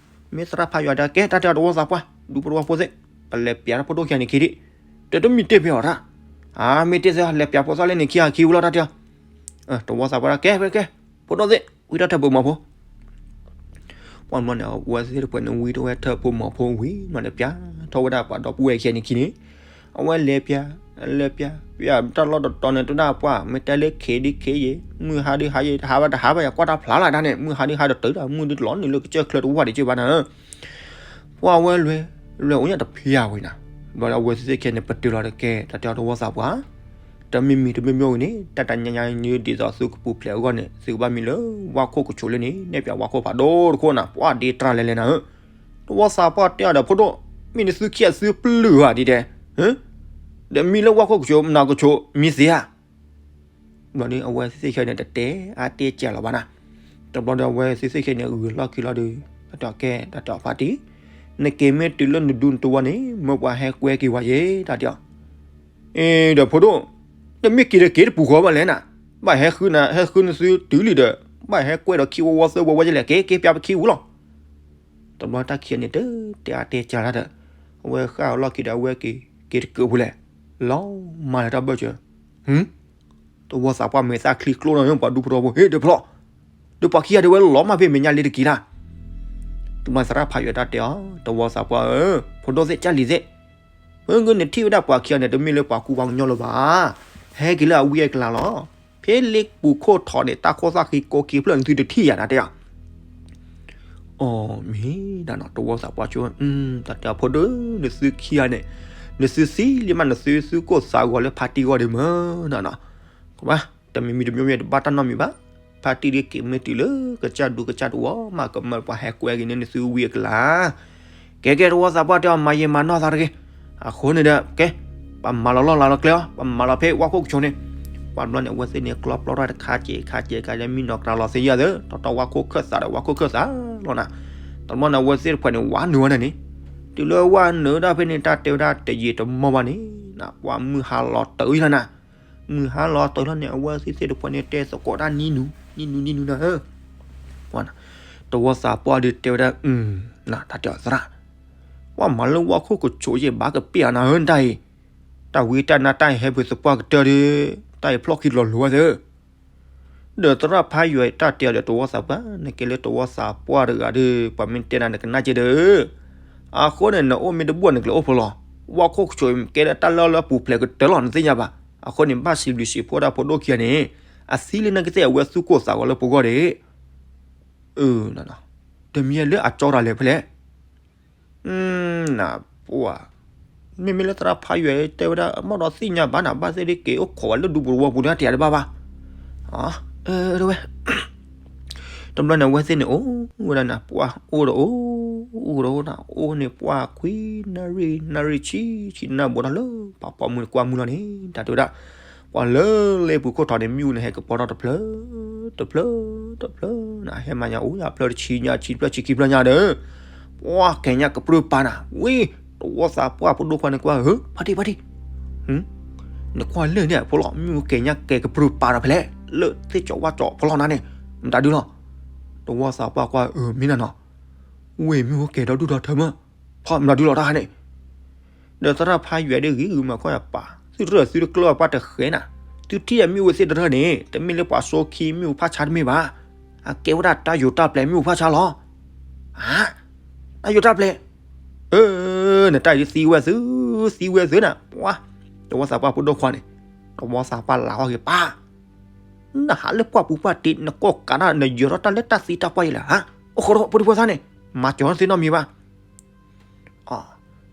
မ့ၢ်သရၣ်ဖးယွၤဒီး ကဲ တၢ်တဲအီၤတဝီသးပှၢ် ဒူဖိတဝီဖိသ့ၣ်, ပလဲၤပၠးတၢ်ဖိဒိၣ်ခံဂၤန့ၣ်ခံဒံး, ဒီးတမံၤတ့ၢ်ဖဲအီၤတၢ်, အါ မ့ၢ်တ့ၢ်သ့ လဲၤပၠးဖိသၣ်လၢန့ၣ်ခံဂၤခံဝံၤလီၤ တၢ်တဲအီၤ, တဝီသးပှၢ်ဒီး ကဲ ကဲ ဖိဒိၣ်သ့ၣ် ဝံထၢၣ်ထၢၣ်ဖိမီၤဖိ ပှၤမီၤန့ၣ် အဝဲသ့ၣ်တဖၣ်န့ၣ် ဝံထီၣ်ဝဲထၢၣ်ဖိမီၤဖိဝံၤမးဒီး ပၠးထီၣ်ဝဲဒၣ်ပှၤဒီပုၢ်ဝဲၢ်ခံဂၤန့ၣ်ခံန့ၣ်, အဝဲလဲၤပၠး လဲၤပၠး ပၠးတၢ်လီၢ်တတီၤန့ၣ် တဲဝဲဒၣ်ပှၤ မ့ၢ်တဲလၢခဲဒ်ခဲယဲ မုၢ်ဟါဒ်ဟါယဲ တဟါဘၣ်တဟါဘၣ် ယကွၢ်တၢ်ဖျါလၢ်ဒၣ်န့ၣ် မုၢ်ဟါဒ်ဟါဒီးတုၤဒီး မုၢ်ဒ်လီၤနုာ်လၢကစၢၢ်ချၢတဝၢ်ဒံးကၢဘၣ်နၤဧၢ ပှၤဝဲလွဲၤ လွဲၤအိၣ်ညါတဖျၢၣ်ဝံၤနၤ, ဘျီဒီးအဝဲသ့ၣ်သ့ၣ်ခံဂၤန့ၣ် ပတုာ်လီၤဒီး ကဲ တၢ်တဲအီၤတဝီသးပှၢ်, တမံၤမံၤတမံၤမံၤဝံၤန့ၣ် တၢ်တနၤညါန့ၣ် ဒ်သိးသုကပူၤဖျဲးအဂီၢ်န့ၣ် သုကဘၣ်မံလၢဝၣ်ခိၣ်ကဆိးလၢန့ၣ် နဲၣ်ပၠးဝၣ်ခိၣ်ဖးဒိၣ်တခိၣ်နၤ ပှၤဒ့တြၢ်လဲၤလဲၤနၤဧၢ, တဝီသးပှၢ်တဲအီၤဒီး ဖိဒိၣ်, မ့ၢ်နသုခံဂၤသုပျုၢ်ဧါဒ်ဒဲး, ဒီးမံလၢဝၣ်ခိၣ်ကဆိး မနၤကဆိး မံသ့ဧါ ဘျီဒ်အဝဲသ့ၣ်သ့ၣ်ခံဂၤန့ၣ် တတဲအါတဲစှၤလီၤဘၣ်နၤ, တဘျီဒီးအဝဲသ့ၣ်သ့ၣ်ခံဂၤန့ၣ် ဂုာ်လီၢ်ခံလီၤဒီး တၢ်တဲအီၤကဲ တၢ်တဲအီၤဖါတံၢ်, နက့ၤမ့ၢ်တုၤလၢနဒူနတဝီန့ၣ် မၢပှၤဟဲကွဲက့ၤဝဲယဲ တၢ်တဲအီၤ, အ့ ဒီးဖိဒိၣ်, နမ့ၢ်က့ၤဒီးက့ၤတပူၤဃီဘၣ်လဲၣ်နၤ, ဘၣ်ဟဲဃုနၤ ဟဲဃုနသုတုၤလံဒီး ဘၣ်ဟဲကွဲဒီးခံဝီဝီသၢဝီဝဲယဲလဲၣ် က့ၤ က့ၤပၠးပခံဝံၤလီၤ တဘျီတၢ်ခံဂၤန့ၣ် တတဲအါတဲစှၤလီၤဒီး အဝဲဃၣ်အလီၢ်ခံဒီး အဝဲက့ၤ က့ၤတကၢၢ်ဖိလဲၣ်, လီၤမၢ်လၢတၢ်ဘၢၣ်စၢၤ, တဝီသးပှၢ်မဲာ်သၣ်ချံကျိနီၤ ပှၤဒူဖိတဝီဖိ ဟ့ၣ်ဒီးဖျီၣ်, ဒီးပှၤခံဂၤဒဲးဝဲလီၤမၢ်ဖဲမဲာ်ညါလံတက့ၢ်လၢ်, တဘျီသရၣ်ဖးယွၤတၢ်တဲအီၤ တဝီသးပှၢ်ဧၢ, ဖိဒိၣ်သ့ၣ် ကၢ်လံၤသ့ၣ်, မ့ၢ်ဂ့ၤနထံၣ်ဝဲဒၣ်ပှၤခံဂၤန့ၣ် တမ့ၢ်လၢပှၤကူပှၤကညီလၢၤဘၣ်, ဟဲက့ၤလၢအဝံအကျါလီၤ, ဖဲလ့ပူၤခိၣ်ထီးန့ၣ် တၢ်ခိၣ်သၣ်ဃံကိးက့ၤဖျၢၣ်န့ၣ် သုတထံၣ်ယၤနၤတဲအီၤ အီ မ့ၢ်ဒၣ်နီၤ တဝီသးပှၢ်ဆိ တၢ်တဲအီၤဖိဒိၣ် နသုခံဂၤန့ၣ်, နသုသံလံမး နသုသုကိၢ်သးဂီၤလၢဖါတံၢ်ဂီၢ်ဒံးမ့ၢ်နီၤနီၤ, ကဘၣ် တမံၤမံၤတမံၤမံၤတဘၣ်တၢ်နီတမံၤဘၣ်, ဖါတံၢ်ဒ်က့ၤမ့ၢ်တုၤလၢကစၢ်ဒူကစၢ်တဝီ မ့ၢ်ကမၢပှၤဟဲကွဲက့ၤန့ၢ်နသုဝံအကျါ ကဲကဲ တဝီသးပှၢ်တဲအီၤ မၤယံာ်မၤနီၢ်သးတဂ့ၤ, အဃိန့ၣ်ဒီး ကဲ ပှၤမၤလီၤလီၢ်လၤလီၤကျဲအီၤ ပှၤမၤလီၤဖဲဝၣ်ခိၣ်ကဆိးန့ၣ်, ပှၤဘျီန့ၣ် အဝဲသ့ၣ်န့ၣ် ကျီပျီထီၣ်တခါက့ၤခါက့ၤခါလၢမံနီၤကြၤလီၤသ့ယၤသ့ၣ် တီတီဝၣ်ခိၣ်ခၢၣ်သးဒီးဝၣ်ခိၣ်ခၢၣ်သးလီၤနၤ, တဘျီန့ၣ် အဝဲသ့ၣ်တဖၣ်န့ၣ် ဝးနုာ်ဝဲဒၣ်န့ၣ်, တုၤလၢဝးနုာ်ဝဲဒၣ်ဖဲန့ၣ် တၢ်တဲဝဲဒၣ်တယံာ်တမီၢ်ဘၣ်န့ၣ်, ပှၤမုၢ်ဟါလီၤတၢ်အံၤလီၤနၤ, မုၢ်ဟါလီၤတၢ်လီၤန့ၣ် အဝဲသ့ၣ်သ့ၣ်တဖၣ်န့ၣ် တဲသကိးတၢ်နံၤနုာ် နံၤနူနံၤနူနၤဧၢ, တဝီသးပှၢ်ဒီးတဲဝဲဒၣ်, နတၢ်တဲအီၤသရၣ်, ပှၤမၤလၢဝၣ်ခိၣ်ကဆိးယဲၢ်ဘၣ်ကပ့ၢ်အနၤဧၢ တၢ်အံၤ, တၢ်ဝံတၢ်နါတၢ်အံၤဟဲပှဲၤသပှၢ်ကတၢၢ်ဒီး, တၢ်အံၤဖျီၣ်ခံလီၤလိၤဝဲသၢ ဒီးသရၣ်ဖးယွၤတၢ်တဲအီၤဒီးတဝီသးပှၢ်, နကဲလၢတဝီသးပှၢ်တဂၤဒီး ပှၤမ့ၢ်တဲနၤနကနၣ်က့ဒီး, အဃိန့ၣ် နအိၣ်မ့ၢ်တဘူၣ်နကျဲအိၣ်ဖိလီၤ, ဝၣ်ခိၣ်ကဆိးကဲလၢတၢ်လၢလၢအပူၤဖျဲးကတၢၢ်လီၤ နသ့ၣ်ညါဘၣ်, အဃိန့ၣ် ဘၣ်စံးဘျုးစံးဖှိၣ်ဒၣ်ဖိဒိၣ်ခံဂၤန့ၣ်, အသံလၢနကသ့ၣ်အဝဲသူၣ်ကိၢ်သးဂီၤလၢပဂီၢ်ဒီး, တမ့ၢ်လၢအကၠီတၢ်လဲၣ်ဖဲလဲၣ် နပှၤ, မ့မ့ၢ်လၢသရၣ်ဖးယွၤတဲဝဲဒၣ် မ့ၢ်ဒီးသ့ၣ်ညါဘၣ်နၤ ဘၣ်သ့ၣ်ဒ်က့ၤအိၣ်ခိးဝဲလၢဒူပူၤတဝီပူၤန့ၣ် တယၤတဘၣ်ဘၣ်, တဝဲ, တဘျီန့ၣ် အဝဲသ့ၣ်န့ၣ်အိၣ်ဝဲဒၣ်နၤ ပှၤအိၣ်ဒီးအိၣ်, အိၣ်ဒီးအိၣ်နၤ အိၣ်န့ၣ် ပှၤခွံနၣ်ရံၣ် နၣ်ရံၣ်ဆံ ဆံနၣ်ဘိးထီၣ်လၢ ပှၤပိာ်မုၣ်ကွၢ်မုၢ်လီၤန့ၣ် တၢ်တဲဝဲဒၣ်, ပှၤလၢလ့ပူၤခိၣ်ထီန့ၣ် မ့ၣ်အူန့ၣ်ဟဲကပီၤထီၣ်တဖျၢၣ် တဖျၢၣ် တဖျၢၣ်နၤ ဟဲမၤညါအိၣ်ယၤဖျၢၣ်တဆံညါ ဆံဖျၢၣ်ဆံခံဖျၢၣ်ညါဒီး, ပှၤကဲညါကပြုၢ်ပၤနၤ ဝံၤ, တဝီသးပှၢ်ဖိဒိၣ်ခွါန့ၣ်ကွၢ်ဧၢ ဖါတံၢ်ဖါတံၢ်, နကွၢ်လၢန့ၣ်ဖိလီၤ မ့ၣ်အူကဲညါကဲကပြုၢ်ပၤဒီးဖဲလဲၣ် လၢသ့ၣ်ကၠီဝၣ်ကၠီဖိလီၤနၤန့ၣ်, မတၤဒုလီၤ, တဝီသးပှၢ်ကွၢ်ဧၢ မ့ၢ်နၤနီၤ, ဝံၤမ့ၣ်အူကဲဒီဒူၣ်ဒီထၢမး, ဖီမတၤဒုလီၤတၢ်န့ၣ် ဒီးသရၣ်ဖးယွၤဒ်ဂ့ၤဂ့ၤမၤခီယၤပာ် သုတရၢၣ်သုတကျၢၢ်ပှၤတဃဲနၤ, သုထံၣ်အမ့ၣ်အူသ့ၣ်တရၢၣ်န့ၣ် တမ့ၢ်လၢပှၤစိခံမ့ၣ်အူဖးဆါတမ့ၢ်ဘၣ်, အကဲဝဲဒၣ်တၢ်ယိာ်တၢ်ပျဲၤမ့ၣ်အူဖးဆါလီၤ, တၢ်ယိာ်တၢ်ပျဲၤ, အၢ နတၢ်အံၤသံဝဲသု, သံဝဲသုနၤ, ပှၤ, တဝီသးပှၢ်ဖိဒိၣ်ခွါန့ၣ်, တဝီသးပှၢ်လၢ်ဝဲဂ့ၤပၢ် နဟးလၢပှၢ်ပူၤပှၢ်တ့ နကိးကးနၢ် နယၢၤထီၣ်တၢ်လၢတၢ်သံတၢ်ပှၢ်အံၤလၢၤဧါ, အိၣ်ဃိဒီး ဖိဒံဖိသၣ်န့ၣ်, မၤစၢၤနၤသ့နီတမံၤဘၣ်,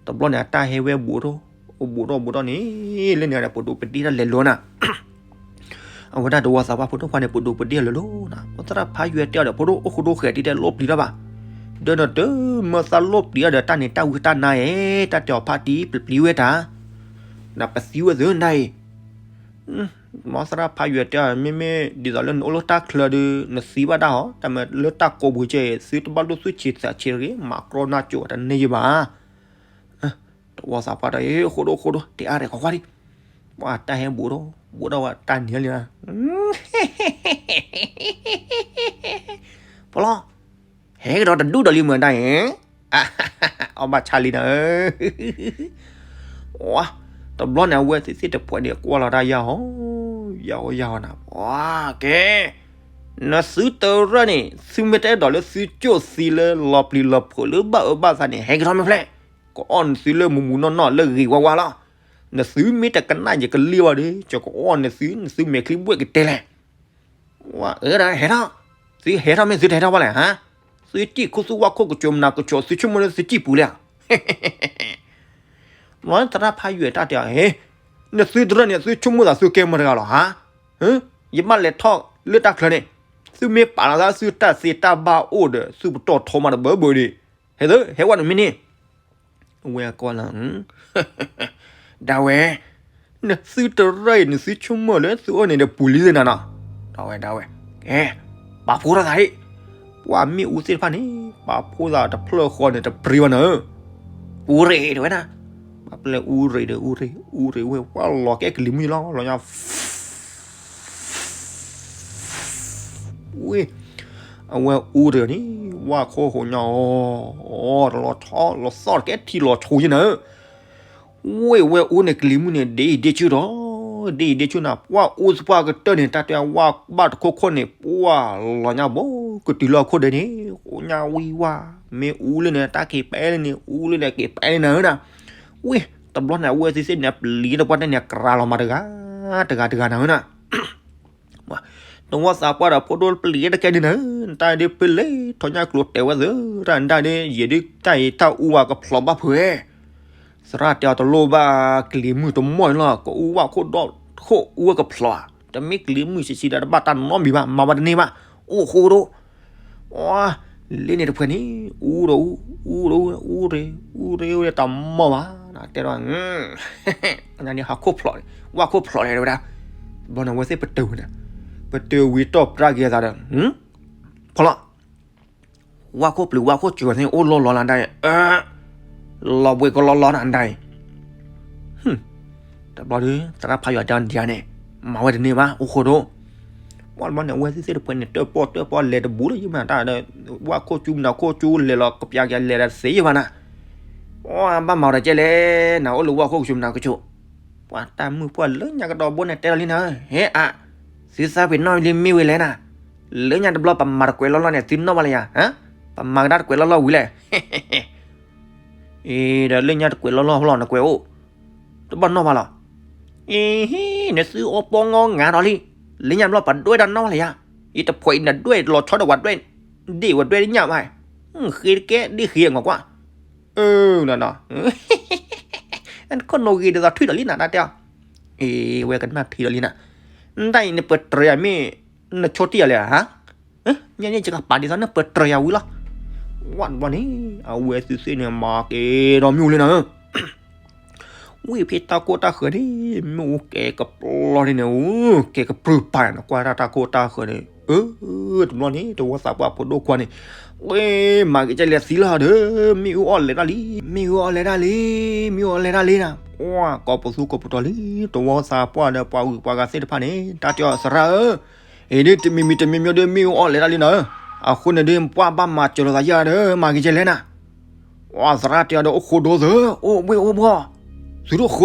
တဘျီန့ၣ် အတၢ်ဟဲဝဲဘူးထီၣ်, အိၣ်ဘူးထီၣ်ဘူးထီၣ်န့ၣ်, လၢန့ၣ်ဒီး ပဒိးပဒ့ၣ်တၢ်လဲၤလိၤနၤ, အဝဲဒၣ်တဝီသးပှၢ်ဖိဒိၣ်ခွါန့ၣ် ပဒိးပဒ့ၣ်လဲၤလိၤနၤ, ပသရၣ်ဖးယွၤတဲအီၤဒီး ဖိဒိၣ်အိၣ်ဃိဒိၣ်ဃဲၤဒ်တဲလိၣ်ပျံၤထီၣ်ဘၣ်, ဒီးနတမၢသးလိၣ်ပျံၤအီၤဒီး တၢ်န့ၣ်တၢ်ဝံတၢ်နါဧၢ, တၢ်တဲအီၤဖးတံၢ်ပျံၤပျံၤဝဲတၢ်, နပသံဝဲသ့နၤအံၤ မ်သရၣ်ဖးယွၤတဲအီၤ မ့မ့ၢ်ဒ်သိးလၢနအိၣ်လၢတၢ်ချၢဒီး နသံဘၣ်တၢ်ဟီ, တၢ်မၤလၢတၢ်ကိးပူၤကဲ သုတဘၣ်လိၣ်သူၣ်ဆံးသးဆံးတဂ့ၤ, မၤကြီနၢ်ကၠိတန့ၢ်ယဘၣ်, တဝီသးပှၢ်ဒီး ဃိဒိၣ်ဃိဒိၣ် တဲအါရဲၣ်ခီခွါဒံး, ပှၤတၢ်ဟဲဘူးထီၣ်, ဘူးထီၣ်ဝဲတၢ်နံၤလံနၤ ဖိလီၤ, ဟဲကဒီးတဒူၣ်ဒီးလံမုၢ်တၢ်အံၤ, အီၣ်ဘၣ်ဆါလံနၤဧၢ, တဘျီန့ၣ် အဝဲသ့ၣ်သ့ၣ်တဖှဲးန့ၣ် ကွၢ်လီၤတၢ်ယၢ်ဟီ, ယၢ်ဟီယၢ်ဟီနၤ, ပှၤကဲ, နသုတရၢၣ်န့ၣ် သုမ့ၢ်တအဲၣ်ဒိးလၢသုကၠိၣ်သံလၢလီၤပျံၤလီၤဖုးလၢဘၣ်အၢဘၣ်သးန့ၣ် ဟဲကဒီးမ့ၢ်ဖျဲၣ်, ကအီၣ်နသုလၢမူမူနီၢ်နီၢ်လၢဂ့ၤဝါဝါလီၤ, နသုမ့ၢ်တကနၣ်ယကလံၣ်ဘၣ်ဒီး ယကအီၣ်နသု နသုမဲာ်ချံဘှဲၣ်ကတဲလဲၣ် ဝဲဒၣ်ဟဲထီၣ်, သုဟဲထီၣ်မ့ၢ်သုတဟဲထီၣ်ဘၣ်လဲၣ်ဟါ, သုစံၣ်ခူသူၣ်ဝၣ်ခိၣ်ကၠိမနၤကၠိ သုဆိကမိၣ်လၢသုစံၣ်ပူၤလဲၣ်ဧါ, မ်သရၣ်ဖးယွၤတၢ်တဲအီၤ, နသုတရၢၣ်န့ၣ် သုဆိကမိၣ်သးသုကဲမတၤတဂၤလီၤဟါ, ယဘၣ်လဲၤထီၣ်လၢတၢ်ချၢန့ၣ်, သုမ့ၢ်ပာ်လီၤသးသုတၢ်သ့တၢ်ဘၣ်အိၣ်ဒီး သုပတီၢ်ထီမးတဘၢဘၢဒံး, ဟဲသၢ ဟဲဝဲနမ့ၢ်န့ၣ် အဝဲကီလီၤ, ဒၣ်ဝဲ, နသုတရၢၣ်အံၤ နသုဆိကမိၣ်လၢသုအိၣ်န့ၣ်ဒီးပူၤလံသ့ၣ်နၤနီၤ, ဒၣ်ဝဲဒၣ်ဝဲ, ကဲ, ပာ်ဖှိၣ်ထီၣ်သးအံၤ, ပှၤမ့ၣ်အူသ့ၣ်တဖၣ်န့ၣ် ပာ်ဖှိၣ်သးတဖျၢၣ်ဃီန့ၣ် တပြံဘၣ်နၤဧၢ, အူရ့းတဲဝဲဒၣ်, ပှၤပျဲအူရ့းဒီးအူရ့း အူရ့းဝဲ ပှၤလီၤကဲကလံၤမုၢ်လီၤ လီၤညါ ဝ့ၢ်, အဝဲအူတဂၤန့ၣ် ဝၣ်ခိၣ်ဟိးညါအီၤ, အီၤတလီၤထီလီၤသီၣ်တကဲထံလီၤဆိယဲနၤဧၢ, ဝ့ၢ်ဝဲအူန့ၣ်ကလံၤမုၢ်န့ၣ် ဒ့အံၤဒ့ဆူၣ်ဒီး, ဒ့အံၤဒ့ဆူၣ်နၤ ပှၤအူသပှၢ်ကတၢၢ်န့ၣ် တၢ်တဲဝၣ်ဘၣ်တခိၣ်ခိၣ်န့ၣ် ပှၤလီၤညါဘိ ကတုၤလၢအခိၣ်ဒဲးန့ၣ် ဟိးညါဝံဝါ, မ့ၢ်အူလၢန့ၣ် တၢ်က့ၤပဲလၢန့ၣ် အူလၢန့ၣ်က့ၤပဲလၢနၤဧၢနၤ, ဝ့ၢ်, တဘျီန့ၣ် အဝဲသ့ၣ်သ့ၣ်န့ၣ် ပျံၤတပှၢ်တၢ်န့ၣ် ကရၤလီၤမးတဂၤ, တဂၤတဂၤနၤဧၢနၤ တဝီသးပှၢ်ဒီးဖိဒိၣ်ပျံၤတကဲဒ်နၤ, တၢ်ဒ်ပလ့ၤထီၣ်ညါကျိၤတဲာ်ဝဲသၢ, တၢ်ဒ် ယဲဒ်တၢ်အံၤတၢ်အူဝဲကဖျိးဘၣ်ဖုးဝဲ, သရၣ်တဲအီၤတလိၣ်ဘၣ်ကလံၤမုၢ်တမီၢ်လီၤ, ကအူဝဲခိၣ်ဒီးခိၣ်အူဝဲကဖျိး, တမ့ၢ်ကလံၤမုၢ်ဆံးဆံးဒီးတဘၣ်တၢ်နီတမံၤဘၣ်, မၤဝဲတန့ၢ်ဘၣ်, အိၣ်ဃိဒိၣ် လ့န့ၣ်တဖှဲးန့ၣ် အူဒီးအူ, အူဒီးအူ, အူရ့း, အူရ့း, အူရ့းတၢ်မီၢ်ဘၣ်, တဲဒီး, ဟးခိၣ်ဖျိး, ဝၣ်ခိၣ်ဖျိးလဲၣ်တဲဝဲဒၣ်, ဘျီန့ၣ်အဝဲသ့ၣ်ပတုာ်ဝဲန့ၣ်, ပတုာ်ဝံၤတီၢ်ပြၢ်က့ၤအသးဒီး, ဖီလီၤ, ဝၣ်ခိၣ်ပျံၤဝၣ်ခိၣ်စၢၤသ့ၣ် အိၣ်လီၤလီၤနၤဒၣ်အံၤ, လီၤဘှံးကလီလီၤနၤဒၣ်အံၤ တဘျီဒီး သရၣ်ဖးယွၤတဲအီၤဒ်န့ၣ်, မၤဝဲတန့ၢ်ဘၣ် အိၣ်ဃိဒိၣ်, ပှၢ်တဘျီန့ၣ် အဝဲသ့ၣ်သ့ၣ်တဖၣ်န့ၣ် တၢၣ်ပီၣ်တၢၣ်ပီၣ်လဲၤတဘူးလၢယမၤတၢ်ဒီး ဝၣ်ခိၣ်ကၠူမနၤခိၣ်ကၠူလဲၤလီၤကပျးကလဲၤဒီးသ့ယဘၣ်နၤ, အဘၣ်မၤဒီးကဲလဲၣ်နၤ အိၣ်လၢဝၣ်ခိၣ်ကၠူမနၤကၠိ, ပှၢ်တၢ်မုၣ်ပှၢ်လၢညါကဒီးဘိန့ၣ်တဲလီၤလံနၤ, ဟဲအါ, သုသးပ့ၤနီၣ်လံမ့ၢ်ဝဲလဲၣ်နၤ, လၢညါတဘျီပမၤတကွဲးလီၢ်လီၢ်န့ၣ် သုနီၣ်ဘၣ်လၢယၤ, ပမၤကဒါတကွဲးလီၢ်လီၢ်ဝံၤလဲၣ် အ့ ဒီးလၢညါတကွဲးလီၢ်လီၢ်ဖဲလီၤနကွဲးအိၣ်, တဘၣ်နီၣ်ဘၣ်လီၤ. အ့ဟ့ နသုအီပီငီငါဒီးလံ, လၢညါဘျီပဒွဲၣ်တၢ်နီၣ်ဘၣ်လၢယၤ, ယတဖှီၣ်အံၤနဒွဲၣ်လီၤဆီဒီးဝဲဒွဲၣ်, ဒ့ၣ်ဝဲဒွဲၣ်တညၣ်ဘၣ်, ဃ့တကဲဒ့ၣ်ဃ့အငီၤကွၢ်, အၢ နီၤနီၤ နခိၣ်နူာ်ဂ့ၤဒ်သိးထွံၣ်ဒီးလံနၤတၢ်တဲအီၤ, အ့ ဝဲကနၣ်ထံဒီးလံနၤ, နတၢ်အံၤနပတြၢၤယၤမ့ၢ်, နဆိတံၢ်ယၤလဲၣ်ဧါ မ့ၢ်န့ၣ်ယကပာ်ဒ်သိးနပတြၢၤယၤဝံၤလီၤ. ဝၣ်တဘျီန့ၣ် အဝဲသ့ၣ်သ့ၣ်န့ၣ် မၤက့ၤဒီးမ့ၣ်အူလံနၤဧၢ, ဝံၣ်ဖဲတၢ်ကိၢ်တၢ်ဃၢၤန့ၣ် မ့ၣ်အူကဲကပျီန့ၣ်န့ၣ် ကဲကပြုၢ်ပာ်န့ၣ် ကွၢ်တၢ်တၢ်ကိၢ်တၢ်ဃၢၤန့ၣ်, အၢ တဘျီန့ၣ် တဝီသးပှၢ်ဖိဒိၣ်ခွါန့ၣ်, ဝဲ မၤက့ၤကဲလဲၣ်သံလီၤဒီး မ့ၣ်အူအီၣ်လဲၤတၢ်လံ, မ့ၣ်အူအီၣ်လဲၤတၢ်လံ, မ့ၣ်အူအီၣ်လဲၤတၢ်လံနၤ, ဝၣ် ကိးပသူကိးပတီၤလံ, တဝီသးပှၢ်ဒီးပှၤဂုၤပှၤဂၤသ့ၣ်တဖၣ်န့ၣ် တၢ်တဲအီၤသရၣ်ဧၢ အံၤဒ်တမံၤမံၤတမံၤမံၤဒီးမ့ၣ်အူအီၣ်လဲၤတၢ်လံနၤဧၢ, အဃိန့ၣ်ဒီး ပှၢ်ဘၣ်မၤစၢၤလိာ်သးယၤဒီး မၤက့ၤကဲလဲၣ်နၤ, ဝၣ် သရၣ်တဲအီၤဒီး အိၣ်ဃိဒိသၢ, အိၣ်ဘှ့ၣ်အိၣ်ဘှီၣ်, သုတအိၣ်ဃိဒိဒီး အိၣ်ဃိဒိ,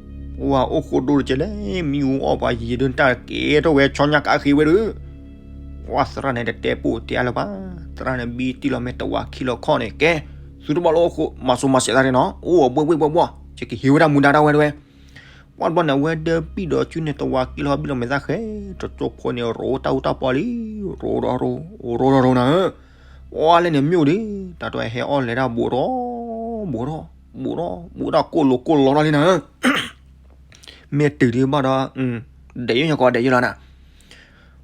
ဝၣ် အိၣ်ဃိဒိတကဲလဲၣ်, မ့ၣ်အူအီၣ်ပှၤယံၤဒုးတၢ်ကဲထီၣ်ဝဲဆီညါကဃ့ဝဲဒုး, ဝၣ် သရၣ်န့ၣ်တတဲပိာ်တဲအါလၢၤဘၣ်, သရၣ်န့ၣ်ဘံတံၢ်လီၤမ့ၢ်တဝးခံလီၤခီၣ်န့ၣ် ကဲ, သုတဘၣ်လၢအိၣ်ဃိ မၤစိၤမၤစဲးသးန့ၣ်နီၤ, အိၣ်ဘှ့ၣ်ဘှ့ၣ်ဘှီၣ်ဘှီၣ်, ယကဟ့ၣ်ဝဲဒၣ်မူဒါဒၣ်ဝဲတဝဲ ပှၢ်တဘျီန့ၣ် အဝဲဒၣ်ဘံၣ်ဒီးစုန့ၣ် တဝးခံလီၤဘံၣ်လီၤမဲာ်သၣ်ဃဲ, တကၠိဖိန့ၣ် ရိတၢ်အူတၢ်ပီလံ, ရိဒီးရိ, ရိဒီးရိနၤဧၢ, ဝါလဲၣ်န့ၣ်မ့ၣ်အူဒံး, တၢ်တဝဲဟဲအီၣ်လဲၤဒၣ်ဘူးထီၣ်, ဘူးထီၣ်, ဘူးထီၣ်, ဘူးဒၣ်ကိၢ်လိၤကိၢ်လီၤထီၣ်လံနၤဧၢ, မ့ၢ်တုၤဒံးဘၣ်ဒီး, ဒဲးယိၣ်ညါကီးဒဲးယိၣ်လီၤနၤ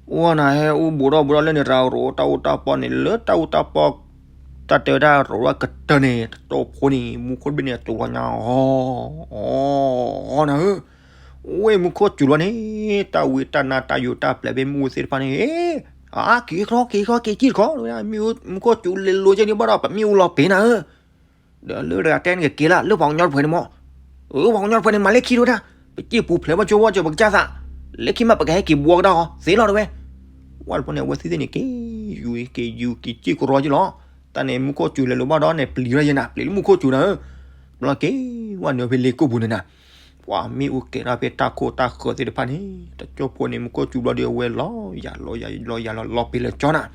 အိၣ်နၤဟဲအူဘူးထီၣ်ဘူးထီၣ်လၢန့ၣ် တၢ်ရိတၢ်အူတၢ်ပီန့ၣ် လၢတၢ်အူတၢ်ပီ, တၢ်တဲဝဲဒၣ်ရိဝဲကတၢၢ်န့ၣ် တကၠိဖိန့ၣ် မူခိၣ်တဘ့ၣ်န့ၣ် တဝီညါအီၤ, အီၤနၤဧၢ, ဝဲမူခိၣ်စူၤလီၤန့ၣ်, တၢ်ဝံတၢ်နါတၢ်ယိးတၢ်ပျဲၢ်ဘ့ၣ်မ့ၣ်အူသ့ၣ်တဖၣ်န့ၣ်, အါ က့ၤခီ က့ၤခီ က့ၤကံၣ်တခီ, မူခိၣ်စူၤလဲၤလိၤကဲန့ၣ်ဘၣ်ဒီး ပမ့ၣ်အူလီၤပ့ၤနၤဧၢ ဒီးလၢတဂၤတဲန့ၣ်ကက့ၤလၢ လၢပှၤကညီတဖုန့ၣ်မး, အၢ ပှၤကညီတဖုန့ၣ် မၤလၢခံတဝဲဒၣ်, ပစံၣ်ပူၤဖျဲးဘၣ်ကၠိဝဲကၠိပကစၢ်သး, လၢခံမး ပကဟဲက့ၤဘှီကဒီးအီၤ သ့လီၤတဝဲ, ဝဲတဖုန့ၣ် အဝဲသ့ၣ်သ့ၣ်န့ၣ် က့ၤယူၤက့ၤယူၤက့ၤစံၣ်ကရီက့ၤလီၤ, တၢ်န့ၣ် မူခိၣ်စူၤလဲၤလိၤဘၣ်ဒီးန့ၣ် ပျံၤဝဲယဲနၤ ပျံၤလၢမူခိၣ်စူၤနၤဧၢ, ဘျီက့ၤ ဝဲနုာ်ဖဲလ့ကိၣ်ပူၤန့ၣ်နၤ ပှၤမ့ၣ်အူကဲထီၣ်ဖဲတၢ်ခိၣ်တၢ်ဃၢၤသ့ၣ်တဖၣ်န့ၣ် တကၠိဖိန့ၣ် မူခိၣ်စူၤဘျီဒီး အဝဲလီၤယၤလီၤယၤလီၤယၤလီၤ လီၤပ့ၤလၢကၠီနၤ,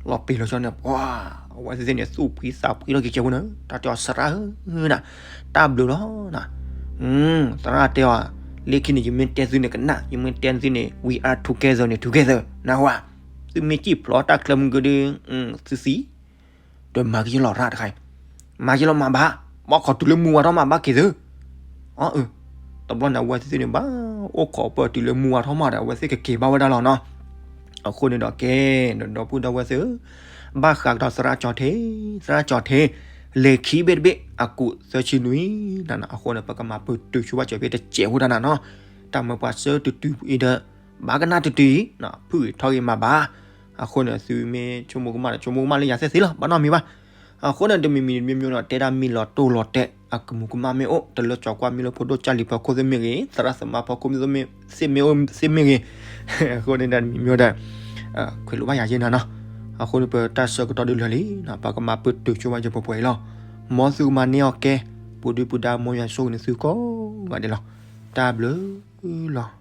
လီၤပ့ၤလၢကၠီန့ၣ် ပှၤ အဝဲသ့ၣ်သ့ၣ်န့ၣ် သူၣ်ဖှံသးဖှံထီၣ်က့ၤကဲဖိနၤ, တၢ်တဲအီၤသရၣ်ဧၢနၤ, တၢ်ဘျုးလီၤနၤ, သရၣ်တဲအီၤ, လၢခံန့ၣ် ယမ့ၢ်တဲသုန့ၣ်ကနၣ်, ယမ့ၢ်တဲသုန့ၣ် we are together န့ၣ် together နၢ်ဟူဧါ, သုမ့ၢ်စံၣ်ဖျိးတၢ်ချၢမုၢ်ကဒု သုသံ ဒီးမၤက့ၤယလီၤရၣ်တခါအံၤ, မၤက့ၤလီၤမၤဘၣ်, ဘၣ်ခိးတုၤလၢမုၢ်ဝါထီၣ်မးဘၣ်က့ၤသု, အၢ တဘျီန့ၣ် အဝဲသ့ၣ်သ့ၣ်န့ၣ် ဘၣ်အိၣ်ခိးပၢၢ်တုၤလၢမုၢ်ဝါထီၣ်မးဒီး အဝဲသ့ၣ်ကက့ၤဘၣ်ဝဲဒၣ်လီၤနီၤ, အဃိန့ၣ်ဒီးကဲ, ဒီပုၢ်ဒီဝဲၢ်သ့ၣ်ဧၢ, ဘၣ်ဃးကဒီးသရၣ်ကၠီထံ, သရၣ်ကၠီထံ, လံာ်ခံဘ့ၣ်တဘ့ၣ် အကူးသၢဆံနွံ, အဃိန့ၣ် ပကမၤပတုာ်ဆိဝဲကၠီဖဲတစဲးဖိတၢ်နၤနီၤ, တၢ်မၢပှၤဆၢတုၤတုၤအံၤဒီး ဘၣ်ကနၣ်တုၤတုၤအံၤ, ဖုၣ်ဂ့ၤထီၣ်ဂ့ၤမၤဘၣ်, အဃိန့ၣ် သုမ့ၢ်ဆိကမိၣ်ကမၣ်ဒီး ဆိကမိၣ်ကမၣ်လၢယၤသ့ၣ်သ့လီၤ, ဘၣ်နီတမံၤဘၣ်, အဃိန့ၣ် တမံၤမံၤတမံၤမံၤဒီး တဲဒၣ်မ့ၢ်လီၤတိၢ်လီၤတဲာ် အကမူးကမၣ်မ့ၢ်အိၣ် တလၢကၠီၤကွၢ်မ့ၢ်လၢဖိဒိၣ်ကၢ်လံၤဖီခိၣ်သ့ၣ်မ့ၢ်ဂ့ၤ သရၣ်သမါဖီခိၣ်မ့ၢ်သ့ၣ်မ့ၢ်ဂ့ၤ, အဃိန့ၣ် တမံၤမံၤဒီး ခွဲးလိာ်ဘၣ်ယၤယဲနၤနီၤ, အဃိန့ၣ် ပတၢ်ဆၢကတီၢ်ဒုးလၢာ်လံ, ပကမၤပတုာ်ဆိဝဲကၠီပှဲၤပှဲၤအံၤလီၤ, မ်သုကမၤန့ၢ်အီၤကဲ, ပူၤဒုပူၤဒါ မ်ယွၤဆိၣ်ဂ့ၤန့ၢ်သုကိးဂၤဒဲးလီၤ, တၢ်ဘျုးလီၤ.